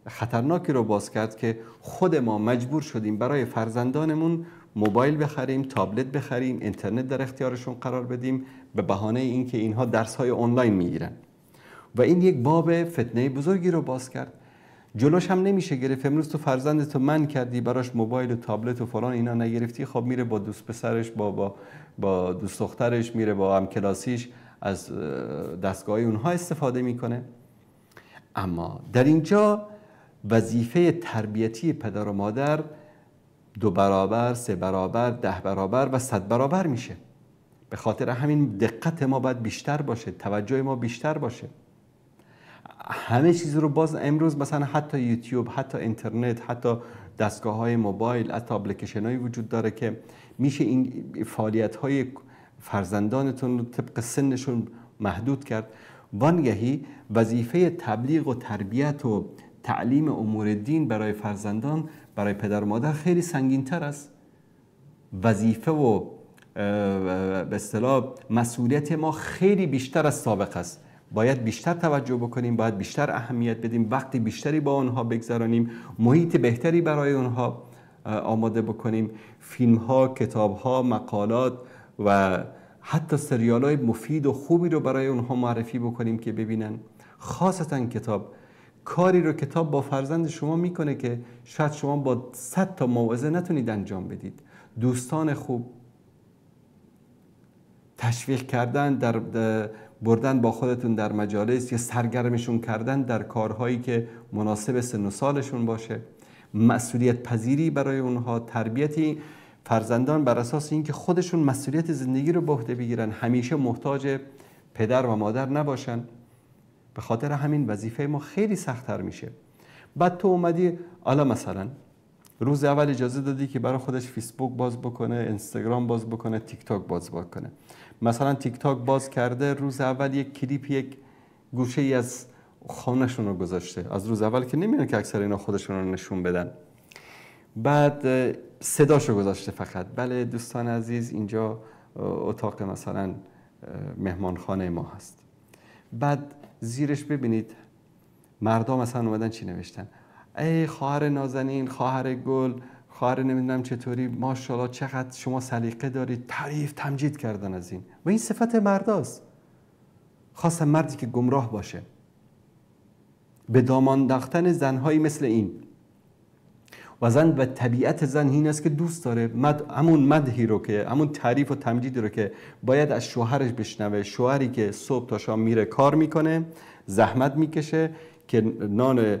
B: خطرناکی رو باز کرد که خود ما مجبور شدیم برای فرزندانمون موبایل بخریم، تابلت بخریم، اینترنت در اختیارشون قرار بدیم به بهانه اینکه اینها درس‌های آنلاین میگیرن و این یک باب فتنه بزرگی رو باز کرد. جلوش هم نمیشه گرفت. امروز تو فرزند تو من کردی براش موبایل و تابلت و فلان اینا نگرفتی، خب میره با دوست پسرش، با دوست دخترش، میره با همکلاسیش از دستگاه اونها استفاده میکنه. اما در اینجا وظیفه تربیتی پدر و مادر 2 برابر، 3 برابر، 10 برابر و 100 برابر میشه. به خاطر همین دقت ما باید بیشتر باشه، توجه ما بیشتر باشه. همه چیز رو باز امروز مثلا حتی یوتیوب، حتی اینترنت، حتی دستگاه های موبایل، حتی اپلیکیشن هایی وجود داره که میشه این فعالیت های فرزندانتون رو طبق سنشون محدود کرد. وانگهی وظیفه تبلیغ و تربیت و تعلیم امور دین برای فرزندان، برای پدر و مادر خیلی سنگین‌تر است. وظیفه و به اصطلاح مسئولیت ما خیلی بیشتر از سابق است. باید بیشتر توجه بکنیم، باید بیشتر اهمیت بدیم، وقتی بیشتری با آنها بگذرانیم، محیط بهتری برای آنها آماده بکنیم، فیلم‌ها، کتاب‌ها، مقالات و حتی سریال‌های مفید و خوبی رو برای اونها معرفی بکنیم که ببینن. خاصتا کتاب، کاری رو کتاب با فرزند شما میکنه که شاید شما با 100 تا موعظه نتونید انجام بدید. دوستان خوب، تشویق کردن، در بردن با خودتون در مجالس یا سرگرمشون کردن در کارهایی که مناسب سن و سالشون باشه، مسئولیت پذیری برای اونها، تربیت فرزندان بر اساس اینکه خودشون مسئولیت زندگی رو به عهده بگیرن، همیشه محتاج پدر و مادر نباشن. به خاطر همین وظیفه ما خیلی سخت‌تر میشه. بعد تو اومدی حالا مثلا روز اول اجازه دادی که برای خودش فیسبوک باز بکنه، اینستاگرام باز بکنه، تیک تاک باز بکنه. مثلا تیک تاک باز کرده، روز اول یک کلیپ، یک گوشه ای از خانه‌شون رو گذاشته. از روز اول که نمیدونه که اکثر اینا خودشون رو نشون بدن. بعد صداشو گذاشته فقط. بله دوستان عزیز، اینجا اتاق مثلا مهمانخانه ما هست. بعد زیرش ببینید مردا مثلا اومدن چی نوشتن: ای خواهر نازنین، خواهر گل، خواهر نمیدونم چطوری، ماشاءالله چقدر شما سلیقه دارید، تعریف تمجید کردن از این. و این صفت مرداست، خاصا مردی که گمراه باشه، به دامان انداختن زنهایی مثل این. و زن و طبیعت زن این است که دوست داره همون مدحی رو که، همون تعریف و تمجیدی رو که باید از شوهرش بشنوه. شوهری که صبح تا شام میره کار میکنه، زحمت میکشه که نان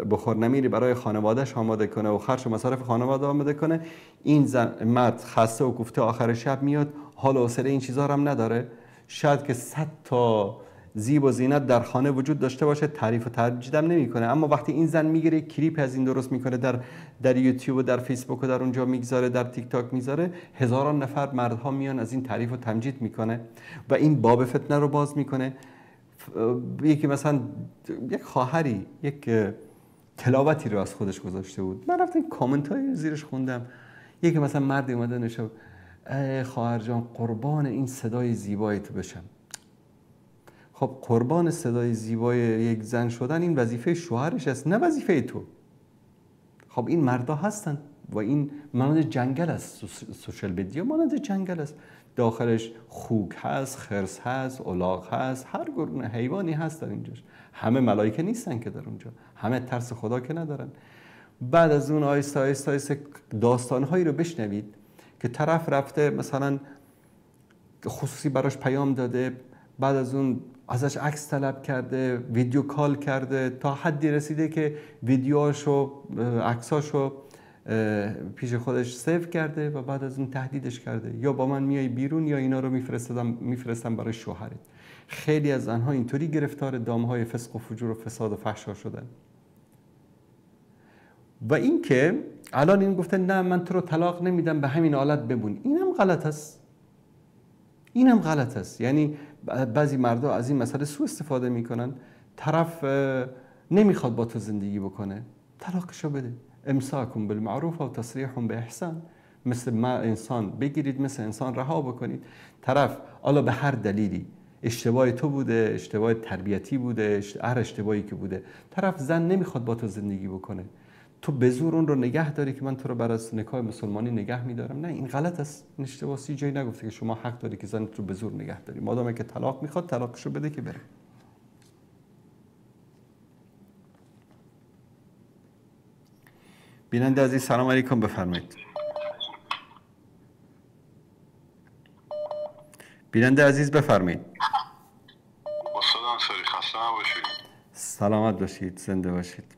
B: بخور نمیری برای خانوادهش آماده کنه و خرج و مصارف خانواده آماده کنه، این زن مرد خسته و کوفته آخر شب میاد، حال و حوصله این چیزا رو هم نداره. شاید که 100 تا زیب و زینت در خانه وجود داشته باشه، تعریف و تمجیدم نمیکنه. اما وقتی این زن میگیره کلیپ از این درست میکنه، در یوتیوب و در فیسبوک و در اونجا میگذاره، در تیک تاک میذاره، هزاران نفر مردها میان از این تعریف و تمجید میکنه و این باب فتنه رو باز میکنه. یکی مثلا یک خواهری یک تلاوتی رو از خودش گذاشته بود، من رفتم کامنت های زیرش خوندم. یکی مثلا مردی اومده نشد، ای خواهر جان قربان این صدای زیبای تو بشم. خب قربان صدای زیبای یک زن شدن این وظیفه شوهرش است، نه وظیفه تو. خب این مردا هستن و این مانند جنگل است، سوشال مدیا مانند جنگل است، داخلش خوک هست، خرس هست، الاغ هست، هر گونه حیوانی هست در اینجاش. همه ملائکه نیستن که در اونجا، همه ترس خدا که ندارن. بعد از اون آیسته آیسته آیسته داستانهایی رو بشنوید که طرف رفته مثلا خصوصی براش پیام داده، بعد از اون ازش عکس طلب کرده، ویدیو کال کرده، تا حدی رسیده که ویدیوهاشو عکساشو پیش خودش save کرده و بعد از اون تهدیدش کرده، یا با من میای بیرون یا اینا رو میفرستم برای شوهرت. خیلی از زنها اینطوری گرفتار دامهای فسق و فجور و فساد و فحشا شدن. و اینکه الان این گفته نه من تو رو طلاق نمیدم، به همین حالت بمون، اینم غلط است. اینم غلط است. یعنی بعضی مردا از این مسئله سوء استفاده میکنن. طرف نمیخواد با تو زندگی بکنه، طلاقشو بده. امساکم بالمعروف و تصریح به احسان، مثل ما انسان بگیرید، مثل انسان رها بکنید. طرف حالا به هر دلیلی، اشتباه تو بوده، اشتباه تربیتی بوده، هر اشتباهی که بوده، طرف زن نمیخواد با تو زندگی بکنه، تو به زور اون رو نگه داری که من تو رو بر از نکاح مسلمانی نگه میدارم. نه، این غلط است. این اشتباهی جایی نگفته که شما حق داری که زنت رو به زور نگه داری. مادامی که طلاق میخواد طلاقشو بده که بره. بیننده عزیز سلام علیکم، بفرمایید. بیننده عزیز بفرمایید.
E: استاد انصاری خسته نباشید.
B: سلامت باشید، زنده باشید.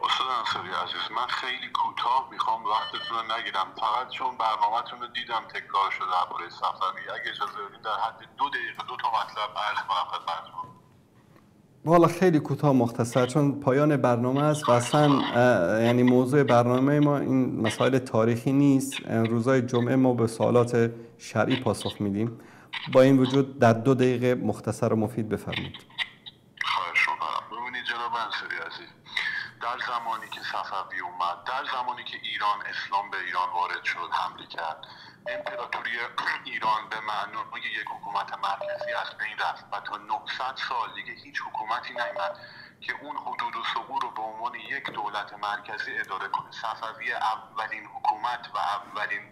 E: استاد انصاری عزیز، من خیلی کوتاه میخوام وقتتون رو نگیرم، فقط چون برنامه‌تون رو دیدم تکرار شده درباره صفوی، اگه اجازه بدین در حد 2 دقیقه 2 تا مطلب عرض کنم خدمتتون.
B: والا خیلی کوتاه مختصر، چون پایان برنامه است و اصلا یعنی موضوع برنامه ما این مسائل تاریخی نیست. روزای جمعه ما به سوالات شرعی پاسخ میدیم. با این وجود در 2 دقیقه مختصر و مفید بفرمایید.
E: خواهش می‌کنم. ببینید جناب انصاری عزیز، در زمانی که صفوی اومد، در زمانی که ایران اسلام به ایران وارد شد، حمله کرد، امپراتوری ایران به معنای یک حکومت مرکزی از بین رفت و تا 900 سال دیگه هیچ حکومتی نیامد که اون حدود و ثغور رو به عنوان یک دولت مرکزی اداره کنه. صفوی اولین حکومت و اولین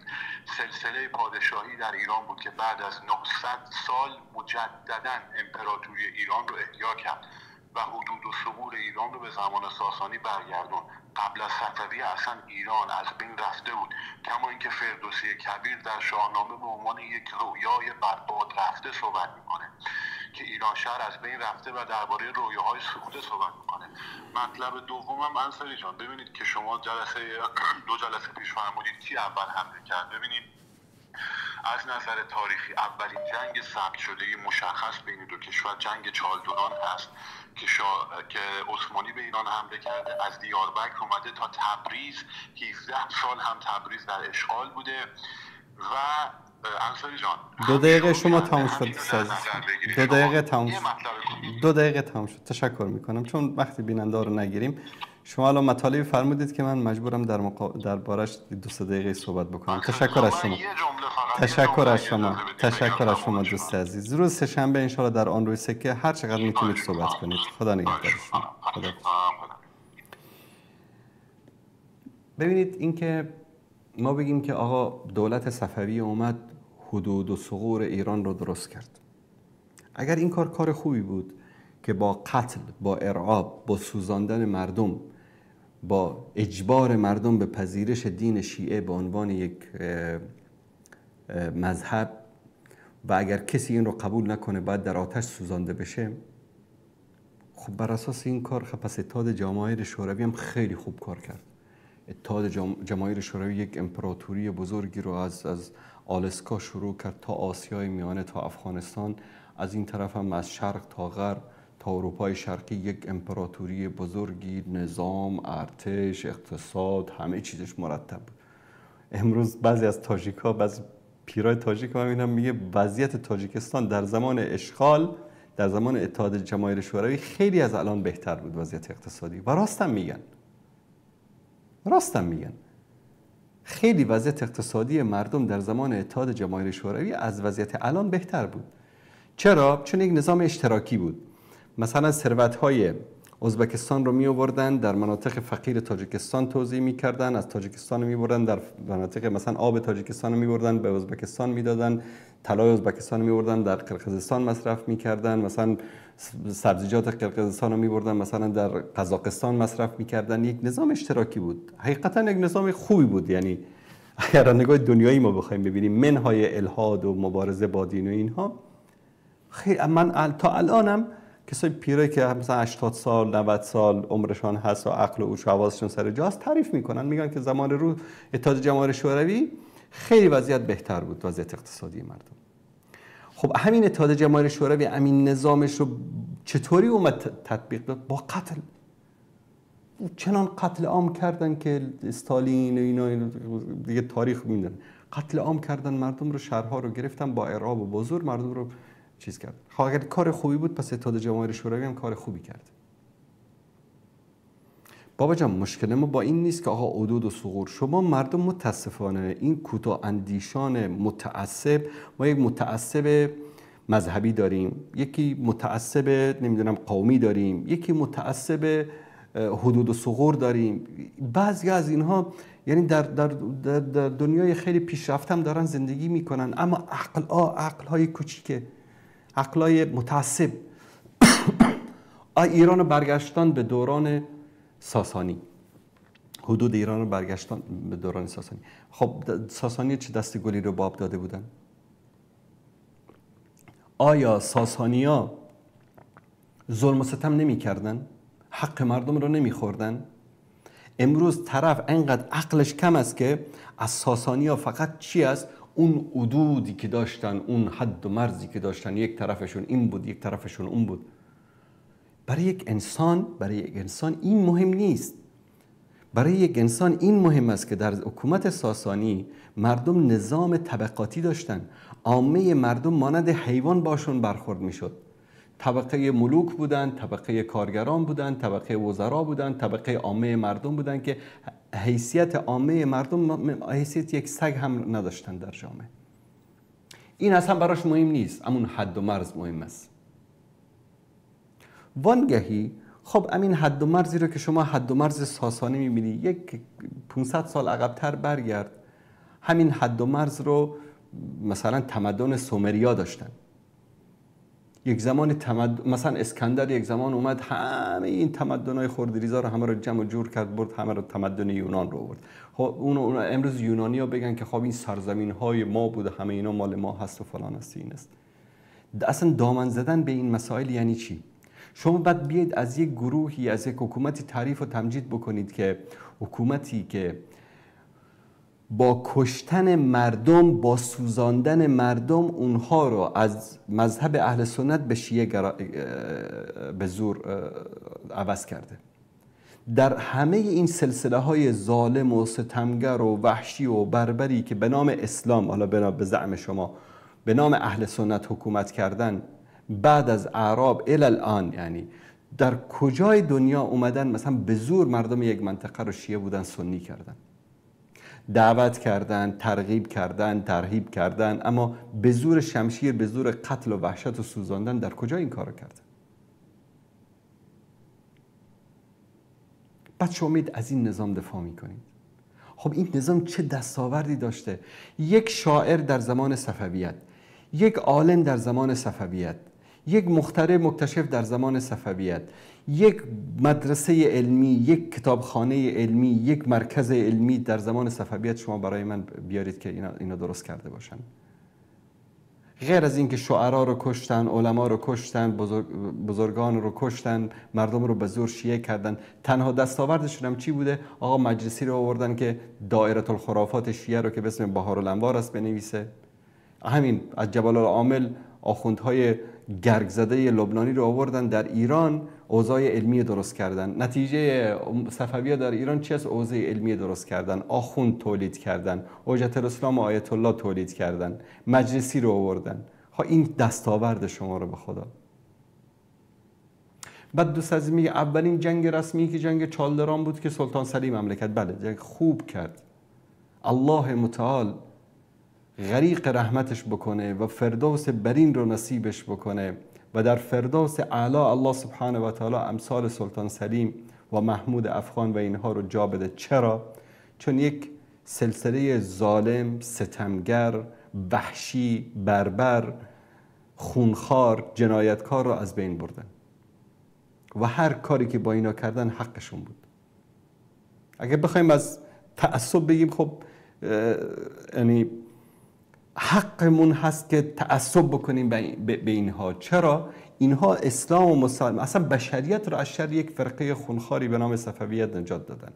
E: سلسله پادشاهی در ایران بود که بعد از 900 سال مجدداً امپراتوری ایران رو احیا کرد و حدود و ثغور ایران رو به زمان ساسانی برگردوند. قبل از صفوی اصلا ایران از بین رفته بود، کما اینکه فردوسی کبیر در شاهنامه به عنوان یک رویای برباد رفته صحبت میکنه که ایران شهر از بین رفته و درباره رویاهای سوخته صحبت میکنه. مطلب دومم انصاری جان، ببینید که شما جلسه 2 جلسه پیش فرمودید کی اول حمله کرد. ببینید از نظر تاریخی اولین جنگ ثبت شده مشخص بین دو کشور جنگ چالدوران هست که عثمانی به ایران حمله کرده، از دیاربکر اومده تا تبریز، 17 سال هم تبریز در اشغال بوده. و انصاری جان
B: 2 دقیقه شما تموم شد. 2 دقیقه تموم شد. 2 دقیقه تموم شد. تشکر میکنم، چون وقتی بیننده رو نگیریم. شما الان مطالبی فرمودید که من مجبورم دربارش 2-3 دقیقه صحبت بکنم. تشکر از شما. تشکر از شما. تشکر از شما دوست عزیز. روز سه‌شنبه انشالله در آن روی سکه هر چقدر میتونید صحبت کنید. خدا نگهدار شما. خدا. ببینید اینکه ما بگیم که آقا دولت صفوی اومد حدود و ثغور ایران رو درست کرد، اگر این کار کار خوبی بود که با قتل، با ارعاب، با سوزاندن مردم، با اجبار مردم به پذیرش دین شیعه به عنوان یک مذهب، و اگر کسی این رو قبول نکنه باید در آتش سوزانده بشه، خب بر اساس این کار خب پس اتحاد جماهیر شوروی هم خیلی خوب کار کرد. اتحاد جماهیر شوروی یک امپراتوری بزرگی رو از آلاسکا شروع کرد تا آسیای میانه تا افغانستان، از این طرف هم از شرق تا غرب تا اروپای شرقی، یک امپراتوری بزرگی، نظام، ارتش، اقتصاد، همه چیزش مرتب بود. امروز بعضی از تاجیک‌ها، بعضی پیرای تاجیک ها میبینم میگه وضعیت تاجیکستان در زمان اشغال، در زمان اتحاد جماهیر شوروی خیلی از الان بهتر بود وضعیت اقتصادی. و راستم میگن، راستم میگن. خیلی وضعیت اقتصادی مردم در زمان اتحاد جماهیر شوروی از وضعیت الان بهتر بود. چرا؟ چون یک نظام اشتراکی بود. مثلا ثروت‌های ازبکستان رو می آوردن در مناطق فقیر تاجیکستان توزیع می‌کردن، از تاجیکستان می بردن در مناطق مثلا آب تاجیکستان رو می بردن به ازبکستان میدادن، طلای ازبکستان رو می بردن در قرقیزستان مصرف می‌کردن، مثلا سبزیجات قرقیزستان رو می بردن مثلا در قزاقستان مصرف می‌کردن. یک نظام اشتراکی بود، حقیقتا یک نظام خوبی بود. یعنی اگر نگاه دنیایی ما بخوایم ببینیم منهای الحاد و مبارزه با دین و اینها، خیلی من تا الانم کسای پیرایی که مثلا 80 سال 90 سال عمرشان هست و عقل و هوش و حواسشون سر جاست تعریف میکنن، میگن که زمان رو اتحاد جماهیر شوروی خیلی وضعیت بهتر بود، وضعیت اقتصادی مردم. خب همین اتحاد جماهیر شوروی همین نظامش رو چطوری اومد تطبیق داد؟ با قتل. چنان قتل عام کردن که استالین و اینا دیگه تاریخ میدونن، قتل عام کردن مردم رو، شهرها رو گرفتن با اعراب و با زور مردم رو چیز کرد. خب اگر کار خوبی بود پس اتحاد جماهیر شوروی هم کار خوبی کرد. بابا جان مشکل ما با این نیست که آقا حدود و ثغور. شما مردم متاسفانه این کوتاه اندیشان متعصب، ما یک متعصب مذهبی داریم، یکی متعصب نمیدونم قومی داریم، یکی متعصب حدود و ثغور داریم. بعضی از اینها یعنی در در در, در دنیای خیلی پیشرفته هم دارن زندگی میکنن، اما عقل‌های کوچیکه، عقلای متعصب. ایران رو برگشتن به دوران ساسانی، حدود ایران رو برگشتن به دوران ساسانی. خب ساسانی چه دست گلی رو باب داده بودن؟ آیا ساسانیا ظلم و ستم نمی کردن؟ حق مردم رو نمی خوردن؟ امروز طرف انقدر عقلش کم است که از ساسانیا فقط چی است؟ اون حدودی که داشتن، اون حد و مرزی که داشتن، یک طرفشون این بود، یک طرفشون اون بود. برای یک انسان این مهم نیست. برای یک انسان این مهم است که در حکومت ساسانی مردم نظام طبقاتی داشتن. عامه مردم مانند حیوان باشون برخورد میشد. طبقه ملوک بودن، طبقه کارگران بودن، طبقه وزرا بودن، طبقه عامه مردم بودن که حیثیت عامه مردم حیثیت یک سگ هم نداشتن در جامعه. این اصلا براش مهم نیست، همون حد و مرز مهم است. وانگهی خب همین حد و مرزی رو که شما حد و مرز ساسانی میبینی، یک 500 سال عقب‌تر برگرد، همین حد و مرز رو مثلا تمدن سومریا داشتن. یک زمان تمدن، مثلا اسکندر یک زمان اومد همه این تمدن‌های خردریزا رو همه رو جمع و جور کرد، برد همه رو تمدن یونان رو آورد. خب اون امروز یونانی‌ها بگن که خب این سرزمین‌های ما بوده، همه اینا مال ما هست و فلان هست این است. اصلا دامن زدن به این مسائل یعنی چی؟ شما بعد بیاید از یک گروهی، از یک حکومتی تعریف و تمجید بکنید که حکومتی که با کشتن مردم، با سوزاندن مردم اونها رو از مذهب اهل سنت به شیعه به زور عوض کرده. در همه این سلسله های ظالم و ستمگر و وحشی و بربری که به نام اسلام، حالا به زعم شما به نام اهل سنت حکومت کردن بعد از اعراب الی الان، یعنی در کجای دنیا اومدن مثلا به زور مردم یک منطقه رو شیعه بودن سنی کردن، دعوت کردن، ترغیب کردن، ترهیب کردن، اما به زور شمشیر، به زور قتل و وحشت و سوزاندن در کجا این کارو کردن؟ بعد شما میید از این نظام دفاع میکنید. خب این نظام چه دستاوردی داشته؟ یک شاعر در زمان صفویت، یک عالم در زمان صفویت، یک مخترع مکتشف در زمان صفویت، یک مدرسه علمی، یک کتابخانه علمی، یک مرکز علمی در زمان صفویت شما برای من بیارید که اینا درست کرده باشن. غیر از اینکه شعرا رو کشتن، علما رو کشتن، بزرگان رو کشتن، مردم رو به زور شیعه کردن، تنها دستاوردشون هم چی بوده؟ آقا مجلسی رو آوردن که دایره الخرافات شیعه رو که به اسم بحارالانوار است بنویسه. همین از جبل العامل آخوندهای گرگ زده لبنانی رو آوردن در ایران، اوضاع علمی درست کردن. نتیجه صفویه در ایران چی است؟ اوضاع علمی درست کردن، آخوند تولید کردن، حجت الاسلام و آیت الله تولید کردن، مجلسی رو آوردن. خب این دستاورد شما رو به خدا. بعد دوست عزیز میگه اولین جنگ رسمی که جنگ چالدران بود که سلطان سلیم مملکت، بله جنگ خوب کرد. الله متعال غریق رحمتش بکنه و فردوس برین رو نصیبش بکنه و در فردوس اعلی الله سبحانه و تعالی امثال سلطان سلیم و محمود افغان و اینها رو جا بده. چرا؟ چون یک سلسله ظالم، ستمگر، وحشی، بربر، خونخوار، جنایتکار رو از بین بردن و هر کاری که با اینا کردن حقشون بود. اگه بخوایم از تعصب بگیم، خب یعنی حقمون هست که تعصب بکنیم به اینها. چرا؟ اینها اسلام و مسلمان، اصلا بشریت رو از شر یک فرقه خونخواری به نام صفویت نجات دادن.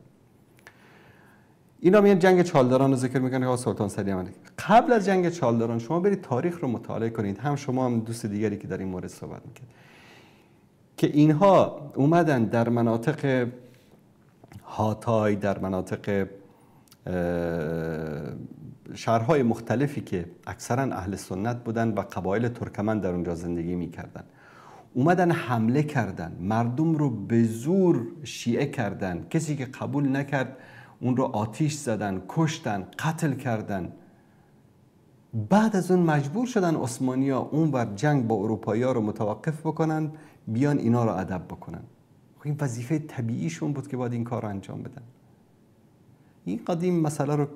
B: اینا میان جنگ چالدران رو ذکر میکنن که سلطان سلیم. قبل از جنگ چالدران شما برید تاریخ رو مطالعه کنید، هم شما هم دوست دیگری که در این مورد صحبت میکنه، که اینها اومدن در مناطق هاتای، در مناطق شهرهای مختلفی که اکثرا اهل سنت بودن و قبایل ترکمن در اونجا زندگی میکردن، اومدن حمله کردن، مردم رو به زور شیعه کردن، کسی که قبول نکرد اون رو آتیش زدن، کشتن، قتل کردن. بعد از اون مجبور شدن عثمانی‌ها اون بر جنگ با اروپایی‌ها رو متوقف بکنن، بیان اینا رو ادب بکنن. این وظیفه طبیعیشون بود که باید این کار رو انجام بدن. این قدیم مسئله رو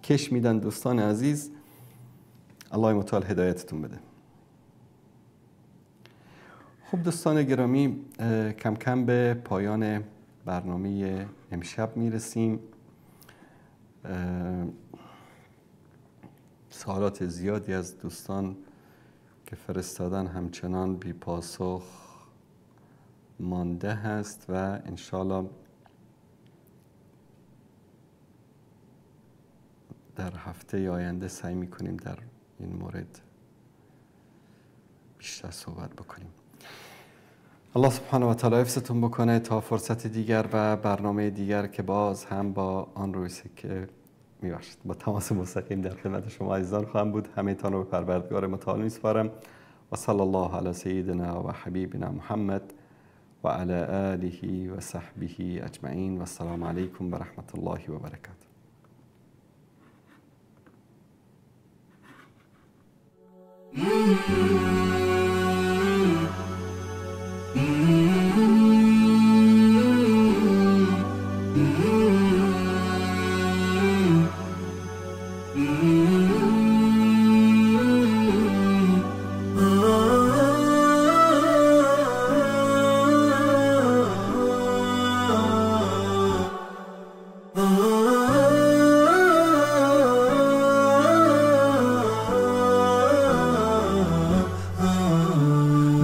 B: کش میدن دوستان عزیز. الله متعال هدایتتون بده. خب دوستان گرامی، کم کم به پایان برنامه امشب میرسیم. سوالات زیادی از دوستان که فرستادن همچنان بی پاسخ مانده هست و انشالله در هفته آینده سعی میکنیم در این مورد بیشتر صحبت بکنیم. الله سبحانه و تعالی حفظتون بکنه تا فرصت دیگر و برنامه دیگر که باز هم با آن روی که میبخشید با تماس مستقیم در خدمت شما عزیزان خواهم بود. همه تان رو به پروردگار متعال میسپارم و صلی الله علی سیدنا و حبیبنا محمد و علی آله و صحبه اجمعین و السلام علیکم و رحمت الله و برکاته.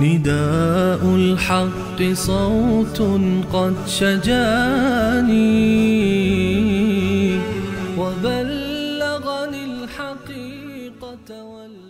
A: نداء الحق صوت قد شجاني وبلغني الحقيقة.